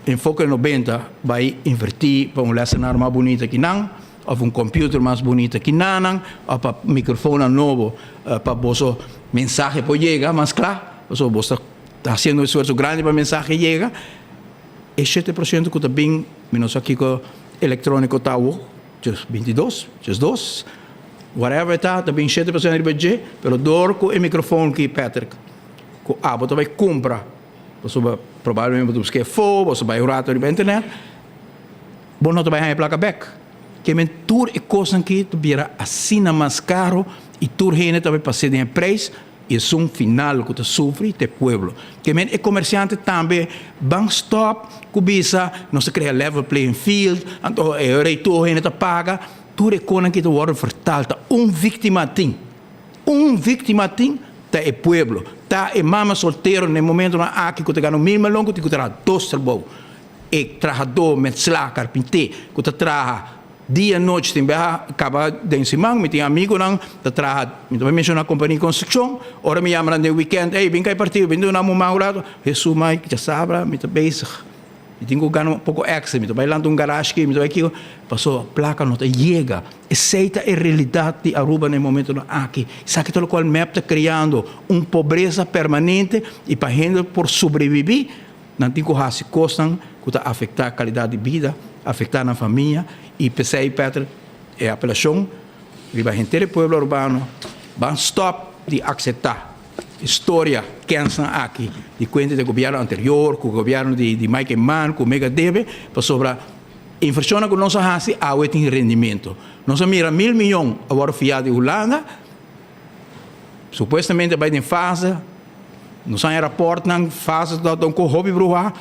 I: Enfoke 90 bai invertí pa un lesenar mas bunita ki nan òf un computer mas bunita ki nanan òf pa microfoonnan nobo pa boso mensahe por yega mas kla, pasobra bo ta hasiendo un esfuerso grandi pa mensahe yega. E 7% ku ta bin, mi no sa kiko elektróniko ta awo, djes 22, djes dos, whatever e ta, ta bin 7% riba dje, pero dor ku e microfoon ki Patrick ku abo ta bai kumpra, pasobra probablemente bo ta buska e afó, bo ta bai un rato riba internet, bo no ta bai haña e plaka bèk. Ke men tur e kosnan ki ta bira asina mas karo i tur hende ta bai pas'é den e preis i esun final ku ta sufri ta e pueblo. Ke men e komersiante tambe ban stòp ku bisa nos ta krea level playing field, anto e ora ei tur hende ta paga, tur e konan ki ta wòrdu vertaal ta un víktima tin. Un víktima tin ta e pueblo, ta e mama soltero na e momentonan aki ku ta gana un mil melon ku tin ku traha dos trabou. E trahadó, metsla, karpinté ku ta traha dia nochi tin biaha kaba den siman. Mi tin amigunan ta traha, mi ta bai menshoná kompania di konstrukshon, ora mi yama nan den wikènt, ey bin kai partido, bin duna mi un man un rato, Hesu mai djasabra mi ta bezig. Mi tin ku gana un poko èkstra, mi ta bai lanta un garashi aki, mi ta bai kiko, pasobra plaka no ta yega. Esei ta e realidat di Aruba na e momentonan aki. Esaki ta lokual mep ta kreando, un pobresa permanente i pa hende por sobrebibí nan tin ku hasi kosnan ku ta afektá kalidat di bida, afektá nan famia i p'esei Patrick e apelashon riba henter e pueblo arubano ban stòp di akseptá Historia kensnan aki di kuenta di gobierno anterior ku gobierno di di Mike Eman ku mega debe pasobra invershonnan ku nos a hasi awe tin rendimento. Nos a mira mil miyon a wòrdu fiá di Hulanda supuestamente a bai den fase nos haña raportnan fase ta un kos hopi bruhá.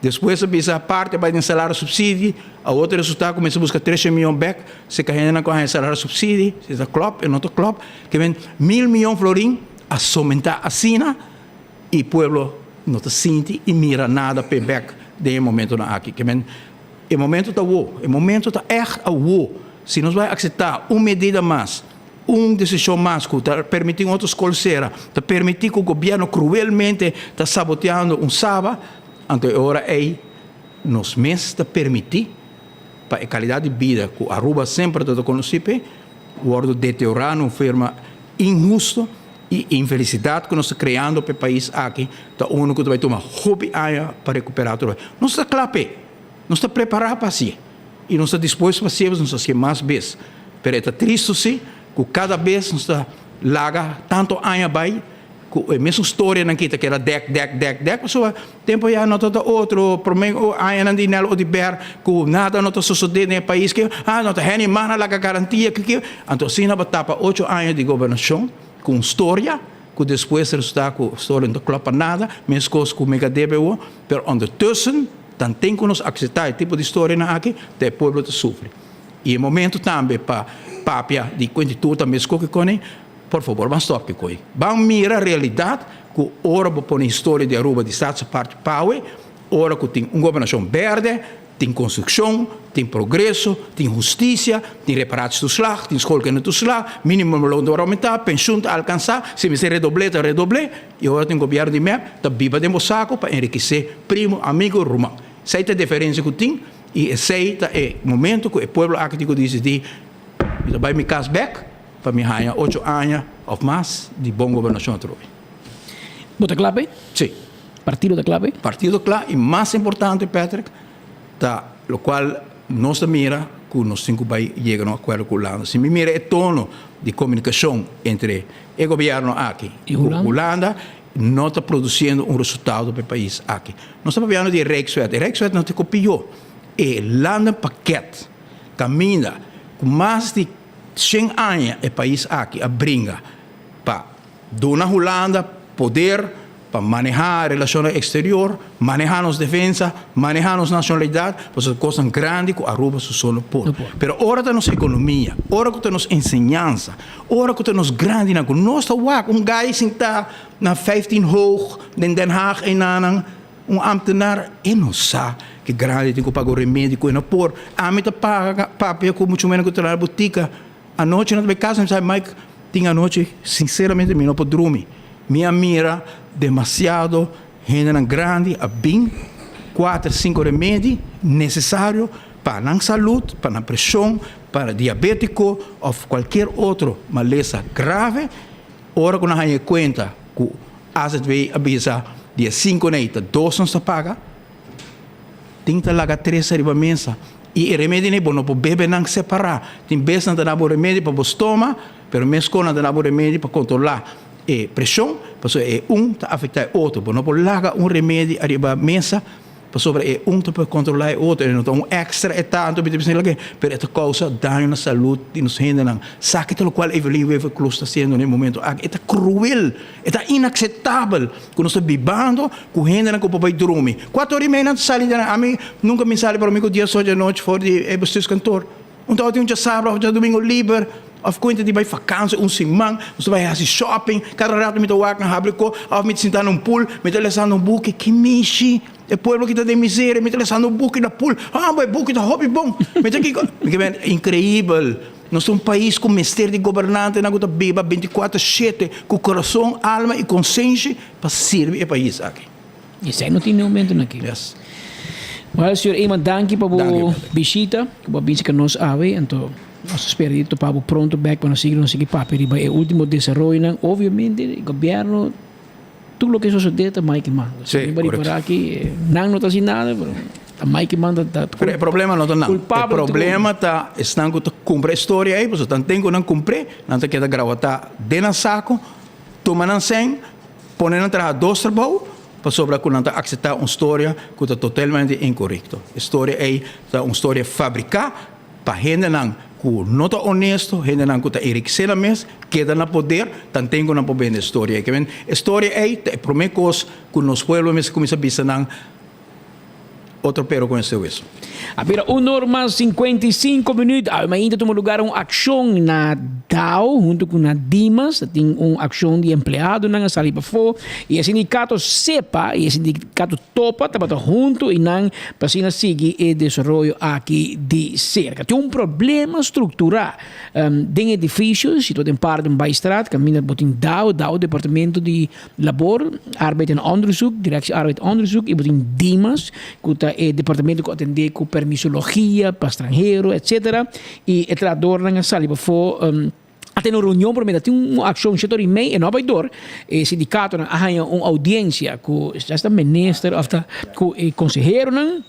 I: Despues a bisa aparte bai den salario subsidie, awor ta resulta cu mester busca tresha miyon bek, si ca hendenan cu a haña salario subsidie, si ta klop e no ta klop, ke men mil miyon florin a somenta asina y pueblo no ta sinti y mira nada p'e bek den e momentonan aki. Ke men e momento ta awo, e momento ta echt awo, si nos bai acepta un medida mas, Un desishon mas ku ta permití un otro skol sera, ta permití ku gobièrnu kruelmente ta saboteando un Saba, anto e ora ei nos mes ta permití pa e kalidat di bida ku Aruba semper ta konosí p'e, wòrdu deteorá na un forma inhusto i infelisidat ku nos ta kreando p'e pais aki ta unu ku ta bai tuma hopi aña pa rekuperá tur bai. Nos ta kla p'e, nos ta prepará pa hasié. I nos ta dispuesto pa hasié, nos ta hasié mas bes. Pero e ta tristu si ku kada bes nos ta laga tantu aña bai ku e mesun storianan ki ta keda dèk, dèk, dèk, dèk. Pasobra tempu ya no ta ta otro. Promé añanan di Nel Oduber ku nada no ta sosodé den e pais ke, ah no ta Henny Eman a laga garantia ke ke. Anto asina bo tapa ocho aña di gobernashon ku un storia ku despues resulta ku storia no ta klòp pa nada, meskos ku Mega Debe awor. Pero ondertussen. Tanten ku nos akseptá e tipo di storianan aki, ta e pueblo ta sufri. I e momento tambe pa papia di kuenti tur ta meskó ku kone, por fabor ban stòp kikoi. Ban mira realidat ku ora bo pone historia di Aruba di Staats apart pawe, ora ku tin un gobernashon bèrdè, tin konstrukshon, tin progreso, tin hustisia, tin reparatietoeslag, tin schoolkindertoeslag, minimumloon ta wòrdu oumentá, penshun ta alkansá, si mester redoblé ta redoblé. I ora tin gobièrnu di mep ta biba den bo sako pa enrikisé primo, amigo, ruman. Esei ta e diferensia ku tin i esei ta e momento ku e pueblo aki tin ku disidí, mi ta bai mi kas bèk pa mi haña ocho aña òf mas di bon gobernashon atrobe.
U: Bo ta kla p'e?
I: Sí.
U: Partido ta kla p'e?
I: Partido kla i mas importante Patrick. Ta lokual nos ta mira ku nos tin ku bai yega na un akuerdo ku Hulanda. Si mi mira e tono di komunikashon entre e gobièrnu aki i ku Hulanda, no ta produsiendo un resultado pa e pais aki. Nos ta papiando di e Rijkswet. E Rijkswet no ta kopió e landenpakket kaminda ku mas di shen aña e pais aki a bringa pa Duna Hulanda poder pa manehá relashonnan eksterior, manehá nos defensa, manehá nos nashonalidat, pasobra kosnan grandi ku Aruba su so no por. Pero ora ta nos ekonomia, ora ku ta nos enseñansa, ora ku ta nos grandinan ku nos ta wak un gai sintá na vijftien hoog den Den Haag einanan, un ambtenaar, e no sa ke grandi tin ku paga un remedi ku e no por. Ami ta paga papia ku muchu menos ku traha na botika. Anochi no ta bay casa mi sa Mike tin anochi sinceramente mi no por drumi mi a mira demasiado hendenan grandi a bin cuater cinco remedi necesario pa nan salud pa nan presion pa diabetico of cualkier otro malesa grave ora cu nan haya cuenta cu azv a bisa di e cinco ney ta dos nos ta paga. Tin ta laga tres ariba mesa i e remedi nei bo no por bebe nan separá. Tin bes nan ta da bo remedi pa bo stoma, pero meskos nan ta da bo remedi pa kontrolá e preshon, pasobra e un ta afektá e otro. Bo no por laga un remedi ariba mesa pasobra e un ta por kontrolá e otro. E no ta un èkstra e ta, anto mi ta bisa lake, pero e ta kousa daño na salud di nos hendenan. Sa ki ta lokual Evelyn Wever-Croes ta hasiendo na e momento aki. E ta kruel, e ta inakseptabel. Ku nos ta bibando ku hendenan ku por bai drumi. Kuater ora i mei nan ta sali den ami nunka mi sali prome ku dies ocho di anochi for di e bestuurskantoor. Un tabata tin un djasabra òf djadumingu liber òf kuenta di bai fakansi un siman nos ta bai hasi shopping kada rato mi ta wak na habri ko òf mi ta sinta na un pool mi ta lesando un buki ki mishi e pueblo ki ta den miseria mi ta lesando un buki na pool ah bo e buki ta hopi bon mi ta kiko mi ke bende inkreibel. Nos ta un pais ku mester di gobernantenan ku ta biba bintikuater shete ku kurason, alma i konsenshi pa sirbi e pais aki.
U: Esei no tin niun momento aki.
I: Yes.
U: Well, señor Eman, danki pa bo bishita ku bo a binsi ku nos awe. Anto nos ta spera di topa bo pronto bek pa nos sigui nos sigui papia riba e ultimo desaroyonan. Obviamente gobierno Tur loke sosodé ta Mike Eman.
I: Sí,
U: Mi bari
I: correcto.
U: por aki, nan no ta haci nada, pero ta Mike Eman ta, ta
I: Pero e problema no ta nan. E
U: culpabel ta
I: problema ta esnan ku ta kumpra e storia ei, pasobra tanten ku nan kumpr'é, nan ta keda grawatá den nan sako, tuma nan sèn, pone nan traha dos trabou, pasobra ku nan ta akseptá un storia ku ta totalmente inkorekto. E storia ei ta un storia fabriká Pa hendenan ku no ta honesto, hendenan ku ta enrikesé nan mes, keda na poder, tanten ku nan por bende e storia ei. Ke men, e storia ei ta e promé kos ku nos pueblo mester kuminsá bisa nan, Otro pero con este hueso.
U: A bira un or mas 55 minuut. Awe mainta tuma lugar un akshon na Dow hunto ku na Dimas. Ta tin un akshon di empleadonan a sali pafó i e sindikato sepa i e sindikato Topa tabata hunto i nan Pa asina sigui e desaroyo aki di serka. Tin un problema strukturá den edifisio situa den Paardenbaaistraat kaminda bo tin dao, dao Departamento di Labor, Arbeid en Onderzoek, Directie Arbeid Onderzoek, i bo tin Dimas ku ta e departamento ku atendé ku permisologia pa stranhero etcetera i e trahadornan a sali pafó. A tene un reunion prome ta tin un accion shete ora y mei e no a bay door. E sindicatonan a haya un audiencia cu esta minister of ta cu e conseheronan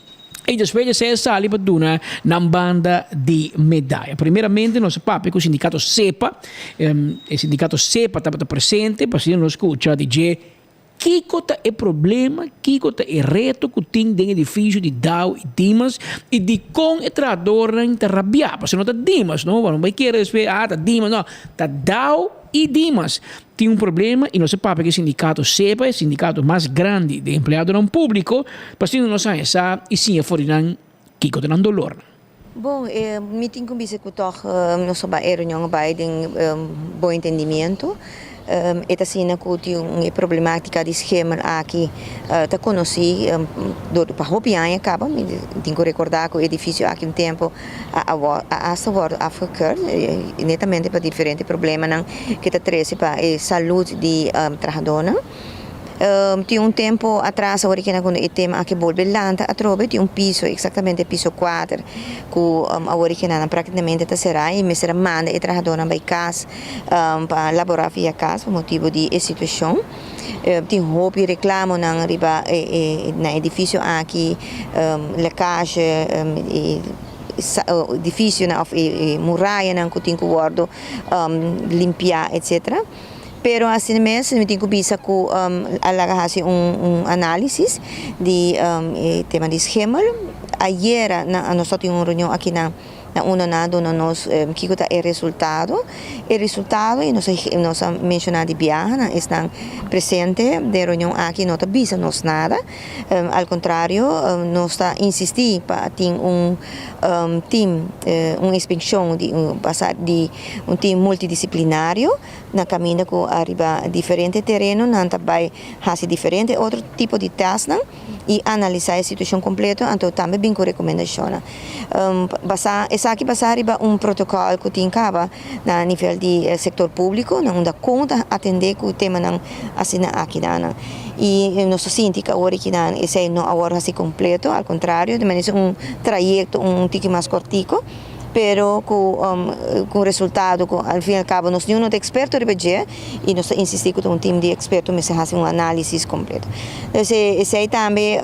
U: y despues di esey a sali pa duna nan banda di medaya. Primeramente nos a papia cu sindicato sepa, e sindicato sepa tabata presente pa asina nos scucha di dje Kiko ta e problema, kiko ta e reto ku tin den edifisio di Dow i Dimas i dikon e trahadornan ta rabiá? Pasobra no ta Dimas no, bo no bai kere despues ah ta Dimas no, ta Dow i Dimas tin un problema i nos a papia ku e sindikato sepa, e sindikato mas grandi di empleadonan públiko, pa asina nos haña sa i siña for di nan kiko ta nan dolornan.
L: Bon, mi tin ku bisa ku tòg nos a bai e reunion a bai den bon entendimiento. E ta asina ku tin un e problematika di schemel aki ta konosí dor pa hopi aña kaba. Mi tin ku rekordá ku e edifisio aki un tempu a a hasta wòrdu afgekeurd netamente pa diferente problemanan ku ta trese pa e salud di trahadónan. Tin un tempo atras awor kina ku e tema aki bolbe lanta atrobe tin un piso eksaktamente piso kuater ku awor kina nan praktikamente ta será i mester a manda e trahadónan bai kas pa laborá via kas pa motibu di e situashon. Tin hopi reklamonan riba e na edifisio aki lekashe e edifisionan òf e murayanan ku tin ku wòrdu limpiá etsetera. Pero asina mes mi tin ku bisa ku a laga hasi un análisis di e tema di schimmel. Ayera nos a tin un reunion aki na unda nan a duna nos kiko ta e resultado. E resultado i nos nos a menshoná di biaha nan esnan presente den e reunion aki no ta bisa nos nada. Al kontrario nos ta insistí pa tin un team, un inspekshon di un basa di un team multidisiplinario. Na kaminda ku ariba diferente tereno nan ta bai hasi diferente otro tipo di tèstnan i analisá e situashon kompleto anto tambe bin ku rekomendashonnan. Basá esaki basá riba un protokòl ku tin kaba na nivel di sektor públiko na unda kon ta atendé ku temanan asina aki nan. I nos ta sinti ku awor aki nan esei no a wòrdu hasi kompleto, al kontrario ta merese un trayekto un tiki mas kòrtiku. pero cu cu un resultado cu al fin y al cabo nos niun no ta experto riba dje y nos ta insisti cu ta un team di experto mester haci un analisis completo. Entonces esey tambe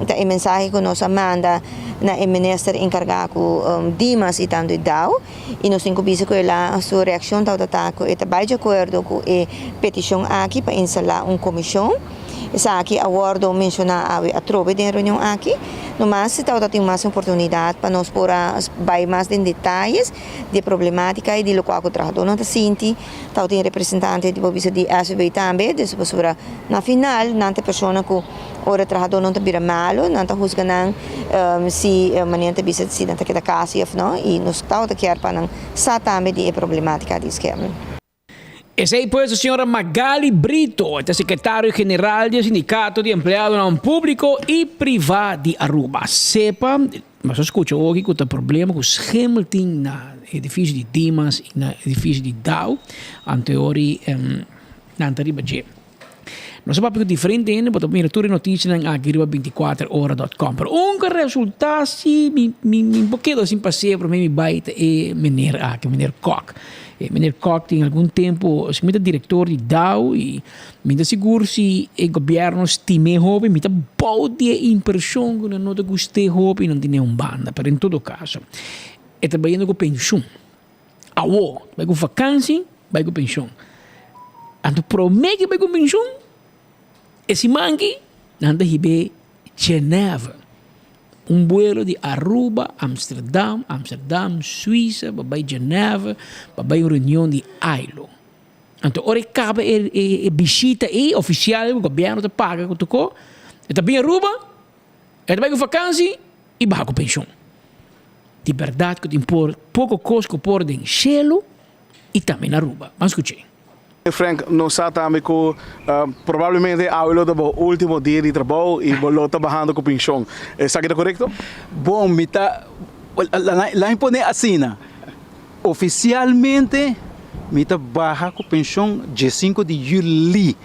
L: ta e mensahe cu nos a manda na e minister encarga cu Dimas y tanto e Dao y nos tin cu bisa cu el a su reaccion tabata ta cu e ta bay di acuerdo cu e peticion aki pa instala un comision. Esaki a wordo menciona awe atrobe den e reunion aki. Nomas si tabata tin mas oportunidad pa nos por a bay mas den detayes di e problematica y di locual cu trahadornan ta sinti. Tabatin representante di por bisa di SVB tambe, dus pasobra na final nan ta e persona cu ora e trahadornan ta bira malo nan ta huzga nan si manera ta bisa si nan ta keda casi of no y nos tabata kier pa nan sa tambe di e problematica di schermen.
U: Esei pues e señora Magali Brito, e ta secretario general di e sindicato di empleadonan publico y priva di Aruba, SEPA. Nos a scucha oki cu ta problema cu schimmel tin na edificio di Dimas y na edificio di Dow, anteori nan ta riba dje. Nos a papia cu diferente hende, bo ta mira tur e noticianan aki riba binticuater ora dot com. Pero un cu a resulta si mi mi mi por keda sin pasea prome mi bay ta e meneer aki, meneer Kok. E meneer Kok tin algun tempo, si mi ta director di dao y mi ta sigur si e gobierno stim'e hopi, mi ta bou di e impresion cu nan no ta gust'e hopi y nan tene un banda. Pero en todo caso, e ta bayendo cu pensioen. Awo, bai ku vakansi, bai ku penshon. Anto promé ke bai ku penshon, e siman aki nan ta hib'é Genève. Un buelo di Aruba, Amsterdam, Amsterdam, Suisa, pa bai Genève, pa bai un reunion di ILO. Anto ora e kaba e e bishita ei, ofisial, ku gobièrnu ta paga ku tokó, e ta bin Aruba, e ta bai ku vakansi i baha ku penshon. Di berdad cu tin por poco cos cu por den cielo y tambe na Aruba. Ban scuch'e.
M: Frank, nos sa tambe cu probablemente awe lo ta bo ultimo dia di trabou y bo lo ta bahando cu pension. Esaki ta corecto?
I: Bon, mi ta, laat mi pone asina, oficialmente mi ta baha cu pension diesinco di juli,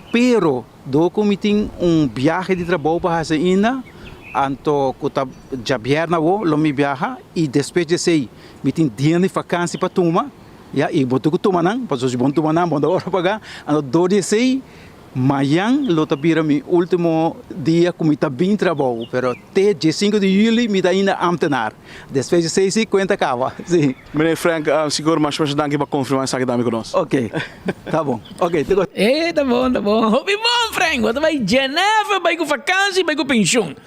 I: pero Dor ku mi tin un biahe di trabou pa hasi ainda, anto ku ta djabièrnè awo lo mi biaha i despues di esei mi tin dia di fakansi pa tuma, ya, i bo tin ku tuma nan, pasobra si bo no tuma nan bo no ta ora paga, anto dor di esei mayan lo ta bira mi ultimo dia ku mi ta bin trabou, pero te diesinku di yuli mi ta ainda ámtenar, despues di esei si kuenta kaba, si.
M: Meneer Frank, sigur masha masha danki pa konfirmá esaki tambe ku nos.
I: Ok, ta bon. Ok, te gosi.
U: E, ta bon, ta bon. Hopi bon, Frank. Bo ta bai Genève, bai ku vakansi, bai ku penshon.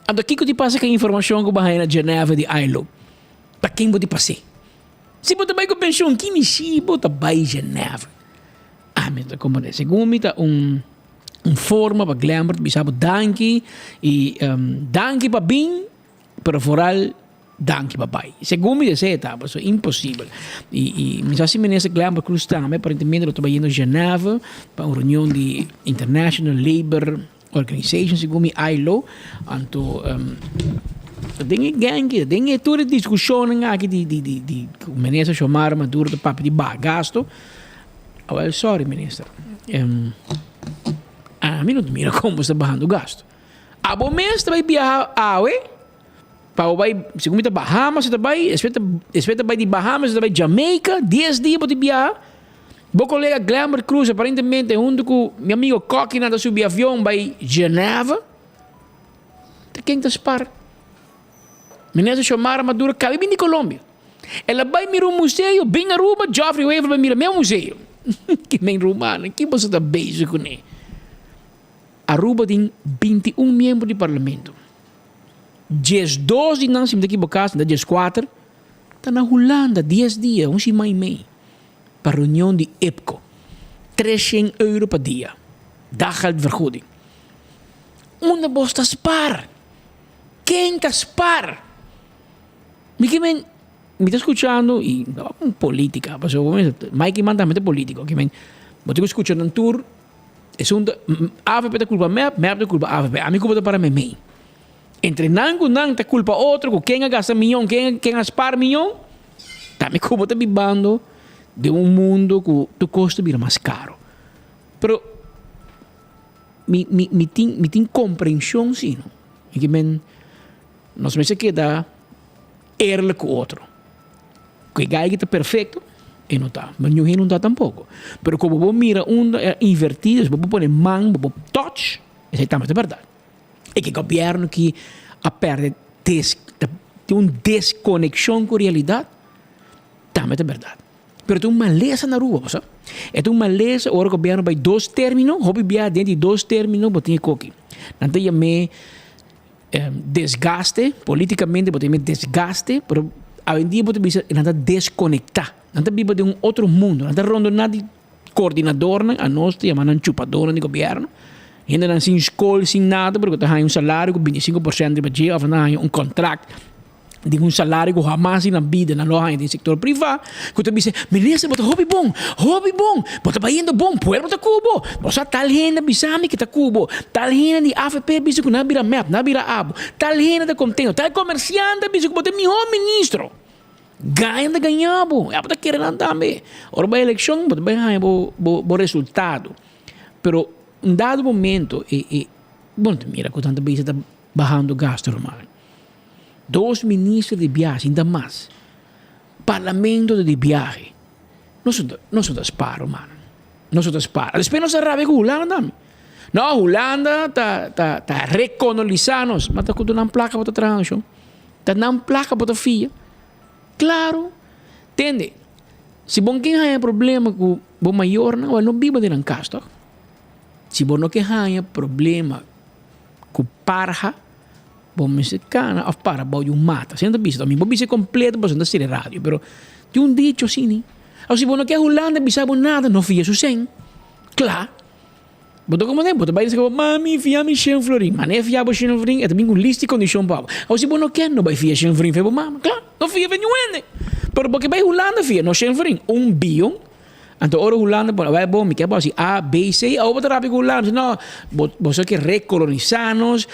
U: Anto kiko ti pasa ku e informashon ku bo haña na Genève di ILO? Pa ken bo ti pas'é? Si bo ta bai ku penshon, ki mishi bo ta bai Genève? Ah, mi no ta komprendé. Segun mi ta un un forma pa Glenbert bisa bo danki i danki pa bin, pero vooral Danki papai. Segun mi deseo ta, pasobra imposibel. I i mi sa si Minister Glenbert Croes tambe aparentemente lo ta bayendo Genève pa un reunion di International Labour Organization segun mi ILO. Anto den e genki, den e tur e diskushonnan aki di di di di ku Minister Xiomara Maduro ta papia di baha gasto. Awel sorry Minister. Ami no ta mira kon bo sta bahando gasto. Abo mes ta bai biaha awe pa bo bai, segun mi ta Bahamas ta bai, despues ta despues ta bai di Bahamas ta bai Jamaica, dies dia bo ta biaha. Bo kolega Glenbert Croes aparentemente hunto ku mi amigo Koki nan ta subi avion bai Geneva. Ta ken ta spar? Minister Xiomara Maduro kabi bin di Colombia. El a bai mira un museo, bin Aruba, Geoffrey Wever bai mira meu museo. Ki men rumannan, ki boso ta bezig kuné? Aruba tin 21 miembro di parlamento. 12 di nan, si mi ta ekiboká, si no ta 14, ta na Hulanda dies dia, un siman i mei, pa reunion di IPCO. 300 euro pa dia, daggeldvergoeding. Unda bos ta spar? Ken ta spar? Mi ke men, mi ta skuchando i no un politica, pasobra Mike Eman tambe ta politico, ke men bo tin ku skucha nan tur, esun ta avp ta kulpa mep, mep ta kulpa avp, ami ku bo ta para meimei. Entre nan ku nan ta kulpa otro ku ken a gasta miyon, ken ken a spar miyon, ta mi ku bo ta bibando den un mundo ku tur kos ta bira mas karo. Pero mi mi mi tin mi tin komprenshon si no, mi ke men. Nos mester keda eerlijk ku otro. Ku e gai ki ta perfecto, e no ta. Ma niun hende no ta tampoco. Pero como bo mira unda e a inverti, dus bo por pone man, bo por touch, esei tambe ta berdad. E ke gobierno ki a perde des, tin un desconeccion ku realidad, tambe ta berdad. Pero ta un malesa na Aruba, bo sa. E ta un malesa ora gobierno bai dos termino, hopi bia den di dos termino bo tin e koki. Nan ta yam'é Desgaste, politicamente bo ta yama desgaste, pero awendia bo ta bisa nan ta desconecta, nan ta biba den un otro mundo, nan ta rondona di coordinadornan, anos ta yama nan chupadornan di gobierno, hendenan sin school, sin nada, pero ku ta haña un salario ku 25% riba dje of nan ta haña un contract. Di un salario ku hamas di nan bida nan lo haña den sektor privá, ku ta bisa, Minister, bo ta hopi bon, hopi bon, bo ta bayendo bon, pueblo ta ku bo. Bo sa tal hende a bisa mi ku ta ku bo, tal hende di avp a bisa ku nan a bira mep, nan a bira abo, tal hende ta kontento, tal komersiante a bisa ku bo ta e mihó ministro. Gaña ta gaña bo, abo ta kere nan tambe. Ora bai elekshon bo ta bai haña bo bo resultado. Pero un dado momento e e bo no ta mira ku nan ta bisa ta bahando gasto ruman. Dos minister di biahe sin ta mas. Parlamento ta di biahe. Nos no ta nos no ta spar rumannan. Nos no ta spar. Despues nos a rabia ku Hulanda tambe. No, Hulanda ta ta ta rekonolisá nos. Ma ta ku nan plaka bo ta traha shon. Ta nan plaka bo ta fia. Klaro. Tende, si bo ken haña problema ku bo mayornan, wèl no biba den nan kas tòg. Si bo no ke haña problema ku parha. Bo mester cana of para bou di un mata. Asina ta bisa. Mi bo bisa completo pasobra no ta sirbi radio, pero tin un dicho asina. Of si bo no ke Hulanda bisa bo nada, no fia su sen. Kla. Bo ta como bo ta bai bisa bo mami fia mi shen florin. Mane fia bo shen florin e ta bin ku lista di kondishon pa bo. Of si bo no ke, no bai fia shen florin fe bo mama. Kla. No fia fe niun hende. Pero bo ke bai Hulanda fia no shen florin. Un bion. Anto ora Hulanda pone, bai bon, mi ke bo hasi A, B, C, awor bo ta rabia ku Hulanda, mi si no, bo boso ke rekolonisá nos,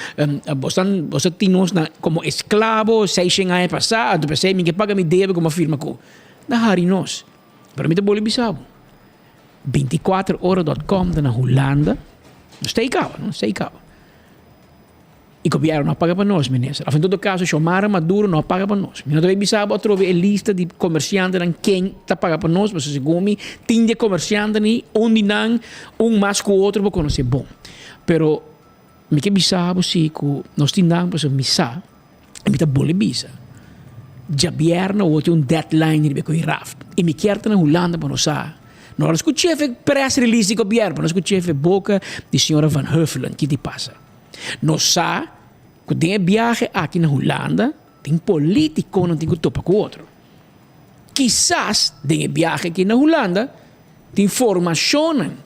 U: boso boso tin nos na komo esklabo seishen aña pasá, anto p'esei mi ke paga mi debe ku mi a firma ku. Ta hari nos. Pero mi ta bolbe bisa bo, 24 ora dot com ta na Hulanda, no stay kaba, no stay kaba. Y gobierno no a paga pa nos, minister. Of en todo caso, Xiomara Maduro no a paga pa nos. Mi no ta bay bisa bo atrobe e lista di comerciantenan ken ta paga pa nos, pasobra segun mi tin di e comerciantenan y un di nan, un mas cu otro bo conoce bon. Pero mi ke bisa bo si cu nos tin nan pasobra mi sa y mi ta bole bisa. Djabièrnè awor tin un deadline riba e cu e raft y mi kier ta na Hulanda pa nos sa. No a scucha efe press release di gobierno, pa nos scucha efe boca di señora Van Huffelen ki di pasa. Nos sa ku den e biahe aki na Hulanda tin politikonan tin ku topa ku otro. Kisas den e biahe aki na Hulanda tin formashonnan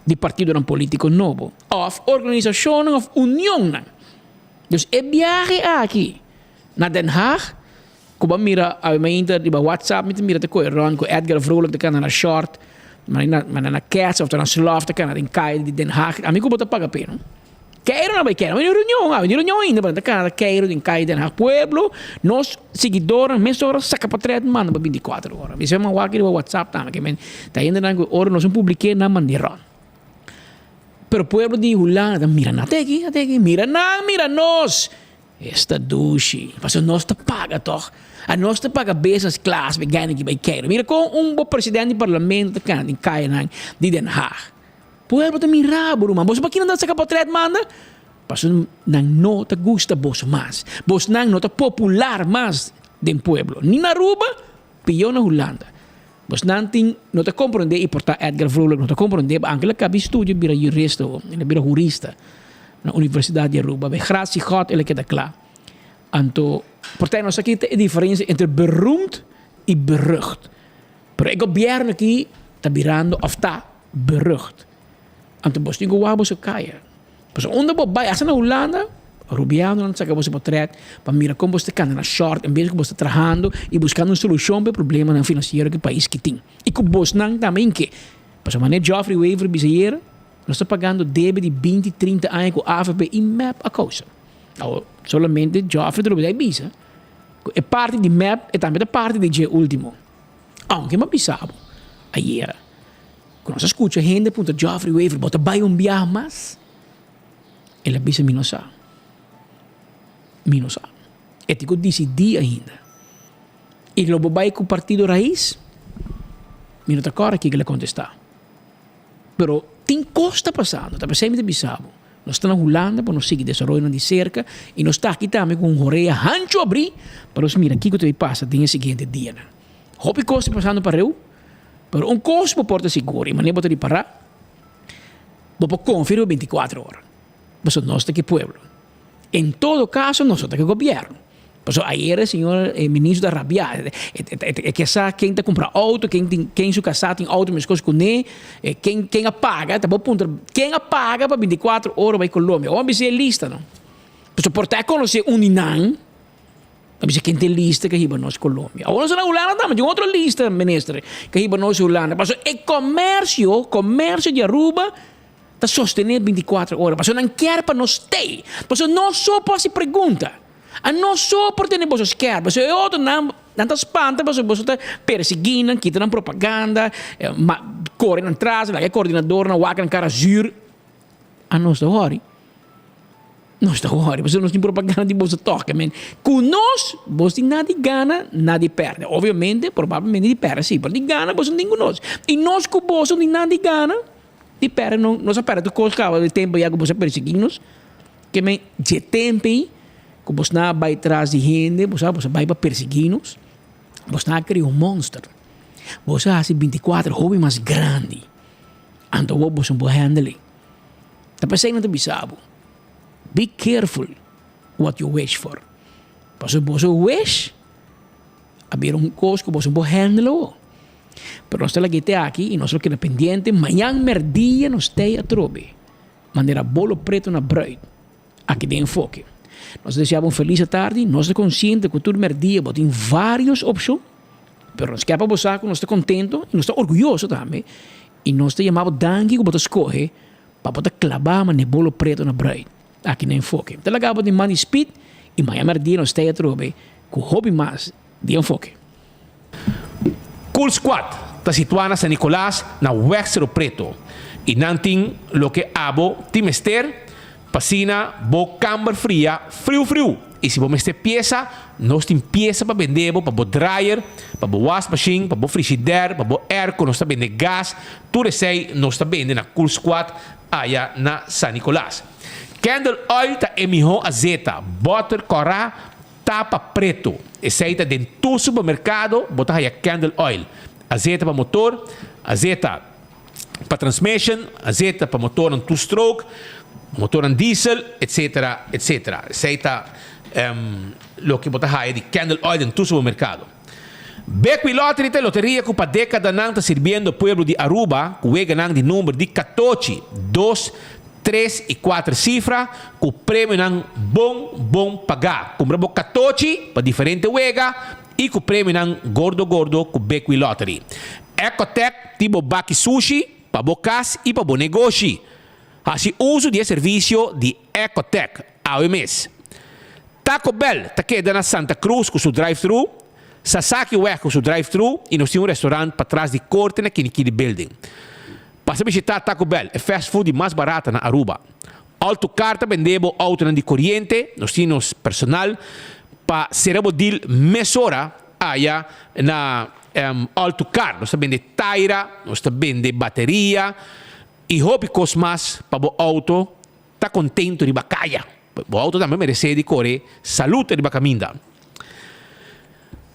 U: di partidonan politiko nobo òf organisashonnan òf unionnan. Dus e biahe aki na Den Haag ku bo a mira awe mainta riba WhatsApp mi ta mira ta kohe rònt ku Edgar Vrolijk ta kana na short manera na kèts òf ta na slòf ta kana den kai di Den Haag ami ku bo ta paga p'e no keiru na bai keiru awe reunion awe ni reunion ainda pero nan ta kana ta keiru den kai Den Haag pueblo nos siguidornan mesora saka potrèt manda pa 24 ora mi esei mi a wak riba WhatsApp tambe ke men ta hendenan ku ora nos a publik'é nan manda e rònt. Pero pueblo di Hulanda ta mira nan at'e aki, mira nan, mira nos. Esta dushi. Pasobra nos ta paga tòg. Anos ta paga business class pa e gana ki bai kere. Mira kon un bo president di parlamento ta kana den kayanan di Den Haag. Pueblo ta mira bo ruman. Boso pa kinan ta saka potret manda? Pasobra nan no ta gusta boso mas. Bosnan no ta popular mas den pueblo. Ni na Aruba, pió na Hulanda. Bosnan tin no ta komprondé i por ta Edgar Vrolijk no ta komprondé, anke el a kaba e studio bira jurista ho, el a bira hurista na Universidat di Aruba. Bij gratie God el a keda kla. Anto por ta nos aki ta e diferensia entre beroemd i berucht. Pero e gobièrnu aki ta birando òf ta berucht. Anto bos tin ku wak boso kaya. Pasobra unda bo bai, asta na Hulanda, Rubianonan ta saka boso potret pa mira kon bos ta kanda na short en bes ku bos ta trahando i buskando un solushon pa e problemanan finansiero ku e pais ki tin. I ku bosnan tambe in ke. Pasobra manera Geoffrey Wever bisa ayera, nos ta pagando debe di binti, trinta aña ku avp i mep a kousa. Awor, solamente Geoffrey ta loke ta bisa ku e parti di mep e tambe ta parti di dje ultimo. Aunke mi a bisa bo ayera ku nos a skucha hende puntra Geoffrey Wever bo ta bai un biaha mas? El a bisa, Mi no sa. Mi no sa. E tin ku disidí ainda. I lo bo bai ku Partido Raiz? Mi no ta kòrda kiko el a kontestá. Pero tin kos ta pasando. Ta p'esei mi ta bisa bo, nos ta na Hulanda pa nos sigui desaroyonan di serka i nos ta aki tambe ku un horea hanchu abrí pa nos mira kiko ta bai pasa den e siguiente dianan. Hopi kos ta pasando pareu, pero un kos bo por ta sigur i manera bo ta ripará, Bo por confia riba binticuatro ora. Pasobra nos ta ki pueblo. En todo caso nos no ta ki gobierno. Pasobra ayer e señor e ministro ta rabia. E ke sa ken ta cumpra auto, ken tin ken su casa tin auto mescos cune, ken ken a paga. Ta bo puntra ken a paga pa binticuatro ora bay Colombia. Awor bisa e lista no. Pasobra por ta conoce un di nan. Ta bisa ken tin lista ke hiba nos Colombia. Awor nos na Hulanda tambe tin otro lista minister ke hiba nos Hulanda. Pasobra e comercio, comercio di Aruba ta sostene binticuatro ora. Pasobra nan kier pa nos stay. Pasobra nos so por haci pregunta. Anos so por tene boso skerp. Pasobra e otronan nan ta spanta pasobra boso ta persegui nan, kita nan propaganda, core nan tras, laga e coordinadornan wak nan cara zuur. Anos ta hori. Nos ta hori pasobra nos tin propaganda di boso tòg. Men ku nos bos tin nada di gana, nada di pèrdè. Obviamente, probablemente di pèrdè si, pero di gana boso no tin ku nos. I nos ku boso no tin nada di gana, di pèrdè no. Nos a pèrdè tur kos kaba di tempu ya ku boso a persiguí nos. Ke men dje tempu ei ku bos nan a bai tras di hende, bo sa boso a bai pa persiguí nos, bos nan a krea un monster. Boso a hasi bintikuater hopi mas grandi. Anto awor boso no por handle ei. Ta p'esei nan ta bisa bo, Be careful what you wish for. Pasobra boso wish a bira un kos ku boso no por handle awor. Pero nos ta laga te aki i nos lo keda pendiente. Mañan merdia nos tei atrobe manera bolo preto na bruid aki den Enfoke. Nos ta desea bo un felis atardi. Nos ta konsiente ku tur merdia bo tin varios opshon, pero nos kier pa bo sa ku nos ta kontento i nos ta orguyoso tambe I nos ta yama bo danki ku bo ta skohe pa bo ta klabá manera bolo preto na bruid aki na Enfoke. Ta laga bo den man di Speed i maña mèrdia nos ta atrobe ku hopi mas di Enfoke.
S: Cool Squad ta situá na San Nicolas na Weg Cerro Preto i nan tin loke abo tin mester pa asina bo kamber fria friu friu. I si bo mester piesa, nos tin piesa pa bende bo pa bo dryer, pa bo wasmachine, pa bo frigidaire, pa bo airco, nos ta bende gas, tur esei nos ta bende na Cool Squad aya na San Nicolas. Candle oil ta e miho azeta, boter kòrá, tapa preto. Esei ta den tur supermerkado bo ta haya candle oil. Azeta pa motor, azeta. pa transmission, azeta pa motornan two stroke, motornan diesel, etc. Etc. Esei ta loke bo ta haya di candle oil den tur supermercado. Bequi Lottery ta e loteria cu pa decadanan ta sirbiendo pueblo di Aruba cu weganan di number di catochi, dos, tres y cuater cifra cu premionan bon bon paga. Cumpra bo catochi pa diferente wega y cu premionan gordo gordo cu Bequi Lottery. Ecotec tin bo baki sushi pa bo cas y pa bo negoshi. Haci uso di e servicio di Ecotec awe mes. Taco Bell ta keda na Santa Cruz cu su drive-thru, Sasaki Weg cu su drive-thru y nos tin un restaurant patras di Corte na Kinikini Building.
O: Pasa bishita Taco Bell, e fast food di mas barata na Aruba. Alto Car ta bende bo autonan di coriente, nos tin nos personal pa cera bo deal mesora aya na Alto Car. Nos ta bende taira, nos ta bende bateria y hopi cos mas pa bo auto ta contento riba caya. Bo auto tambe merece di core salud riba caminda.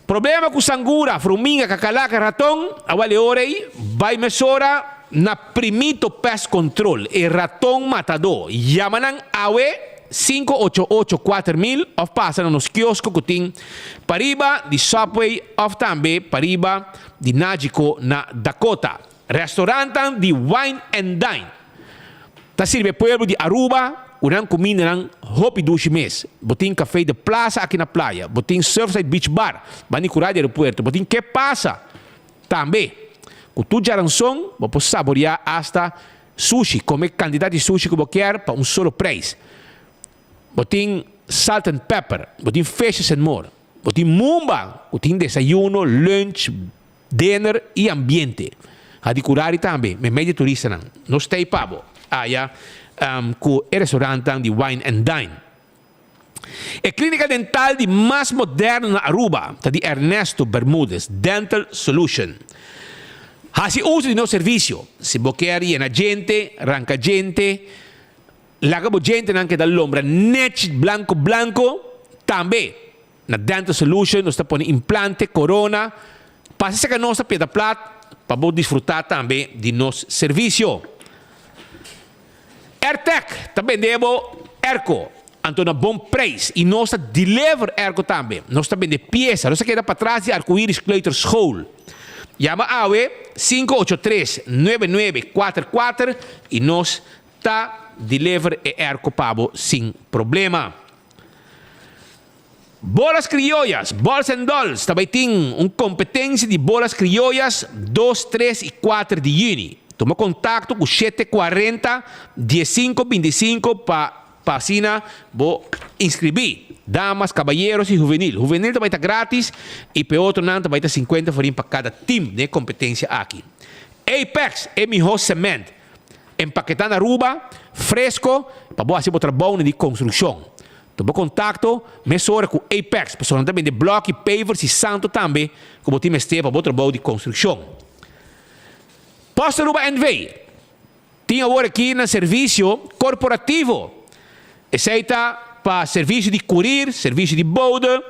O: Problema cu sangura, fruminga, cacalaca, raton, awal e ora ey bay mesora na Primito Pest Control, e raton matador. Yama nan awe 588 4000 of pasa na nos kiosko cu tin pariba di Subway of tambe pariba di Nagico na Dakota. Restaurantan di Wine and Dine ta sirbi e pueblo di Aruba ku nan kumindanan hopi dushi mes. Bo tin Café de Plaza aki na playa, bo tin Surfside Beach Bar banda di kura di aeropuerto, bo tin Ke Pasa tambe. Ku tur djaranson bo por saboreá asta sushi, kome kantidat di sushi ku bo kier pa un solo preis. Bo tin Salt and Pepper, bo tin Fishes and More, bo tin Mumba ku tin desayuno, lunch, Dinner y ambiente. Hadi Curari tambe, meimei di turistanan. Nos ta ei pa bo aya cu e restaurantnan di Wine and Dine. E clinica dental di mas moderno na Aruba ta di Ernesto Bermudez Dental Solution. Haci uso di nos servicio si bo kier yena djente, ranca djente, laga bo djentenan keda lombra nechi blanco blanco tambe. Na Dental Solution nos ta pone implante, corona. Pasa cerca nos na Piedra Plat pa bo disfruta tambe di nos servicio. Airtec ta bende bo airco, anto na bon prijs y nos ta deliver airco tambe. Nos ta bende pieza. Nos ta keda patras di Arcoiris Kleuterschool. Yama awe 583 9944 y nos ta deliver e airco pa bo sin problema. Bolas Criollas, Balls and Dolls ta bai tin un competencia di bolas criollas dos, tres y cuater di juni. Tuma contacto cu shete cuarenta, diescinco binticinco pa pa asina bo inscribi. Damas, caballeros y juvenil. Juvenil ta bai ta gratis y pa e otronan ta bai ta cincuenta florin pa cada team den e competencia aki. Apex, e miho cement. Empaketá na Aruba, fresco, pa bo hasi bo trabounan di construccion. Tuma contacto mesora cu Apex, pasobra nan ta bende bloki, pavers y santo tambe cu bo tin mester pa bo trabou di construccion. Post Aruba NV. Tin awor aki nan servicio corporativo. Esey ta pa servicio di courier, servicio di bode,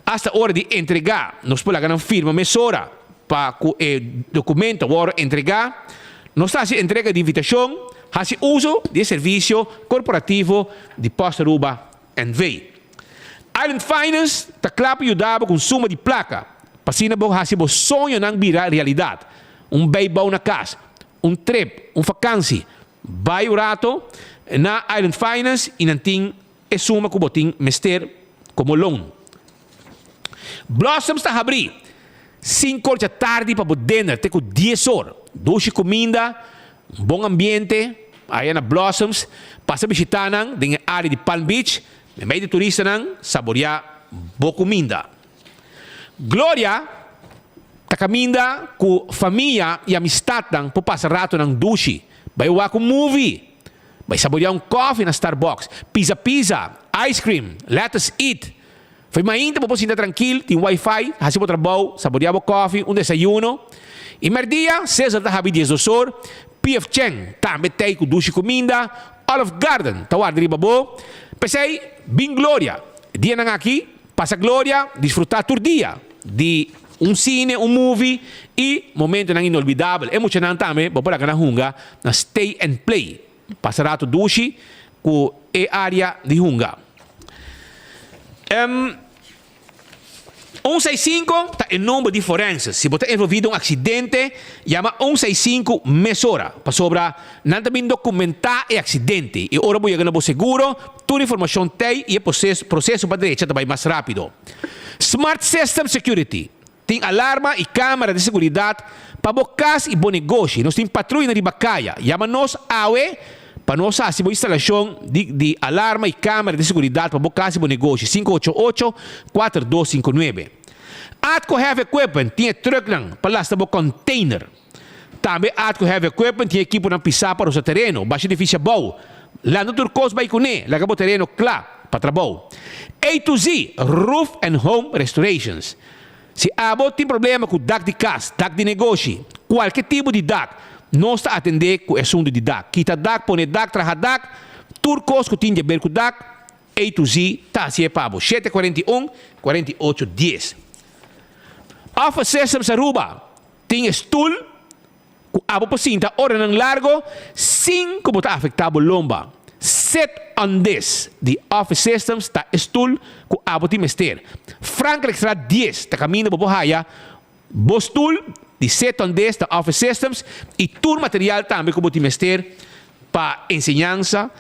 O: hasta ora di entrega. Nos por laga nan firma mesora pa cu e documento worde entrega. Nos ta haci entrega di invitacion, haci uso di e servicio corporativo di Post Aruba NV. Island Finance ta cla pa yuda bo cu un suma di placa pa asina bo haci bo soñonan bira realidad. Un bijbouw na cas, un trip, un vakantie. Bai un rato na Island Finance y nan tin e suma cu bo tin mester como loan. Blossoms ta habri cinco or dja tardi pa bo dinner te cu dies or. Dushi cuminda, un bon ambiente aya na Blossoms. Pasa bishita nan den e area di Palm Beach. Memey di turistanan saborea bo cuminda. Gloria ta caminda cu famia y amistadnan por pasa ratonan dushi. Bay wak un movie, bay saborea un coffee na Starbucks, pizza pizza, ice cream, let us eat. Fo'i mainta bo por sinta trankil, tin wifi, haci bo trabou, saborea bo coffee, un desayuno. Y merdia, Sizzle ta habi diesdos or, PF Chang tambe t'ey cu dushi cuminda, Olive Garden ta warda riba bo. P'esey, bin Gloria. Dianan aki Pasa gloria, disfrutá tur dia di un cine, un movie y momentonan inolvidabel. E muchanan tambe bo por laga nan hunga na Stay and Play. Pasa rato dushi cu e area di hunga. Un seis sinku ta e number di forense. Si bo ta envolvi den un accidente, yama un seis sinku mesora, pasobra nan ta bin documentá e accidente y ora bo yega na bo seguro, Tur informashon t'ei i e proseso pa drecha ta bai mas rápido. Smart System Security tin alarma i kámara di seguridat pa bo kas i bo negoshi. Nos tin patruyanan riba kaya. Yama nos awe pa nos hasi bo instalashon di di alarma i kámara di seguridat pa bo kas i bo negoshi, 588 4259. Atco Heavy Equipment tin e trùknan pa lasta bo kònteiner. Tambe Atco Heavy Equipment tin ekiponan pisá pa rosa tereno, basha edifisio abou, lanta tur kos bai kuné, laga bo tereno kla pa trabou. A to Z Roof and Home Restorations Si abo tin problema ku dak di kas, dak di negoshi, kualke tipo di dak, nos ta atendé ku e asuntu di dak. Kita dak, pone dak, traha dak, tur kos ku tin di aber ku dak, A to Z ta hasié pa bo. 7 41, 48 10. Office Systems Aruba tin e stul ku abo por sinta oranan largo sin ku bo ta afektá bo lomba. Sit on this di Office Systems ta e stul ku abo tin mester. Frankrijkstraat 10 ta kaminda bo por haya bo stul di Sit on this ta Office Systems i tur material tambe ku bo tin mester pa enseñansa,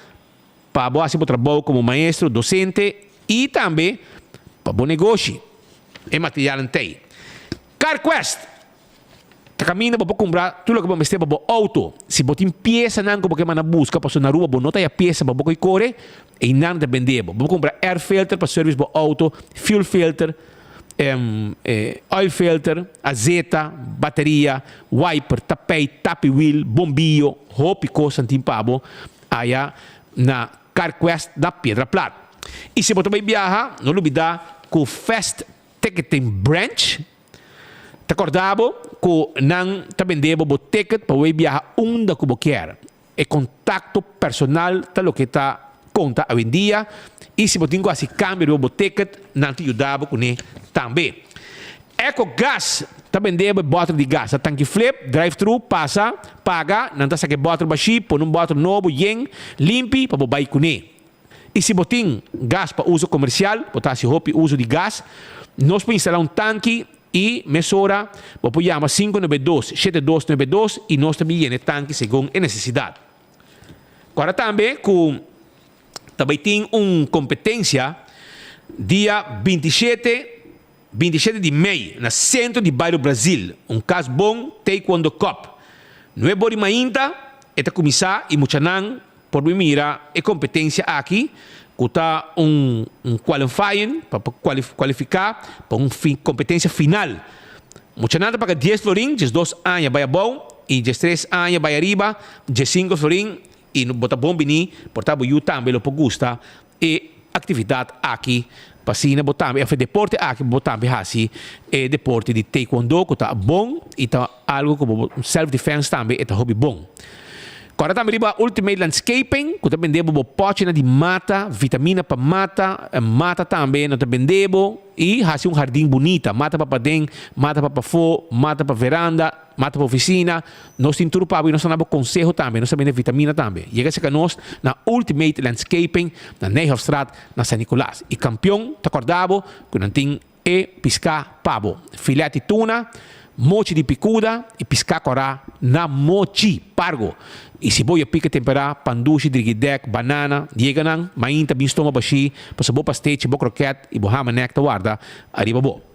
O: pa bo hasi bo trabou komo maestro, dosente i tambe pa bo negoshi. E materialnan t'ei. CarQuest ta kaminda bo por kumpra tur loke bo mester pa bo outo. Si bo tin piesanan ku bo ke manda buska pasobra na Aruba bo no ta haya piesa pa bo koi kore, einan ta bende bo. Bo por kumpra air filter pa service bo outo, fuel filter, oil filter, azeta, bateria, wiper, tapijt, tapi wiel, bombiyo, hopi kosnan tin pa bo aya na CarQuest na Piedra Plat. I si bo ta bai biaha, no lubida ku Fast Ticketing Branch ta korda bo ku nan ta bende bo bo ticket pa bo bai biaha unda ku bo kier. E kontakto personal ta loke ta konta awendia i si bo tin ku hasi kambio riba bo ticket, nan ta yuda bo kuné tambe. Eco Gas ta bende bo e bòter di gas. Ta tanki flip, drive thru, pasa, paga, nan ta saka e bòter bashí, pone un bòter nobo yen, limpi pa bo bai kuné. I si bo tin gas pa uso komersial, bo ta hasi hopi uso di gas, nos por instalá un tanki i mesora bo por yama 592 7292 i nos ta bin yena e tanki segun e nesesidat. Kòrda tambe ku ta bai tin un kompetensia dia 27 27 di mei na sentro di bario Brazil, un kas bon Taekwondo Cup. Nuebe ora di mainta e ta kuminsá i muchanan por bin mira e kompetensia aki ku ta un un qualifying pa pa kualifiká pa un kompetensia final. Muchanan ta paga dies florin, diesdos aña bai abou i diestres aña bai ariba, diessinko florin i bo ta bon bini por ta bo yu tambe lo por gusta e aktividat aki pa asina bo tambe òf e deporte aki bo tambe hasi e deporte di taekwondo ku ta bon i ta algu ku bo self defense tambe e ta hopi bon. Kòrda tambe riba Ultimate Landscaping ku ta bende bo bo pòchinan di mata, vitamina pa mata, mata tambe nan ta bende bo i hasi un hardin bunita, mata pa paden, mata pa pafó, mata pa veranda. Mata pa oficina, nos tin tur pa bo y nos ta na bo conseho tambe, nos ta bende vitamina tambe. Yega cerca nos na Ultimate Landscaping na Nijhofstraat na San Nicolas. Y campeon ta corda bo cu nan tin e pisca pa bo. Filet di tuna, mochi di picuda y pisca cora na mochi pargo. Y si bo ya pica tempera, pandushi, drigidek, banana, yega nan, mainta bin stoma bashi, pasobra bo pastechi, bo kroket y bo hamanek ta warda ariba bo.